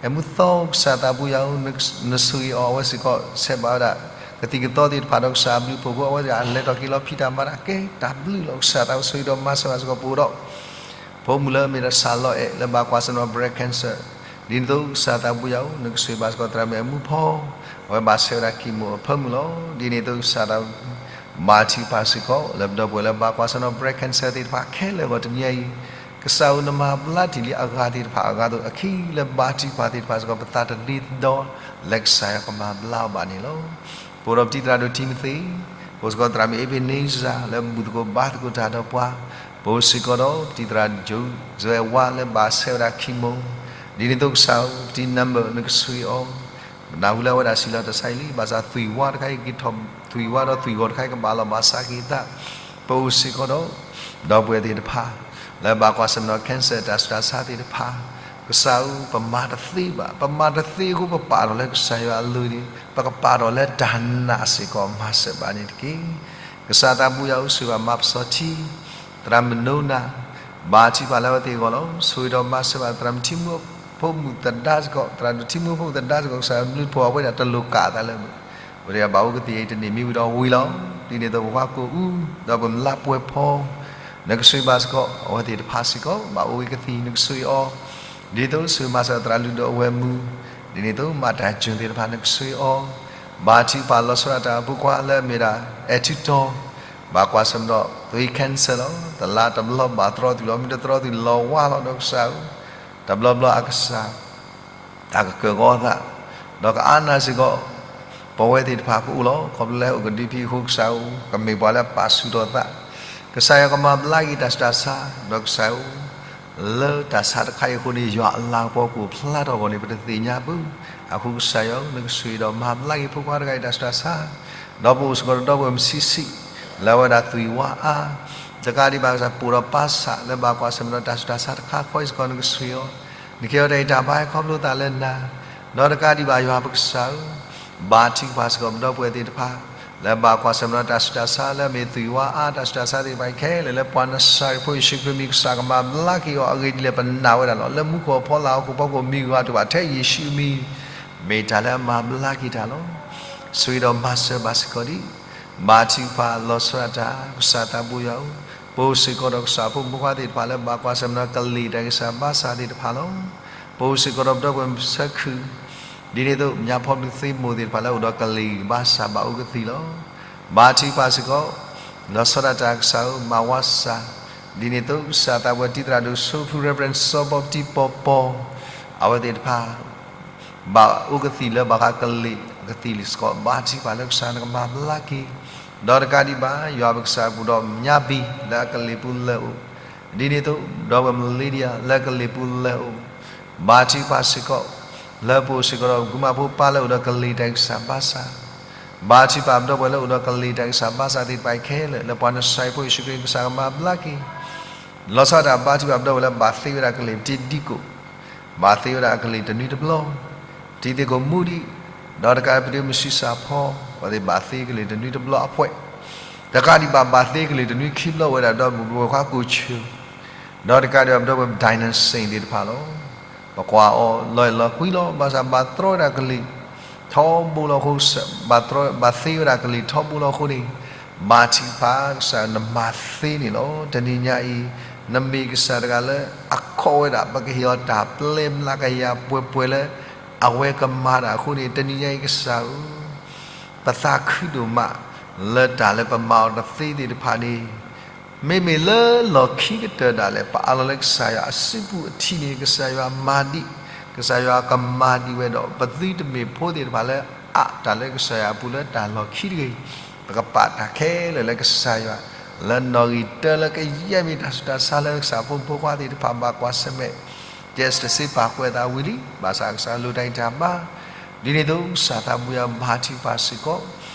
အဲၣ်မူသီ ကစၢ်သးဘိယွၤဧၢ, နဆိၣ်ဂ့ၤအီၤ အဝဲစ့ၢ်ကီး ဆဲးဘၣ်ဝဲဒၣ် ကသံၣ်ကသီသ့ၣ်တဖၣ်ဒီးကစၢ်အဘျုးအဖှိၣ်အဃိ အဝဲသ့ၣ်အလဲၤထီၣ်က့ၤလီၤဖံးတၢ်မၤတၢ်ကဲ တၢ်ဘျုးလီၤ, ကစၢ်သးဘိဆိၣ်ဂ့ၤဒီးမၤစၢၤဘၣ်စ့ၢ်ကီး ပအိၣ်ဒီး ဖိမုၣ်လၢအမ့ၢ်ဒၣ်စၢ်လီၤအဲၣ် လၢဘၣ်ကွၢ်ဆၢၣ်မဲာ်ဒီး breast cancer, ဒ်န့ၣ်အသိးကစၢ်သးဘိယွၤဧၢ, နကဆိၣ်ဂ့ၤဘၣ်စ့ၢ်ကီးသရၣ်မုၣ်အဲၣ်မူဖီ, အဝဲဘၣ်ဆဲးဝဲဒၣ် chemo အဖၢမုၢ်လီၤ. ဒ်န့ၣ်အသိးကစၢ်သးဘိ ဘါထုကဖၣ်စ့ၢ်ကီး လၢပဒီပုၢ်ဝဲၢ်လၢဘၣ်ကွၢ်ဆၢၣ်မဲာ်ဒီး breast cancer သ့ၣ်တဖၣ်ခဲလၢာ်အဂီၢ်တနံၤအံၤ, ကစၢ်ဧၢ နမၤဘျါတ့ၢ်လံအဂၤသ့ၣ်တဖၣ်အဂၤအသိး အခံလၢဘါထုကဖၣ်သ့ၣ်တဖၣ်စ့ၢ်ကီး ပသးတဒ့ဒီလၢကစၢ်ယွၤကမၤဘျါအီၤဘၣ်န့ၣ်လီၤ. ပအိၣ်ဒီးပတံၤသရၣ်ဒိၣ်တံၤမသ့း, ပအိၣ်စ့ၢ်ကီးသရၣ်မုၣ်အ့ဘ့းနံစၤ လၢဘူၣ်သကိးဘါသကိးတၢ်ဒီးပှၤ, ပအိၣ်စ့ၢ်ကီးဒီးပတံၤသရၣ်ဒိၣ် ယိၤဝါ လၢဘၣ်ဆဲးဝဲဒၣ် chemo, ဒ်န့ၣ်အသိးကစၢ်ဧၢ ပတံၤနၢ်ဘၢၣ် နကဆိၣ်ဂ့ၤအီၤ, ပနၢ်ဟူလၢအဝဲဒၣ်စံးလီၤတၢ်ဆါအံၤလံ, ဘၣ်ဆၣ်သွံၣ်ဝါတခါအံၤက့ၤထီၣ်, သွံၣ်ဝါဒီးသွံၣ်ဂီၤတခါအံၤကဘၣ်လီၤဘၣ်စးက့ၤအသး, ပအိၣ်စ့ၢ်ကီးဒီး ဒီပုၢ်ဝဲၢ်သ့ၣ်တဖၣ် လၢဘၣ်ကွၢ်ဆၢၣ်မဲာ်ဒီး cancer တၢ်ဆူးတၢ်ဆါသ့ၣ်တဖၣ်, ကစၢ်ဧၢ ပမၤတသ့ဘၣ်, ပမၤတသ့အဃိ ပပာ်ထီၣ်လၢကစၢ်ယွၤအလိၤန့ၣ် ပကပာ်ထီၣ်လၢတၢ်နာ်စ့ၢ်ကီး မၤစၢၤဘၣ်န့ၣ်တက့ၢ်. ကစၢ်သးဘိယွၤဧၢ ဆိၣ်ဂ့ၤဘၣ်မၤပစီထံ သရၣ်မုၣ်နိနၤ, ဘါထုကဖၣ်လၢအဝဲသ့ၣ်အဂီၢ်လီၤ. ဆိၣ်ဂ့ၤဒီးမၤစၢၤဘၣ် သရၣ်မုၣ်ထံမူဖိမုၣ်သဒါစ့ၢ်ကီး, သရၣ်ဒိၣ်ထံမူဖိမုၣ်သဒါစ့ၢ်ကီး, ကစၢ်ယွၤဘျုးဖှိၣ်အဝဲဒၣ်တလိၣ်ကးအသးလၢ အဝဲသ့ၣ်ဘၣ်အိၣ်ကသံၣ်အံၤတန့ၢ်မံဝံၤဒီးဝံၤလီၤ. ဒ်န့ၣ်အသိးပပှၤကိးအူ ဒီးပမုၢ်လါပှဲၤဖီ နကဆိၣ်ဂ့ၤဘၣ်စ့ၢ်ကီး အဝဲသ့ၣ်တဖၣ်စ့ၢ်ကီး ဘၣ်အိၣ်ဂ့ၤကသံၣ် နကဆိၣ်ဂ့ၤအီၤ, ဒ်သိးဆိၣ်ဂ့ၤမၤစၢၤသရၣ်လုၢ်ဒိၣ်အဝဲမုၢ်, ဒ်န့ၣ်အသိးမၤတၢ်ကၠိၣ်သ့ၣ်တဖၣ် နကဆိၣ်ဂ့ၤအီၤ, ဘါထုကဖၣ်လီၤဆီဒၣ်တၢ်အဖိခွါလၢအမ့ၢ်ဒၣ် အဲၣ်ထူတီၤ, ဘၣ်ကွၢ်ဆၢၣ်မဲာ်ဒီး သွံၣ် cancer လီၤ. တလါတဘျီဘၣ်တြီသွံၣ်လီၤ, မ့ၢ်တတြီသွံၣ်လီၤဝါလီၤ ဒီးကစၢ်ဧၢ တဘျီဘျီအကစၢ် တၢ်ကကၢၢ်ဂီၤသး, ဒီးကအါနၢ်စ့ၢ်ကီး ပဝဲသ့ၣ်တဖၣ်ကအိၣ်လီၤ. ခီဖျိလၢဟဲအိၣ်ကဒုဖံးအဃိ ကစၢ်ဧၢ ကမ့ၢ်ပှၤလၢအပာ်ဆူၣ်ထီၣ်သး, ကစၢ်ယွၤကမၤဘျါက့ၤတၢ်ဆူးတၢ်ဆါ, ဒီးကစၢ်ဧၢ လၢတၢ်ဆါတခါအံၤအဃိန့ၣ် ယွၤအလၤကပီၤကအိၣ်ဖျါထီၣ်အဂီၢ်န့ၣ် ပတသ့ၣ်ညါဘၣ်. အဃိကစၢ်ယွၤဧၢ နကဆိၣ်ဂ့ၤဒီးမၤဘျါက့ၤဖိခွါတဂၤအံၤတၢ်ဆူးတၢ်ဆါ, ဒီးပအိၣ်စ့ၢ်ကီးဒီးဒီပုၢ်ဝဲၢ်မုၢ်ဆံးဆံး လၢအဝဲဒၣ်သွံၣ်ဝါအါ, တကးဒံးဘၣ်ကစၢ် ပအိၣ်ဒီးပၢ်ဆၣ်လၢဘၣ်ကွၢ်ဆၢၣ်မဲာ်ဒီးတၢ်ဆူးတၢ်ဆါတခါဃီအံၤစ့ၢ်ကီး နကဆိၣ်ဂ့ၤအီၤ, နကဲအီၤတၢ်ဂံၢ်တၢ်ဘါ ဟဲခီဖျိသးလၢနၤ, ဒီးတကးဒံးဘၣ်ယွၤပကစၢ်ဧၢ ဘါထုကဖၣ်စ့ၢ်ကီးပဒီပုၢ်ဝဲၢ်သ့ၣ်တဖၣ် လၢဘၣ်ကွၢ်ဆၢၣ်မဲာ်ဒီးတၢ်ဆူးတၢ်ဆါ လၢအမ့ၢ်သွံၣ်ဝါအါတၢ်ဆူးတၢ်ဆါသ့ၣ်တဖၣ်ခဲလၢာ် လၢပှၤနစၤရ့းဖိယ့ၣ်ၡူးခရံာ်မံၤ ကစၢ်ကမၤဘျါက့ၤအီၤအဂ့ၢ်ဒ်လဲၣ် ပနာ်ဝဲဒၣ်လီၤ. လၢမူခိၣ်အဖီလာ်ဟီၣ်ခိၣ်ဖီခိၣ်မံၤဂၤတဘၣ်ထဲယ့ၣ်ၡူးမံၤ မ့ၢ်တၢ်လၢအမၤဘျါက့ၤတၢ်လီၤ. ဆိၣ်ဂ့ၤဒီးမၤစၢၤဘၣ်စ့ၢ်ကီးဒံး ဘါထုကဖၣ်လီၤဆီဒၣ်တၢ် ကစၢ်သးဘိယွၤဧၢ, ပအိၣ်စ့ၢ်ကီးဒီးကစၢ်ဖိမုၣ်ဖိခွါသ့ၣ်တဖၣ်လၢဘၣ်ကွၢ်ဆၢၣ်မဲာ်ဒီးကလံၤတၢ်ဂံၢ်စၢ်ဘါစၢ်သ့ၣ်တဖၣ်လီၤ. ပအိၣ်စ့ၢ်ကီးဒီးပဒီပုၢ်ဝဲၢ်မုၢ်ဆါခုၣ် ဒ်န့ၣ်အသိး ညါဖီဘျုးသ့မိၢ်သ့ၣ်တဖၣ်လၢအိၣ်ဒီးကလံၤဘါစၢ်ဘၣ်အိၣ်ကသံၣ်လီၤ. ဘါထုကဖၣ်စ့ၢ်ကီး လီၤဆီဒၣ်တၢ်ကစၢ်ဧၢ မၤဝါစၢ်, ဒ်န့ၣ်အသိးကစၢ်သးဘိယွၤတံၤသရၣ်ဒိၣ်စိဖု Reverend စီၤဘီတံၢ်ပီၤပီၤ အဝဲသ့ၣ်တဖၣ် ဘၣ်အိၣ်ကသံၣ်လၢဘၣ်ဃးကလံၤအကသံၣ်လံစ့ၢ်ကီး ဘါထုကဖၣ်လၢကစၢ်နကမၤဘျါက့ၤ, ဒီးတကးဒံးဘၣ် ယွၤပကစၢ်ပူၤဒီးညါဘံၣ်လၢအကလံၤပူၤလၢာ်အိၣ်, ဒ်န့ၣ်အသိး ဒီပုၢ်ဝဲၢ်မလ့ဒံယါ လၢအကလံၤပူၤလၢာ်အိၣ်, ဘါထုကဖၣ်စ့ၢ်ကီး လၢပအိၣ်စ့ၢ်ကီးဒီး ကုမၤဖိပၢ်လၢအိၣ်ဒီးကလံၤတၢ်ဂံၢ်စၢ်ဘါစၢ်, ဘါထုကဖၣ်ပဒီပုၢ်ဝဲၢ်လၢအိၣ်ဒီးကလံၤတၢ်ဂံၢ်စၢ်ဘါစၢ်သ့ၣ်တဖၣ်ခဲလၢာ် လၢပှၤနစၤရ့းဖိယ့ၣ်ၡူးခရံာ်ကစၢ်ကမၤဘျါက့ၤ လီၤဆီဒၣ်တၢ်ဘါထုကဖၣ်ပဒီပုၢ်ဝဲၢ်လၢဘၣ်သ့ဝဲဒၣ်ကလံၤ ပတံၤဒံကိၣ်, ဘၣ်သ့ဝဲဒၣ်အကလံၤတနွံတဘျီ, တံၤသကိးမူဒံး, ဒီးတကးပဒိၣ်မုၢ်ဆံးစၢ်ဖီ, အဝဲသ့ၣ်ဘၣ်သ့ကလံၤတနွံတဘျီအဖှဲး, တကးဒံးဘၣ် ဘၣ်သ့ကလံၤတနွံခံဘျီဝဲဒၣ်ဒီးမုၢ်ဘိဝဲခွါကိးဆၢ, ဒီးတကးဒံးဘၣ်ပဒီပုၢ်ဝဲၢ် ဒိၣ်နၣ်စ့ၣ်သ့ၣ်တဖၣ်လီၤ. ပကွၢ်အီၤလီၤအဲၣ်လီၤကွံလီၤ. ဘၣ်ဆၣ်ဘၣ်တြီဝဲဒၣ်ကလံၤ ထီဘိလီၤအဃိ, ဘၣ်တြီ ဘၣ်သ့ဝဲဒၣ်ကလံၤထီဘိလီၤအဃိန့ၣ်, ဘါထုကဖၣ်ကစၢ် နမၤသ့န့ၣ်လီၤ. တနံၤညါအံၤ နမ့ၢ်ကစၢ်တဂၤလၢအခီၣ်ဝဲဒၣ် ပကဟ့ၣ်အီၤတၢ်ပျဲမျးကယၤပှဲၤပှဲၤလၢ အဝဲကမၤတၢ်အဃိန့ၣ် တနံၤညါအံၤကစၢ်ဧၢ, ပသးခုဒိၣ်မး လၢတၢ်လၢပမၤအီၤတသ့သ့ၣ်တဖၣ်န့ၣ် မ့မ့ၢ်လၢလီၢ်ခံကတၢၢ်ဒၣ်လဲာ် ပအးလီၤလၢကစၢ်ယွၤအစုပူၤအထံးန့ၣ် ကစၢ်ယွၤမၤဒံး, ကစၢ်ယွၤကမၤဒံးဝဲဒီး ပသုတမ့ၢ်ဖိသ့ၣ်တဖၣ်လၢအးတၢ်လၢကစၢ်ယွၤအပူၤလၢတၢ်လီၢ်ခံတဂ့ၤ, ပကပာ်တၢ်ခဲလၢာ်လၢကစၢ်ယွၤ, လၢနီၣ်ဂံၢ်တၢလၢကယဲၢ်မ့ၢ်တၢ်ဆူးတၢ်ဆါလၢကစၢ်ဖိမုၣ်ဖိခွါသ့ၣ်တဖၣ်ဘၣ်ကွၢ်ဆၢၣ်မဲာ်, ကဲစတစ့ပာ်ကွဲးသးဝံၤလံ, ဘၣ်ဆၣ်ကစၢ်လူၤတၢ်ဂံၢ်တၢ်ဘါ, ဒ်န့ၣ်အသိးကစၢ်သးဘိယွၤဘါထုကဖၣ်စ့ၢ်ကီး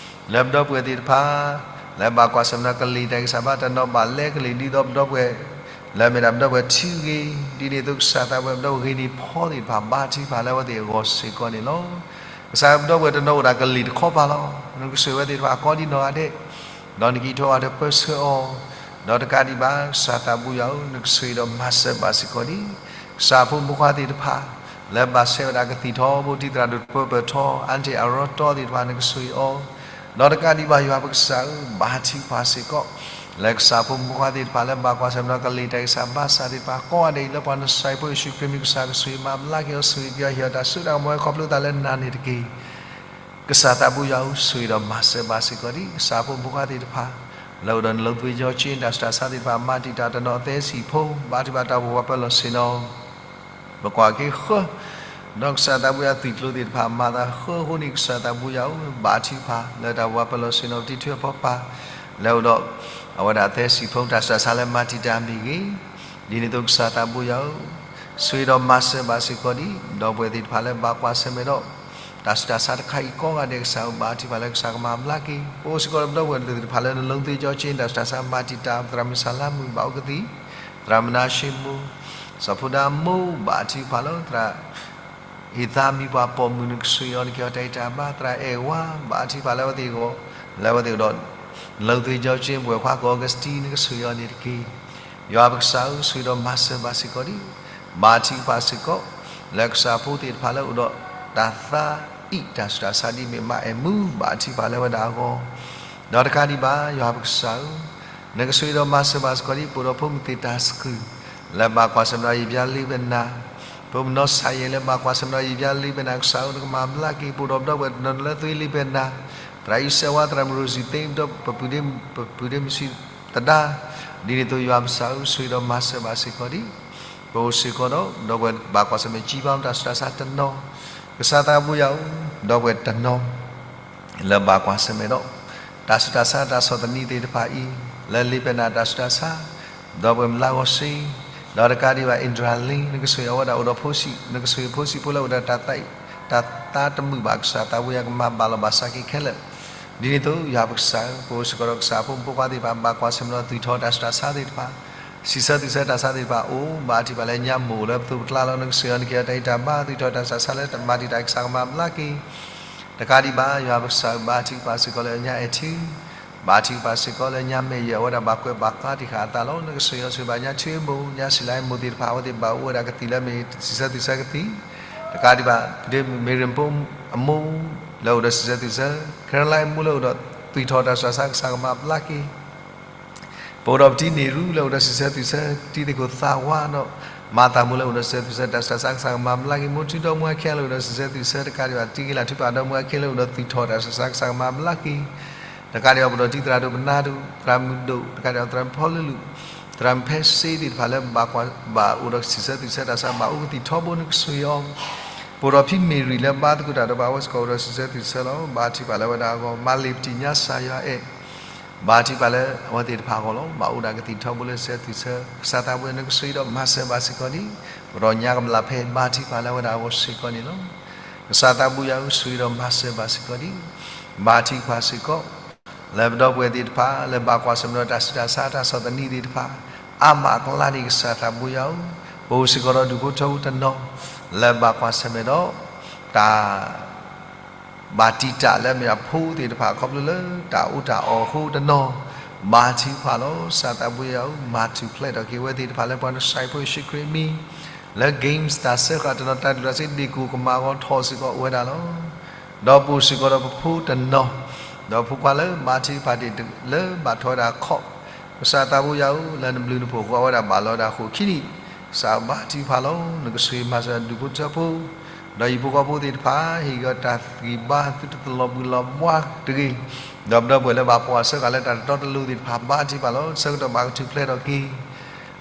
လၢပဒီပုၢ်ဝဲၢ်သ့ၣ်တဖၣ် လၢဘၣ်ကွၢ်ဆၢၣ်မဲာ်ဒီးကလံၤတၢ်ဂံၢ်စၢ်ဘါတနီၤဘၣ်လဲကလံၤဒ်သိးပဒီပုၢ်ဝဲၢ် လၢအမ့ၢ်ဒၣ်ပဒီပုၢ်ဝဲၢ်ထံဂ့ၤ, ဒ်န့ၣ်အသိးကစၢ်သးဘိယွၤပဒီပုၢ်ဝဲၢ်ဂ့ၤန့ၢ်ဖီသ့ၣ်တဖၣ်ဘါထုကဖၣ်လၢအဝဲသ့ၣ်အဂီၢ်စ့ၢ်ကီးန့ၣ်လီၤ. ကစၢ်ပဒီပုၢ်ဝဲၢ်တနီၤအိၣ်ဒၣ်ကလံၤတခီပၤလီၤ. နကဆိၣ်ဂ့ၤအဝဲသ့ၣ်တဖၣ်ကိးဒံနီၢ်ဂၤဒဲး, ဒီးနကအိးထီၣ်အီၤဒီးပၢဆှၢအီၤ, ဒီးတကးဒံးဘၣ် ကစၢ်သးဘိယွၤဧၢ, နကဆိၣ်ဂ့ၤဒီးမၤစၢၤဘၣ်စ့ၢ်ကီးဒံး ကစၢ်ဖိမုၣ်ဖိခွါသ့ၣ်တဖၣ် လၢဘၣ်ဆဲးဝဲဒၣ်ကသံၣ်ထီဘိ တံၤသရၣ်ဒိၣ်တပၢပၢၢ်ထီ အါတ့ၢ်အရီတီသ့ၣ်တဖၣ် နကဆိၣ်ဂ့ၤအီၤ, ဒီးတကးဒံးဘၣ်ယွၤပကစၢ်ဧၢ, ဘါထုကဖၣ်စ့ၢ်ကီး လၢကစၢ်ဖိမုၣ်ဖိခွါသ့ၣ်တဖၣ်လၢဘၣ်ကွၢ်ဆၢၣ်မဲာ်ဒီးကလံၤတၢ်ဂံၢ်စၢ်ဘါစၢ်သ့ၣ်တဖၣ်ကိးဂၤဒဲးအံၤ လၢပှၤနစၢ်ဖိယ့ၣ်ၡူးခရံာ်မံၤ ကစၢ်ကဆိၣ်ဂ့ၤမၤဘျါက့ၤအီၤ ဆိၣ်ဂ့ၤက့ၤအီၤ ဟ့ၣ်အီၤတၢ်စိတၢ်ကမီၤ ဟဲခီဖျိသးလၢနၤန့ၣ်တက့ၢ်. ကစၢ်သးဘိယွၤဧၢ, ဆိၣ်ဂ့ၤဒီးမၤစၢၤဘၣ်စ့ၢ်ကီးဒံး ကစၢ်ဖိမုၣ်ဖိခွါသ့ၣ်တဖၣ် လၢအိၣ်ဒီးနလိသ့ကၠီက့ တၢ်ဆူးတၢ်ဆါသ့ၣ်တဖၣ် မၤတံာ်တာ်တနီၤအသဲစံာ်ဖိ ဘါထုကဖၣ်တၢ်အိၣ်ဖှိၣ်ပှၤပၢၤလီၢ်ဆ့ၣ်နီၤ ပကွၢ်က့ၤဃၢ ဒီးကစၢ်သးဘိယွၤသွံၣ်ကျိၤသ့ၣ်တဖၣ် မၤသးဃၢအဃိန့ၣ် ကစၢ်သးဘိယွၤဧၢ, ဘါထုကဖၣ်လၢတၢ်အိၣ်ဖှိၣ်ပှၤပၢၤလီၢ်ဆ့ၣ်နီၤ ပတံၤထွဲအဖီပာ် လၢအိၣ်ဒီး အဝဲဒၣ်အသဲစံာ်ဖိ တၢ်ဆူးတၢ်ဆါလၢမၤတံာ်တာ်မ့ၢ်ဂ့ၤ, ဒ်န့ၣ်အသိးကစၢ်သးဘိယွၤဧၢ, ဆိၣ်ဂ့ၤဒီးမၤစၢၤဘၣ်စ့ၢ်ကီးဒံး ဒီပုၢ်ဝဲၢ်သ့ၣ်တဖၣ်လၢဘၣ်ကွၢ်ဆၢၣ်မဲာ်ဒီး တၢ်ဆူးတၢ်ဆါတခါအံၤကိးဂၤဒဲး ကစၢ်ဧၢ, ဘါထုကဖၣ်လၢကစၢ်ကမၤဘျါက့ၤ ပအိၣ်စ့ၢ်ကီးဒီးပဒီပုၢ်ဝဲၢ်သ့ၣ်တဖၣ်လၢနလိသ့ကၠီက့ တၢ်ဆူးတၢ်ဆါ မၤတံာ်တာ် သရၣ်မုၣ်စၢ်လါမုၣ် ဘၣ်အိၣ်ကသံၣ်, သရၣ်မုၣ်နါၡ့မိၢ်, စီၤဖိဒါအမိၢ် ဘါထုကဖၣ်လီၤ သရၣ် ဟ့ၣ်သါမံၤပှၤပိာ်မုၣ် နကဆိၣ်ဂ့ၤအီၤ နကဟ့ၣ်အီၤတၢ်ဂံၢ်တၢ်ဘါ, သရၣ်အဲၣ်ဝါ ဘါထုကဖၣ်လၢအဝဲသ့ၣ်အဂီၢ်, လၢအဝဲသ့ၣ်အိၣ်ဒီး နလိသ့ကၠီက့ ပဝဲၢ်ခွါကီၢ်အီကူးစတံ နကဆိၣ်ဂ့ၤအီၤန့ၣ်တက့ၢ်. ယွၤပကစၢ်ဧၢ, ဆိၣ်ဂ့ၤဒီးမၤစၢၤဘၣ်စ့ၢ်ကီးဒံး ဘါထုကဖၣ်စ့ၢ်ကီး လၢကစၢ်ဖိသ့ၣ်တဖၣ်လၢအိၣ်ဒီးတၢ်သးအံၣ် တၢ်ဆူးတၢ်ဆါဒ်အမ့ၢ်မါအဲၣ်မူ ဘါထုကဖၣ်လၢအဝဲဒၣ်အဂီၢ်, ဒီးတကးဒံးဘၣ် ယွၤပကစၢ်ဧၢ, နကဆိၣ်ဂ့ၤဒီးမၤစၢၤဘၣ်စ့ၢ်ကီးဒံး ပအိၣ်ဒီးဖိမုၣ်သ့ၣ်တၢ်စကုၢ် လၢဘၣ်ကွၢ်ဆၢၣ်မဲာ်ဒီးယံာ်ဘျါလ့ပနၢ်, ဖိမုၣ်နီၢ်ဆါယဲၢ် လၢဘၣ်ကွၢ်ဆၢၣ်မဲာ်ဒီးယံာ်ဘျါလ့ပနၢ် ကစၢ်ဧၢ နကမၤဘျါက့ၤပအိၣ်ဒီးပဒီပုၢ်ဝဲၢ်တနီၤနီၤလၢသွံလ့ပနၢ်, သရၣ်အံၣ်စဲးဝါ သရၣ်မုၣ်ရိစံသ့ ဒီးပပုၢ်ဒ့မုၢ်ဆံးသဒါ, ဒ်န့ၣ်အသိးယွၤပကစၢ်ဧၢ, ဆိၣ်ဂ့ၤဒီးမၤစၢၤဘၣ်စ့ၢ်ကီးဒံး ပအိၣ်စ့ၢ်ကီးဒီး ဒီပုၢ်ဝဲၢ်ဘၣ်ကွၢ်ဆၢၣ်မဲာ် ကံဘါ တၢ်ဆူးတၢ်ဆါတနီၤ, ကစၢ်သးဘိယွၤဧၢ, ဒီပုၢ်ဝဲၢ်တနီၤ လၢဘၣ်ကွၢ်ဆၢၣ်မဲာ်ဒီး တၢ်ဆူးတၢ်ဆါတၢ်ဆီၣ်သနံးသ့ၣ်တဖၣ်အံၤ, လၢလ့ပနၢ်တၢ်ဆူးတၢ်ဆါ, ဒီပုၢ်ဝဲၢ်မုၢ်လါဂီၤစ့, ဒီးတကးဒံးဘၣ် အ့ၣ်ဒြၣ်လ့ နကဆိၣ်ဂ့ၤအဝဲဒၣ်အိၣ်ဒီးဖိဆံး, နကဆိၣ်ဂ့ၤဖိဆံးဖိလၢအိၣ်ဒီးတၢ်သး တၢ်သးတမုာ်ဘၣ် ကစၢ်သးဘိယွၤကမၤဘၣ်လီၤဘၣ်စးက့ၤခဲလၢာ်, ဒ်န့ၣ်အသိးယွၤပကစၢ်ဧၢ, ပအိၣ်စ့ၢ်ကီးဒီးကစၢ်ဖိမုၣ်ဖိခွါသ့ၣ်တဖၣ် ဘၣ်ကွၢ်ဆၢၣ်မဲာ်ဒီးသွံၣ်ထီၣ်တၢ်ဆူးတၢ်ဆါသ့ၣ်တဖၣ်, စံးဆၢသွံၣ်ဆၢတၢ်ဆါသ့ၣ်တဖၣ်အိၣ်, ဘါထုကဖၣ်လၢညါမိၢ်အိၣ်လၢပသိးပကျါလီၤ, နကဆိၣ်ဂ့ၤအီၤ နကဟ့ၣ်အီၤတၢ်ဂံၢ်တၢ်ဘါ, သွံၣ်ထီၣ်တၢ်ဆူးတၢ်ဆါလၢတၢ်မၤတံာ်တာ် ကစၢ်ကမၤဘျါက့ၤ တကးဒံးဘၣ် ယွၤပကစၢ်ဧၢ, ဘါထုကဖၣ်စ့ၢ်ကီးလၢညါအဲၣ်ထံ, ဘါထုကဖၣ်စ့ၢ်ကီးလၢညါမဲာ်ယဲၢ် အဝဲဒၣ်ဘၣ်ကွဲးဘၣ်ဃးတံၢ်ဃာ်အသးလီၤ, နကဆိၣ်ဂ့ၤအီၤဆိၣ်ဂ့ၤဘၣ်ညါထံမိၢ်, ညါစံးလါအမိၢ်သ့ၣ်တဖၣ် အဝဲသ့ၣ်ဘၣ်အိၣ်ဝဲဒၣ်ကသံၣ်လၢမ့ၢ်စံးဆၢသွံၣ်ဆၢကသံၣ်, တကးဒံးဘၣ် မ့ၢ်ရ့ၣ်ဖိအမိၢ် လၢအိၣ်ဒီးစံးဆၢသွံၣ်ဆၢ, ခဲရလါအမိၢ်လၢအိၣ်ဒီးသွံၣ်ထီၣ်တၢ်ဆူးတၢ်ဆါ ကစၢ်ကမၤဘျါက့ၤ ပအိၣ်ဒီးပတံၤန့ၢ်ရူလၢအိၣ်ဒီးစံးဆၢသွံၣ်ဆၢ တံၤသကိးသးဝါဒီး မၤသးမိၢ်လၢအိၣ်ဒီးစံးဆၢသွံၣ်ဆၢ တၢ်ဆူးတၢ်ဆါ ကစၢ်ကမၤဘျါက့ၤ, မိၢ်ထူဒီမါဝၤခံဂၤလၢအိၣ်ဒီးစံးဆၢသွံၣ်ဆၢ တကးဒံးဘၣ် တံၤဂ့ၤလးထုပာ်ဒီမါဝၤခံဂၤလၢအိၣ်ဒီးသွံၣ်ထီၣ်တၢ်ဆူးတၢ်ဆါ ကစၢ်ကမၤဘျါက့ၤ, တကးဒံးဘၣ် ပအိၣ်ဒီးတံၤသရၣ်ဒိၣ်ပနၢ်ဒိၣ် သရၣ်မုၣ်ဒိၣ် တကးဒံးဘၣ် သရၣ်မုၣ်ဖီလၢလူၢ် သရၣ်မုၣ်ဖဲစ့သ့ၣ်တဖၣ်လၢဘၣ်ကွၢ်ဘၣ်အိၣ်ဒီးစံးဆၢသွံၣ်ဆၢတၢ်ဆါ ဘၣ်အိၣ်ကသံၣ်ထီဘိ နကဆိၣ်ဂ့ၤအီၤ ပအိၣ်ဒီးဖံမ့ၢ်ရံၣ်လၢဘါသကိးတၢ်ဒီးပှၤ အဝဲစ့ၢ်ကီးအိၣ်ဒီးစံးဆၢသွံၣ်ဆၢလီၤ. ဘါထုကဖၣ်လၢအဝဲဒၣ်အဂီၢ် မၤလ့ၤပတံၢ်ညါစၢ်ယွၤအဲၣ်, ဘါထုကဖၣ်လၢအဝဲသ့ၣ်တဖၣ်အဂီၢ်လီၤ. ဘၣ်အိၣ်ဒၣ်ကသံၣ်ထီဘိလၢစံးဆၢသွံၣ်ဆၢ ကစၢ်သးဘိယွၤ နကဆိၣ်ဂ့ၤဒီးမၤစၢၤဘၣ်စ့ၢ်ကီးဒံး ပဒီးညါကမျၢၢ်ဖဲ ဘါထုကဖၣ်လၢအဝဲဒၣ်အဂီၢ်စ့ၢ်ကီးန့ၣ်လီၤ. ကစၢ်သးဘိယွၤဧၢ ဆိၣ်ဂ့ၤဒီးမၤစၢၤဘၣ်စ့ၢ်ကီးဒံး ဘါထုကဖၣ်စ့ၢ်ကီး လၢပဒီပုၢ်ဝဲၢ်သ့ၣ်တဖၣ် လၢဘၣ်ကွၢ်ဆၢၣ်မဲာ်ဒီးတၢ်ဆူးတၢ်ဆါ တၢ်ဆီၣ်သနံးသ့ၣ်တဖၣ် အါမးအကျါန့ၣ် ကစၢ်သးဘိယွၤဧၢ, ပအိၣ်စ့ၢ်ကီးဒီးဒူၣ်ဖိထၢဖိတနီၤ လၢဘၣ်ကွၢ်ဆၢၣ်မဲာ်ဒီး တၢ် ဘၣ်တံာ်တာ်လၢအမ့ၢ်အဖိသ့ၣ်တဖၣ် ခီဖျိလၢတၢ်အီၣ်တၢ်အီအဃိတနီၤ, ဘါထုကဖၣ်လီၤ. ကစၢ်သးဘိယွၤဧၢ မၤထူၣ်ဖျဲးထီၣ်က့ၤအဝဲသ့ၣ်တဖၣ်လၢပှၤနစၢ်ဖိယ့ၣ်ၡူးခရံာ်အမံၤ လၢ games တၢ်စၢဃာ်တနီၤ တၢ်ဒုးတၢ်စ့ ဒ့ၣ်ကိၢ်ကမၣ်အဂီၢ် ထီၣ်စ့ၢ်ကီးဝဲဒၣ်လီၤ. ဒီးပအိၣ်စ့ၢ်ကီးဒီးပဖိတနီၤ, ဒီးဖိခွါလၢဘါထုကဖၣ်တ့ၢ်လၢဘၣ်ထီၣ်ဝဲဒၣ်ခီၣ်, ကစၢ်သးဘိယွၤဧၢ လၢနဘျုးနဖှိၣ်အဃိ အဝဲဒၣ်ဘၣ်လီၤဝဲဒၣ်ဃိာ်ခံနံၣ်, ကစၢ်ဘါထုကဖၣ်လီၤ. နကဆိၣ်ဂ့ၤမၤစၢၤဒူၣ်ဖိထၢဖိ ဒီးဟံၣ်ဖိဃီဖိသ့ၣ်တဖၣ် ဟ့ၣ်ဂံၢ်တၢ်ဂံၢ်ဘါသုတလီၤဘှံးလီၤဘှါတဂ့ၤ, ဒီးပဒီပုၢ်ဝဲၢ်လၢဘၣ်ပှၢ်ဆၢဃာ်လၢတၢ်တတီတလိၤသ့ၣ်တဖၣ် ဘါထုကဖၣ်လီၤ. ဆၢကတီၢ်ဘၣ်ကထူၣ်ဖျဲးထီၣ်က့ၤ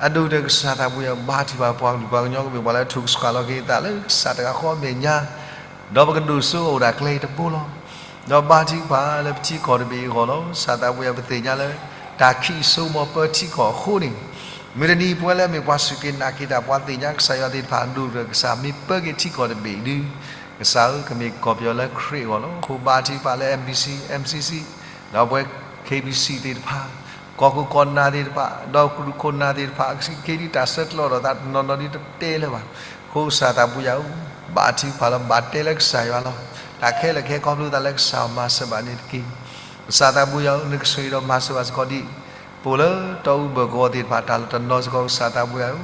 အဒိၣ်ကတၢၢ်ကစၢ်သးဘိယွၤ ဘါထုကဖၣ်ပှၤကလုာ်ပှၤကညီ ကမ့ၢ်ပှၤလၢအထုးကဆှီလီၤက့ၤအသးလၢကစၢ်တဂၤဃီအမဲာ်ညါ, ဒီးပကဒိၣ်စိအိၣ်ဒၣ်ကျဲတဘိလီၤ. ဒီးဘါထုကဖၣ်လၢပထံကီၢ်တဘ့ၣ်အဂီၢ်လီၤ. ကစၢ်သးဘိယွၤ ပသ့ၣ်ညါလၢ တၢ်ခံးစိမီၤပၢထံကီၢ်အဃိန့ၣ်, မုၢ်တနံၤပဝဲလၢအမ့ၢ်ပှၤစူၢ်က့ၤနာ်က့ၤတၢ် ပှၤသ့ၣ်ညါကစၢ်ယွၤသ့ၣ်တဖၣ် ဒိၣ်တရၢၢ်ကစၢ် မ့ၢ်ပၢက့ၤထံကီၢ်တဘ့ၣ်ဒု, ကစၢ်ဧၢ, ကမ့ၢ်ကီၢ်ပယီၤလၢခရံာ်အဂီၢ်လီၤ. အဃိဘါထုကဖၣ်လၢ M B C, M C C, ဒီးပဝဲ K B C သ့ၣ်တဖၣ်, ကီၢ်ခိၣ်ကီၢ်နၢ်သ့ၣ်တဖၣ်, ဒီးကရူၢ်ခိၣ်နၢ်သ့ၣ်တဖၣ် အကဆံးက့ဒ်တၢ်ဆၢကတီၢ်ဒီးသးတနီၤနီၤဒ်တတဲလၢၤဘၣ်. အဃိကစၢ်သးဘိယွၤဧၢ, ဘါထုကဖၣ်လီၤ, ဘၣ်တဲလၢကစၢ်ယွၤလီၤ. တၢ်ခဲလၢာ်ခဲဆ့ခီဖျိသးလၢကစၢ်မၤစၢၤဘၣ်န့ၣ်တက့ၢ်. ကစၢ်သးဘိယွၤဧၢ, နကဆိၣ်ဂ့ၤဒီးမၤစၢၤဘၣ်စ့ၢ်ကီးဒံး ပအိၣ်လၢတီအူဘၢၣ်ကဝီၤသ့ၣ်တဖၣ် တၢ်လၢတနီၤစ့ၢ်ကီး ကစၢ်သးဘိယွၤဧၢ,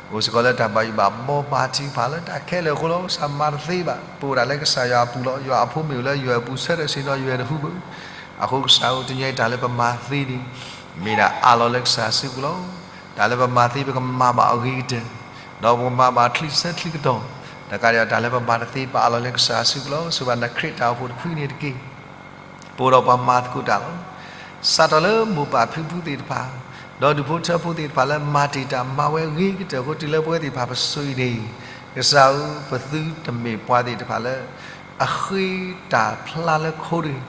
အိၣ်စ့ၢ်ကီးလၢတၢ်ဘၣ်ယိၣ်ဘၣ်ဘှီ ဘါထုကဖၣ်လၢတၢ်ခဲလၢာ်အဃိလီၤ. ကစၢ်မၤတသ့ဘၣ်, ပအိၣ်ဒၣ်လၢကစၢ်ယွၤအပူၤလီၤ. ယွၤအဖိမ့ၢ်အိၣ်လၢယွၤအပူၤ ဆၢထၢၣ်ဆ့ၣ်နီၤယွၤတဟူဘၣ်. အဃိကစၢ်ဧၢ, တနံၤအံၤတၢ်လၢပမၤသ့န့ၣ် မ့ၢ်ဒၣ်အးလီၤလၢကစၢ်စုပူၤလီၤ. တၢ်လၢပမၤသ့ပကမၤဘၣ်အဂ့ၤကတၢၢ်, ဒီးပကမၤဘၣ်ချံဆၢချံကတီၢ်, တကးဒံးဘၣ် တၢ်လၢပမၤတသ့ ပအးလီၤလၢကစၢ်စုပူၤလီၤ. စံးဘၣ်နခရံာ်တၢ်အိၣ်ဖှိၣ်တဖုန့ၣ်တက့ၢ်. ပအိၣ်ဒီးပှၤမၤသကိးတၢ်လီၤ. စးထီၣ်လၢမိၢ်ပၢ်ဖံဖုသ့ၣ်တဖၣ်, ဒီးဒူၣ်ဖိထၢဖိသ့ၣ်တဖၣ်လၢမၤတ့ၢ်တၢ်မၤဝဲအဂ့ၤကတၢၢ်အဃိ တုၤလၢပဝဲသ့ၣ်တဖၣ်ပဆိၣ်အံၤန့ၣ်, ကစၢ်ဧၢ, ပသုတမ့ၢ်ပှၤသ့ၣ်တဖၣ်လၢ အဃ့တၢ်ဖျါလၢခိတဂ့ၤ.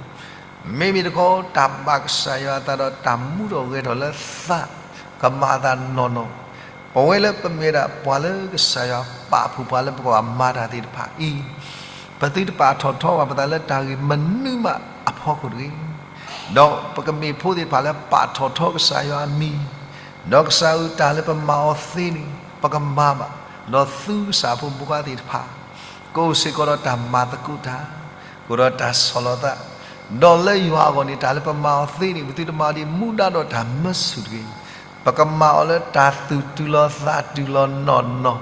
မ့မ့ၢ်တခီ တၢ်ဘၣ်ကစၢ်ယွၤအသးဒီးတၢ်မူထီၣ်ဂဲၤထီၣ်လၢသး ကမၤအသးနီၢ်နီၢ်, ပဝဲလၢပမ့ၢ်ဒၣ်ပှၤလၢကစၢ်ယွၤပာ်ဖှိၣ်ပှၤလၢပကဘၣ်မၤတၢ်သ့ၣ်တဖၣ်အံၤ, ပသုတပာ်ထီၣ်ထီဘၣ်ပသးလၢတၢ်ဂ့ၢ်မနုၤမးအဖီခိၣ်တဂ့ၤ. ဒီးပကမ့ၢ်ဖိသ့ၣ်တဖၣ်လၢပာ်ထီၣ်ထီကစၢ်ယွၤအမံၤ, ဒီးကစၢ်ဧၢ, တၢ်လၢပမၤအီၤသ့န့ၣ် ပကမၤဘၣ်, ဒီးသုကစၢ်ဖိမုၣ်ဖိခွါသ့ၣ်တဖၣ် ကအိၣ်စ့ၢ်ကီးဒီးတၢ်မၤသကိးတၢ်, ကအိၣ်ဒီးတၢ်ဆီၣ်လီၤသး, ဒီးလၢယွၤအဂီၢ်န့ၣ် တၢ်လၢပမၤအီၤသ့န့ၣ် ပသုတမၤအီၤဒ်မူဒါဒီးတၢ်မၢဆူၣ်တဂ့ၤ. ပကမၤအီၤလၢတၢ်သူၣ်တုၤလီၤသးတုၤလီၤနီၢ်နီၢ်,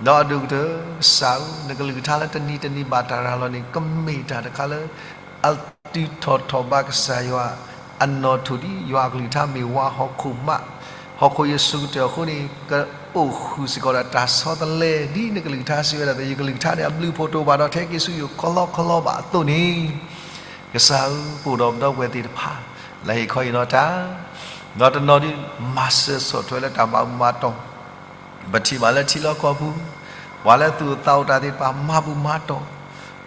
ဒီးအဒိၣ်ကတၢၢ် ကစၢ်ဧၢ, နကလုၢ်ကထါလၢတနံၤတနံၤဘၣ်တၢ်ရၤလီၤန့ၣ် ကမ့ၢ်တၢ်တခါလၢ အတုၤထီၣ်ထီၣ်ဘၣ်ကစၢ်ယွၤ အနီၣ်ထိၣ်ဒ်ယွၤအကလုၢ်ကထါမ့ၢ်ဝါဟီၣ်ခိၣ်မး, ဟီၣ်ခိၣ်ယစိၤကတၢၢ်အဃိန့ၣ် ကအိၣ်ဃုာ်စ့ၢ်ကီးဒီးတၢ်ဆီတလဲ ဒ်နကလုၢ်ကထါစံးဝဲဒၣ် ယကလုၢ်ကထါန့ၣ် အဘျုးအဖှိၣ်တအိၣ်ဘၣ်ဒီးထဲက့ၤဆူယိၣ်ကလီကလီဘၣ်အသိးန့ၣ်, ကစၢ်ဧၢ, ပအိၣ်ဒီးပဒီပုၢ်ဝဲၢ်သ့ၣ်တဖၣ် လၢဟ့ၣ်ခီဟ့ၣ်နီၤတၢ်, ဒီးတနီၤဒုး မၤစၢၤဆီၣ်ထွဲလၢတၢ်မၤဘူၣ်မၤတီၢ် ပထံၣ်ဘၣ်လၢထံလီၢ်ကီၢ်ပူၤ, ပှၤလၢသူၣ်အိၣ်သးအိၣ်တၢ်သ့ၣ်တဖၣ် မၤဘူၣ်မၤတီၢ်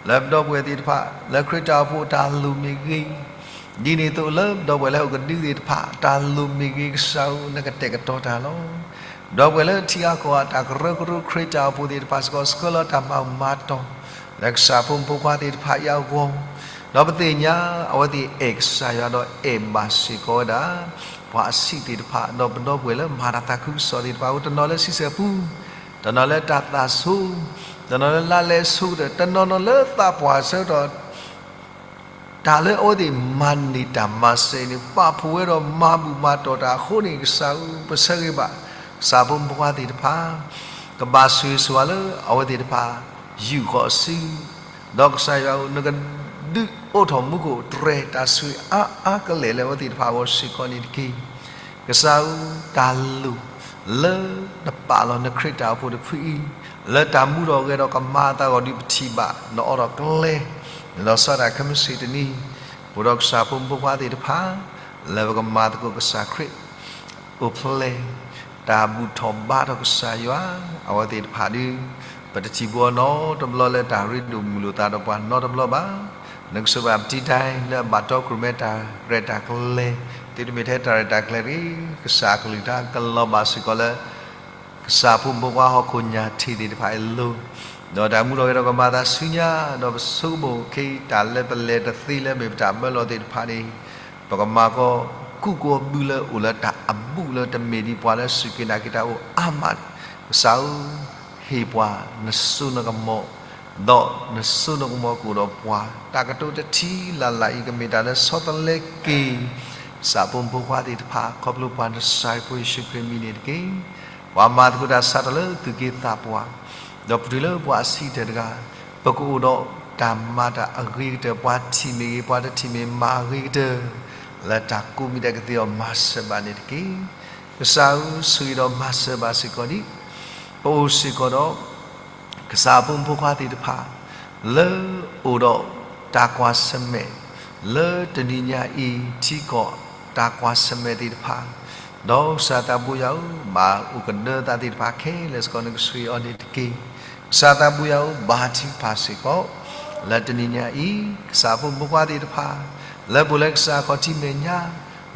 လၢပဒီပုၢ်ဝဲၢ်သ့ၣ်တဖၣ် လၢခရံာ်တၢ်အိၣ်ဖှိၣ်အတၢ်လိၣ်မ့ၢ်ဂ့ၤ, ဒ်န့ၣ်အသိးလၢပဒီပုၢ်ဝဲၢ်လၢဟီၣ်ခိၣ်ကဒုသ့ၣ်တဖၣ် တၢ်လိၣ်မ့ၢ်ဂ့ၤ ကစၢ်ဧၢ, နကတဲာ်ကတီၤတၢ်လီၤ. ဒီပုၢ်ဝဲၢ်လၢထံဂၤကီၢ်ဂၤ တၢ်ကရၢကရိခရံာ်တၢ်အိၣ်ဖှိၣ်သ့ၣ်တဖၣ်စ့ၢ်ကီး ဆှၢလီၤတၢ်မၤဘူၣ်မၤတီၢ် လၢကစၢ်ဖိမုၣ်ဖိခွါသ့ၣ်တဖၣ်အံၤအဂီၢ်, ဒီးပသ့ၣ်ညါ အဝဲသ့ၣ်အဲၣ်ကစၢ်ယွၤဒီးအဲၣ်ဘၣ်စ့ၢ်ကီးဝဲဒၣ် ပှၤအဆံးသ့ၣ်တဖၣ် ဒီးပဒီပုၢ်ဝဲၢ်လၢမၤတၢ်သးခုကစီၣ်သ့ၣ်တဖၣ်အဃိ တနီၤလၢဆံဆဲၣ်ပူၤ, တနီၤလၢတၢ်သးဆိ, တနီၤလၢလါလဲဆိကတၢၢ်, တနီၤနီၤလၢသးပှၢ်ဆၢကတီၢ် တၢ်လၢအဝဲသ့ၣ်မၤန့ၢ်တၢ်မၤစၢၤအံၤန့ၣ် ပာ်ဖှိၣ်ဝဲဒီးမၤဘူၣ်မၤတီၢ်တၢ်အဃိန့ၣ် ကစၢ်ဧၢ, ပဆၢဂ့ၤဘၣ် ကစၢ်ဖိမုၣ်ဖိခွါသ့ၣ်တဖၣ် ကဘၣ်ဆိၣ်ဂ့ၤဆိၣ်ဝါလၢအဝဲသ့ၣ်တဖၣ် ယူာ်ဃီၤစု, ဒီးကစၢ်ယွၤဧၢ, နကဒုးအိးထီၣ်မူခိၣ်တြဲၤတၢ်ဆိၣ်ဂ့ၤအါအါကလဲာ်လၢအဝဲသ့ၣ်တဖၣ်အဂီၢ်စ့ၢ်ကီးန့ၣ်တက့ၢ်. ကစၢ်ဧၢ, တၢ်လိၣ်လၢနပာ်လီၤနခရံာ်တၢ်အိၣ်ဖှိၣ်တဖုအံၤ လၢတၢ်မူထီၣ်ဂဲၤထီၣ်ကမၤအသးအဂီၢ်ဒုး ပထံၣ်ဘၣ် နအိးထီၣ်ကျဲ လီၤဆီဒၣ်တၢ်ခဲမုၢ်ဆ့ၣ်တနံၤ, ပအိၣ်ဒီးကစၢ်ဖိမုၣ်ဖိခွါသ့ၣ်တဖၣ် လၢပကမၤသကိးကစၢ်ခရံာ် အိၣ်ဖျဲၣ် တၢ်ဘူၣ်ထီၣ်ဘါထီၣ်ကစၢ်ယွၤ အဝဲသ့ၣ်တဖၣ်ဒုး ပတထံၣ်ဘၣ်နီတဘျီလၢတၢ်ရ့ဒိၣ်မုၢ်လိာ်သးဒီးပှၤနီတဘျီဘၣ်. နကဆိၣ်ဂ့ၤဘၣ်ပတံတၢ်လၢအဘၣ်တီခိၣ်ရိၣ်မဲတၢ်ရဲၣ်တၢ်ကျဲၤ, သုတမ့ၢ်ထဲတၢ်ရဲၣ်တၢ်ကျဲၤတဂ့ၤ, ကစၢ်အကလုၢ်ကထါကလီၤဘၣ်စ့ၢ်ကီးလၢ ကစၢ်ဖိမုၣ်ဖိခွါဟီၣ်ခိၣ်ညၣ်ထံးသ့ၣ်တဖၣ်အံၤအလိၤ, ဒီးတၢ်မူထီၣ်ဂဲၤထီၣ်ကမၤအသးဆူညါ, ဒီးပဆိကမိၣ်ခဲအံၤ တၢ်လၢပလဲၤတသ့လၢမ့ၢ်ပတၢ်မၢလီၤသ့ၣ်တဖၣ်န့ၣ်, ပကမၤကီၢ်ကူၣ်ကီၢ်ဘုလၢအိၣ်လၢတၢ်အဘူးလၢတမ့ၢ်ဒ်ပှၤလၢစူၢ်က့ၤနာ်က့ၤတၢ်အိၣ်အါမး, ကစၢ်ဧၢ, ဟ့ၣ်ပှၤနစိနကမီၤ, ဒီးနစိနကမီၤကအိၣ်ဒီးပှၤ, တၢ်ကတိၤတထံၣ်လၢ်လၢ်အံၤ ကမ့ၢ်တၢ်လၢဆီတလဲက့ၤ ကစၢ်ဖိမုၣ်ဖိခွါသ့ၣ်တဖၣ် ခီဖျိပှၤနစၢ်ဖိယ့ၣ်ၡူးခရံာ်အမံၤန့ၣ်တက့ၢ်. ပှၤမၤသကိးတၢ်စးထီၣ်လၢသုးက့သးပှၢ်, ဒီးပတုၤလၢပှၤအဆံးကတၢၢ်တဂၤ, ပကအိၣ်ဒီးတၢ်မၤတၢ်အဂ့ၤကတၢၢ် ပှၤထံၣ်မ့ၢ်ဂ့ၤ ပှၤတထံၣ်မ့ၢ်မၤအဂ့ၤကတၢၢ်, လၢတၢ်ကိးမံၤဒဲးကသ့အီၤမၤစၢၤဘၣ်န့ၣ်တက့ၢ်. ကစၢ်ဧၢ, ဆိၣ်ဂ့ၤဒီးမၤစၢၤဘၣ်စ့ၢ်ကီးဒံး, ပအိၣ်စ့ၢ်ကီးဒီး ကစၢ်အဖိမုၣ်ဖိခွါသ့ၣ်တဖၣ် လၢအိၣ်ဒီးတၢ်ကွၢ်ဆၢၣ်မဲာ် လၢတနံၤညါအံၤ ထံကီၢ်တၢ်ကွၢ်ဆၢၣ်မဲာ်သ့ၣ်တဖၣ်, ဒီးကစၢ်သးဘိယွၤဧၢ, ဘၣ်အိၣ်ကဒၢသးသ့ၣ်တဖၣ်ခဲလၢာ်စ့ၢ်ကီး နကဆိၣ်ဂ့ၤအီၤန့ၣ်တက့ၢ်. ကစၢ်သးဘိယွၤဧၢ, ဘါထုကဖၣ်စ့ၢ်ကီး လၢတနံၤညါအံၤ ကစၢ်အဖိမုၣ်ဖိခွါသ့ၣ်တဖၣ် လၢပအိၣ်လၢကစၢ်အခီၣ်ထံးမဲာ်ညါ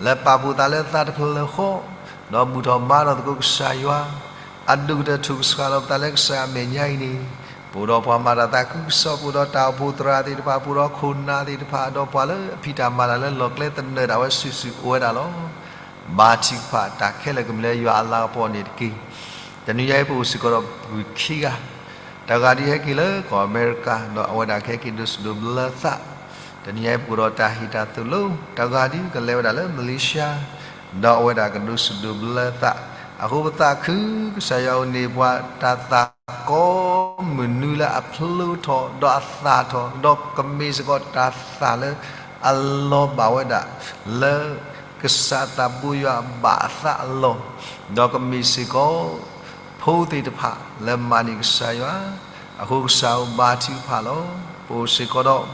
လၢပာ်ဖှိၣ်သးလၢသးတဖျၢၣ်ဃီ, ဒီးဘူၣ်ထီၣ်ဘါထီၣ်သကိးကစၢ်ယွၤ, အဒိၣ်ကတၢၢ်ထိၣ်ကစှၤလီၤပသးလၢကစၢ်အမဲာ်ညါအံၤန့ၣ်, ပအိၣ်ဒီးပှၤမၤတၢ်သးခုကစီၣ်, ပအိၣ်ဒီးတၢ်အိၣ်ဖှိၣ်သရၣ်သ့ၣ်တဖၣ်, ပအိၣ်ဒီးခိၣ်နၢ်သ့ၣ်တဖၣ်, ဒီးပှၤလၢအဖံးတၢ်မၤတၢ်လၢလီၢ်ကျဲသနၢၣ်ဒၣ်ဝဲစုာ်စုာ်အိၣ်ဝဲဒၣ်လီၤ. ဘါထုကဖၣ်တၢ်ခဲလၢာ်ကမ့ၢ်လၢယွၤအလၤကပီၤန့ၣ်တက့ၢ်. တနံၤညါအံၤပအိၣ်စ့ၢ်ကီးဒီးပုၢ်ခံဂၤ, တဂၤဒုးဟဲက့ၤလၢကီၢ်အမဲရကၤ, ဒီးအဝဲဒၣ်ကဟဲက့ၤဒိးစံးဒိးဘျၢသး. တနံၤညါအံၤပအိၣ်ဒီးတၢ်ဟ့ၣ်တၢ်သိၣ်လိ, တဂၤဒုးကလဲၤဝဲဒၣ်လၢမလ့ၤၡါ, ဒီးအဝဲဒၣ်ကဒိးစံးဒိးဘျၢသး. အဃိပသးခု ကစၢ်ယွၤအိၣ်န့ၢ်ပှၤတၢ်သးကိးမုၢ်နွံလၢအဖျိထီၣ်, ဒီးအသၣ်ထီၣ်, ဒီးကမ့ၢ်စ့ၢ်ကီးတၢ်သၣ်လၢအလီၤဘၣ်ဝဲဒၣ် လၢကစၢ်သးဘိယွၤဘၣ်အသးအလီၢ်, ဒီးကမ့ၢ်စ့ၢ်ကီး ဖိသ့ၣ်တဖၣ်လၢမၤန့ၢ်ကစၢ်ယွၤ, အဃိကစၢ်ဧၢဘါထုကဖၣ်လီၤ. ပအိၣ်စ့ၢ်ကီး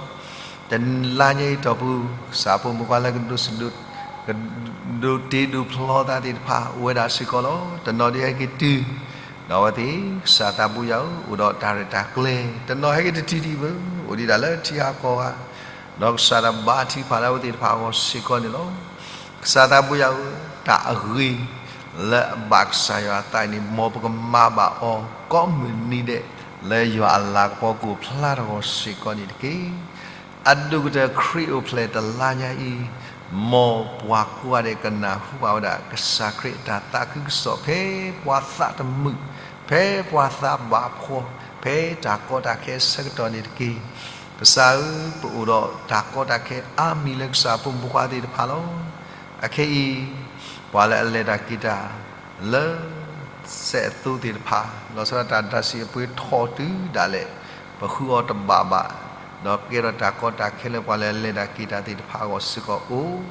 ဒီး တလါညါအံၤတီၢ်ပူၤ, ကစၢ်ဖိမုၣ်ခွါလၢကဒိးစံးဒိး, ကဒိးတ့ဒိးဖျီသးသ့ၣ်တဖၣ် အိၣ်ဝဲဒၣ်စ့ၢ်ကီးလီၤ. တနီၤဒုးဟဲက့ၤတုၤ, ဒီးအဝဲသ့ၣ် ကစၢ်သးဘိယွၤဧၢ, အိၣ်ဒီးတၢ်ရဲၣ်တၢ်ကျဲၤ, တနီၤဟဲက့ၤတတုၤဒံးဘၣ်, အိၣ်ဒံးဒၣ်လၢထံဂၤကီၢ်ဂၤ, ဒီးကစၢ်ဒၣ်ဘါထုကဖၣ်လၢအဝဲသ့ၣ်တဖၣ်အဂီၢ်စ့ၢ်ကီးန့ၣ်လီၤ. ကစၢ်သးဘိယွၤဧၢ, တၢ်အဂ့ၤလၢအဘၣ်ကစၢ်ယွၤအသးအံၤန့ၣ် မ်ပကမၤဘၣ်အီၤ ကိးမုၢ်နံၤဒဲး လၢယွၤအလၤကပီၤကအိၣ်ဖျါထီၣ်အဂီၢ်စ့ၢ်ကီးန့ၣ်တက့ၢ်. အဒိၣ်ကတၢၢ်ခရံာ်အိၣ်ဖျဲၣ်တလါညါအံၤ, မ်ပှၤကိးဂၤဒဲးကနၢ်ဟူဘၣ်ဝဲဒၣ် ကစၢ်ခရံာ်အတၢ်သးခုကစီၣ် ဖဲပှၤသးတမုာ်, ဖဲပှၤသးဘၣ်ဖှီၣ်, ဖဲတၢ်ကီတၢ်ခဲအဆၢကတီၢ်န့ၣ်တက့ၢ်. ကစၢ်ဧၢ, ပအိၣ်ဒီးတၢ်ကီတၢ်ခဲအါမံၤလၢကစၢ်ဖိမုၣ်ဖိခွါသ့ၣ်တဖၣ်လီၤ. အခဲအံၤ, ပှၤလၢအလဲၤတၢ်က့ၤတၢ် လၢ စဲးအသိသ့ၣ်တဖၣ်, လီၤဆီဒၣ်တၢ်တၢ်စံးအပှ့ၤထီၣ်တုၤဒၣ်လဲာ်, ပဃုအီၤတဘၣ်ဘၣ်, ဒီးကဲထီၣ်တၢ်ကီတၢ်ခဲလၢပှၤလၢအလဲၤတၢ်က့ၤတၢ်သ့ၣ်တဖၣ်အဂီၢ်စ့ၢ်ကီးအိၣ်,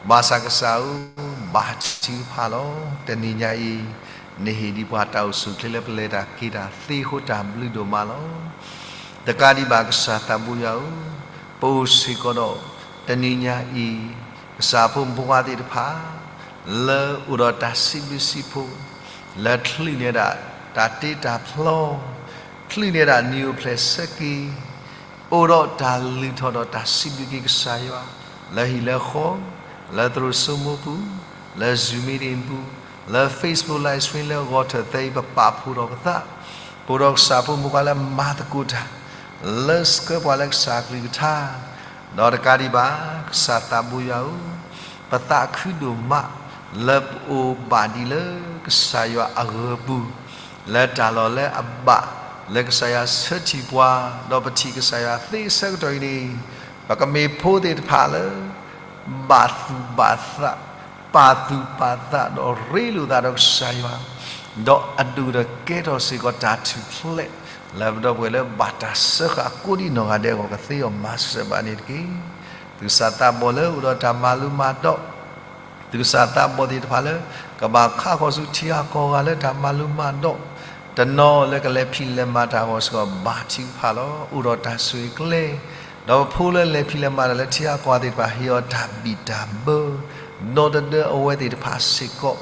ဘၣ်ဆၣ်ကစၢ်ဧၢ, ဘါထုကဖၣ်လီၤ. တနံၤညါအံၤ, နဟ့ၣ်ဒံးပှၤတၢ်အိၣ်ဆူၣ်အိၣ်ချ့လၢပလဲၤတၢ်က့ၤတၢ်သ့အဃိတၢ်ဘျုးဒိၣ်မးလီၤ. တကးဒံးဘၣ်ကစၢ်သးဘိယွၤဧၢ, ပအိၣ်စ့ၢ်ကီးဒီး တနံၤညါအံၤ, ကစၢ်ဖိမုၣ်ဖိခွါသ့ၣ်တဖၣ် လၢအိၣ်ဒီးတၢ်စံးဘျုးစံးဖှိၣ်, လၢချုးန့ၢ်ဒၣ်တၢ်တ့တၢ်ဖျီ, ချုးန့ၢ်ဒၣ်နံၣ်အိၣ်ဖျဲၣ်ဆၢက့ၤ, အိၣ်ဒီးတၢ်လုၢ်ထီၣ်ဒီးတၢ်စံးဘျုးက့ၤကစၢ်ယွၤ, လၢဟံၣ်လၢဃီ, လၢသရိာ်စိမိပူၤ, လၢ Zoom meeting ပူၤ, လၢ Facebook Live Stream လၢဂီၤထၢၣ်သၢအံၤ ပပာ်ဖှိၣ်ထီၣ်ပသး, ပအိၣ်ဒီးကစၢ်ဖိမုၣ်ဖိခွါလၢမၤသကိးတၢ် လၢဆှၢပှၤလၢကစၢ်အကလုၢ်ကထါ, ဒီးတကးဒံးဘၣ် ကစၢ်သးဘိယွၤဧၢ, ပသးခုဒိၣ်မး လၢပအိၣ်ဘၣ်ဒံးလၢကစၢ်ယွၤအဂၢၤပူၤ, လၢတၢ်လီၢ်လၢအဘၣ် လၢကစၢ်ယွၤဆၢထံၣ်ပှၤ, ဒီးပထံၣ်ကစၢ်ယွၤသ့အဆၢကတီၢ်အံၤန့ၣ်, ပကမ့ၢ်ဖိသ့ၣ်တဖၣ်လၢ ဘၣ်သူၣ်ဘၣ်သး, ပာ်သူၣ်ပာ်သး ဒီးရ့လိာ်သးဒီးကစၢ်ယွၤ, ဒီးအဒိၣ်ကတၢၢ်ကဲထီၣ်စ့ၢ်ကီးတၢ်ထူၣ်ဖျဲး လၢပဒီပုၢ်ဝဲၢ်လၢဘၣ်တၢ်စၢဃာ်အကိးဒံးနီၢ်ဂၤဒဲးအဂီၢ် ကသ့အီၤမၤစၢၤဘၣ်န့ၣ်တက့ၢ်. သူၣ်စၢ်သးဘီၣ်လၢအိၣ်ဒီးတၢ်မၤလိမၤဒိး, သူၣ်စၢ်သးဘီၣ်သ့ၣ်တဖၣ်လၢ ကဘၣ်ခါဃီၤဆူထံဂၤကီၢ်ဂၤလၢတၢ်မၤလိမၤဒိး, တနီၤလၢကလဲၤဖံးလဲၤမၤတၢ်အဂီၢ်စ့ၢ်ကီး ဘါထုကဖၣ်လီၤ. အိၣ်ဒီးတၢ်ဆိၣ်ဂ့ၤကျဲ, ဒီးပဖိလၢလဲၤဖံးလဲၤမၤတၢ်လၢထံဂၤကီၢ်ဂၤသ့ၣ်တဖၣ် ဟ့ၣ်အီၤတၢ်ဘံၣ်တၢ်ဘၢ, ဒီးတဒၢအဝဲသ့ၣ်တဖၣ်စ့ၢ်ကီး,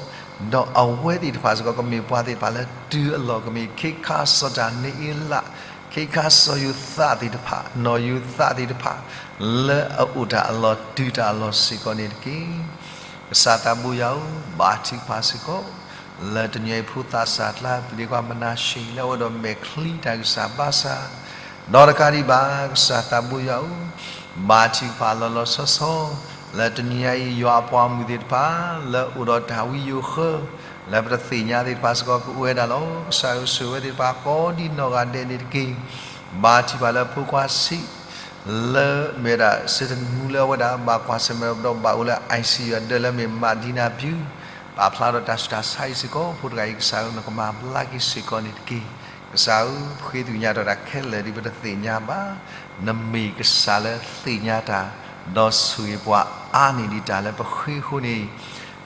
ဒီးအဝဲသ့ၣ်တဖၣ်စ့ၢ်ကီး ကမ့ၢ်ပှၤသ့ၣ်တဖၣ်လၢတုၤအလီၢ် ကမ့ၢ်ခ့ခါစီၤတၢ်နအ့လး, ခ့ခါစီၤယိၤသးသ့ၣ်တဖၣ်, နီၢ်ယိၤသးသ့ၣ်တဖၣ်, လၢအအိၣ်တၢ်အလီၢ်တုၤတၢ်အလီၢ်စ့ၢ်ကီးန့ၣ်တက့ၢ်. ကစၢ်သးဘိယွၤဧၢ, ဘါထုကဖၣ်စ့ၢ်ကီး လၢတနံၤအံၤဖိသးစၢ်ကျါ ပဒ့ကွၢ်မနၤၡ့ လၢအဝဲဒီးမဲာ်ချံတၢ်ကစၢ်ဘါစၢ်, ဒီးတကးဒံးဘၣ် ကစၢ်သးဘိယွၤဧၢ, ဘါထုကဖၣ်လီၤလီၤဆီဆီ, လၢတနံၤအံၤ ယွၤအပှၤဂီၢ်မုၢ်သ့ၣ်တဖၣ် လၢအိၣ်ဒီးတၢ်ဝံယိၤဃၢ, လၢပတသ့ၣ်ညါသ့ၣ်တဖၣ်စ့ၢ်ကီး ကအိၣ်ဝဲဒၣ်လီၤ. ကစၢ်ဧၢ ဆိၣ်ဂ့ၤဝဲသ့ၣ်တဖၣ်ကိးဒံးနီၢ်ဂၤဒဲးန့ၣ်တက့ၢ်. ဘါထုကဖၣ်လၢဖိခွါဆံး လၢမ့ၢ်ဝဲဒၣ် ဆံးတနူလၢအဝဲဒၣ်ဘၣ်ကွၢ်ဆၢၣ်မဲာ်ဒီးဘၣ်အိၣ်လၢ ICU အဒၢးလၢမ့ၢ်မၤဒံနၤဖၠူ, ပာ်ဖျါဒီးတၢ်ဆူးတၢ်ဆါအံၤစ့ၢ်ကီး ဖိတဂၤအံၤ ကစၢ်ဧၢ နကမၤဘျါက့ၤစ့ၢ်ကီးန့ၣ်တက့ၢ်. ကစၢ်ဧၢ ပဃ့သ့ၣ်ညါတၢ်တၢ်ခဲလၢာ်ဒ်ပတသ့ၣ်ညါဘၣ်, နမ့ၢ်ကစၢ်လၢသ့ၣ်ညါတၢ်, ဒီးဆိၣ်ဂ့ၤပှၤအါန့ၢ်ဒံးတၢ်လၢပဃ့အဃိန့ၣ်,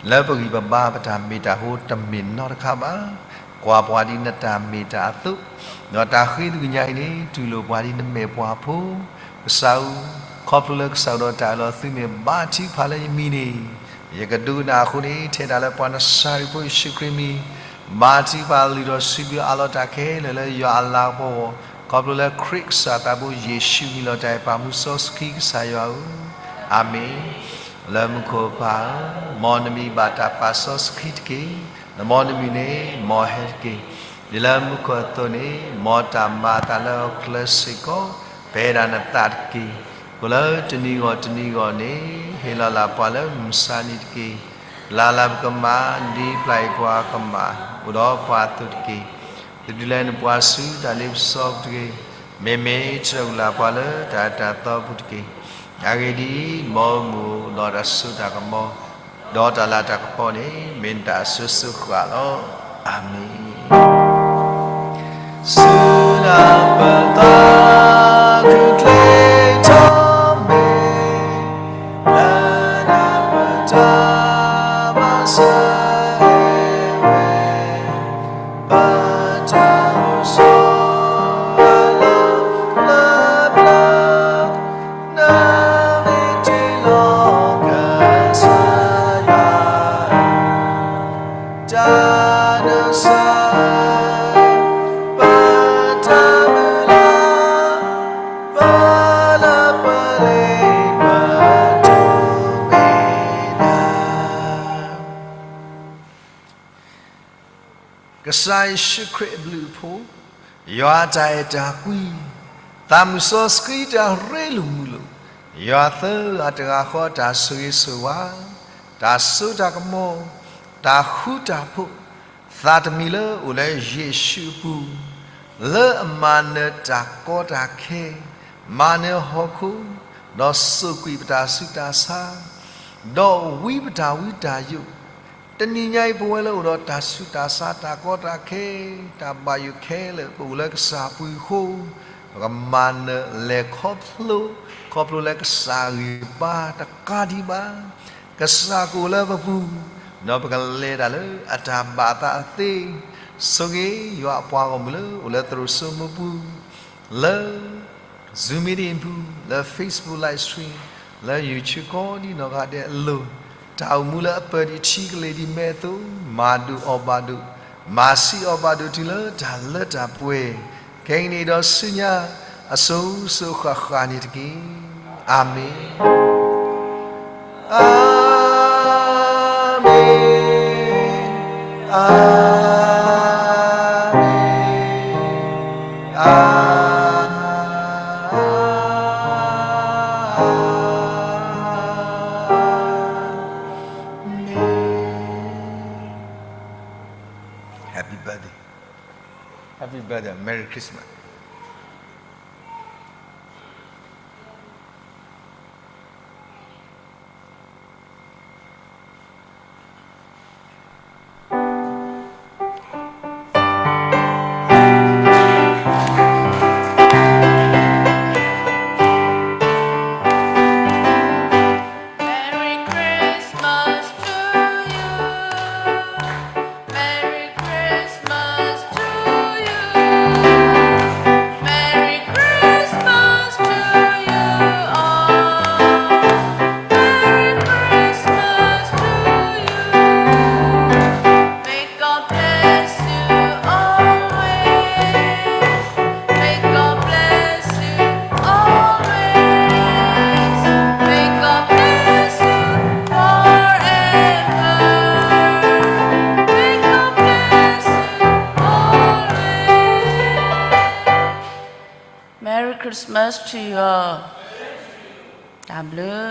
လၢပဂံၢ်ပဘါပတၢ်မ့ၢ်တၢ်ဟိတမ့ၢ်နီတခါဘၣ်. ကွၢ်ပှၤဒ်နတၢ်မ့ၢ်တၢ်အသိး, ဒီးတၢ်ဃ့သ့ၣ်ညါအံၤန့ၣ် တူၢ်လိာ်ပှၤဒ်နမဲာ်ပှၤဖိ, ကစၢ်ဧၢ, ခီဖျိလၢကစၢ်အိၣ်ဒီးတၢ်အၢၣ်လီၤသုမ့ၢ်ဘါထုကဖၣ်လၢယမံၤန့ၣ်, ယကဒိကနၣ်အဃိန့ၣ် ထဲဒၣ်လၢပှၤနစၤရ့းဖိယ့ၣ်ၡူးခရံာ်မံၤ, ဘါထုကဖၣ်လုၢ်ထီၣ်စံးဘျုးအးလီၤတၢ်ခဲလၢာ်လၢယွၤအလၤကပီၤအဂီၢ်, ခီဖျိလၢခရံာ်ကစၢ်သးဘိယ့ၣ်ၡူးမံၤလီၤတၢ်အံၤ ပၢ်မူစီဆှံကစၢ်ယွၤဧၢ, အၤမ့ၣ်. လၢမူခိၣ်ပၢ်ဧၢ, မ်နမံၤဘၣ်တၢ်ပာ်စီဆှံတက့ၢ်. မ်နမုၢ်နံၤန့ၣ် မ်ဟဲတက့ၢ်. ဒ်လၢမူခိၣ်အသိးန့ၣ် မ်တၢ်မၤအသးလၢဟီၣ်ခိၣ်ချၢစ့ၢ်ကီး ပှဲၤဒၣ်နသးတက့ၢ်. အဃိလၢတနံၤဂီၢ်တနံၤဂီၢ်န့ၣ် ဟ့ၣ်လီၤလၢပှၤလၢမုၢ်ဆါနံၤတက့ၢ်. ပျၢ်လၢပကမၢ် ဒ်ပျၢ်အံၤပှၤကမၢ် အိၣ်ဒီးပှၤအသိးတက့ၢ်. သဒုးလဲနပှၤဆူတၢ်လ့ပစီပူၤတဂ့ၤ. မ့မ့ၢ်တြၢၢ်ကလာ်ပှၤလၢတၢ်အၢတၢ်သီပူၤတက့ၢ်. အဂ့ၢ်ဒ်အံၤ, မ်မုၢ်အိၣ်ဒီးတၢ်စိတၢ်ကမီၤ, ဒီးတၢ်လၤတၢ်ကပီၤန့ၣ် မ့ၢ်နတၢ်အစိၤစိၤဃၣ်ဃၣ်လီၤ. အၤမ့ၣ်. စုနၢ်ပၢၢ်သးခုချ့ထီၣ်မ့ၢ် လၢနၢ်ပၢၢ်တၢ်မၤစၢၤဝဲ ပတၢ်အိၣ်ဆိးအလီၢ်လၢပျၢၤ နမ့ၢ်တ့လီၤကစၢ်ယွၤ တၢ်နစၢ် ပတၢ်မုၢ်လၢ် ပလၢပလ့ပတိၢ်မ့ၢ်နၤ ကစၢ်ယ့ၣ်ၡူးခရံာ်အဘျုးအဖှိၣ်, ယွၤအတၢ်အဲၣ်တၢ်ကွံ, သးမုၢ်စီဆှံတၢ်ရ့လိာ်မုာ်လိာ်, ယွၤသၢဂၤတဂၤဃီအတၢ်ဆိၣ်ဂ့ၤဆိၣ်ဝါ, တၢ်စိတၢ်ကမီၤ, တၢ်ဃူတၢ်ဖိး, သးတမံၤလၢအိၣ်လၢယ့ၣ်ၡူးအပူၤ, လၢအမၤနၢၤတၢ်ကီတၢ်ခဲ, မၤနၢၤဟီၣ်ခိၣ်, ဒီးစိာ်ကွံာ်ပတၢ်ဆူးတၢ်ဆါ, ဒီးဝံပတၢ်ဝံတၢ်ယိး, တနံၤညါအံၤ ပဝဲလၢအိၣ်ဒီးတၢ်ဆူးတၢ်ဆါ တၢ်ကီတၢ်ခဲ တၢ်ဘၣ်ယိၣ်ခဲလၢာ် ပအိၣ်လၢကစၢ်ပူၤအဃိ, ပကမၤနၢၤလဲၤခီဖျိ, ခီဖျိလၢကစၢ်ဂံၢ်ဘါတကးဒံးဘၣ်, ကစၢ်ကအိၣ်လၢပပူၤ, ဒီးပကလဲၤတၢ်လၢအတၢ်ဘၣ်သးအသ့, ဆိၣ်ဂ့ၤယွၤအပှၤဂီၢ်မုၢ်လၢအိၣ်လၢသရိာ်စိမိပူၤ, လၢ Zoom meeting ပူၤ, လၢ Facebook live stream, လၢ YouTube ကိးဒံနီၢ်ဂၤဒဲးအလိၤ, တၢ်အိၣ်မူလၢအပၢၢ်ဒံးထံကလ့ၤဒံးမဲအသိး, မၤဒိၣ်အီၣ်ဘၣ်ဒိၣ်, မၤဆံးအီၣ်ဘၣ်ဒိၣ်တုၤလၢတၢ်လၢတၢ်ပှဲၤ, ခဲကနံၣ်အံၤဒီးဆူညါ, အစိၤစိၤဃၣ်ဃၣ်န့ၣ်တက့ၢ်. အၤမ့ၣ်. အၤမ့ၣ်, အၤမ့ၣ်, အၤမ့ၣ်. Happy birthday. Happy birthday. Merry Christmas. Merry Christmas to you. Merry Christmas to you. Merry Christmas to you all. Merry Christmas to you. May God bless you always. May God bless you always. May God bless you forever. May God bless you always. Merry Christmas to you all. တၢ်ဘျုး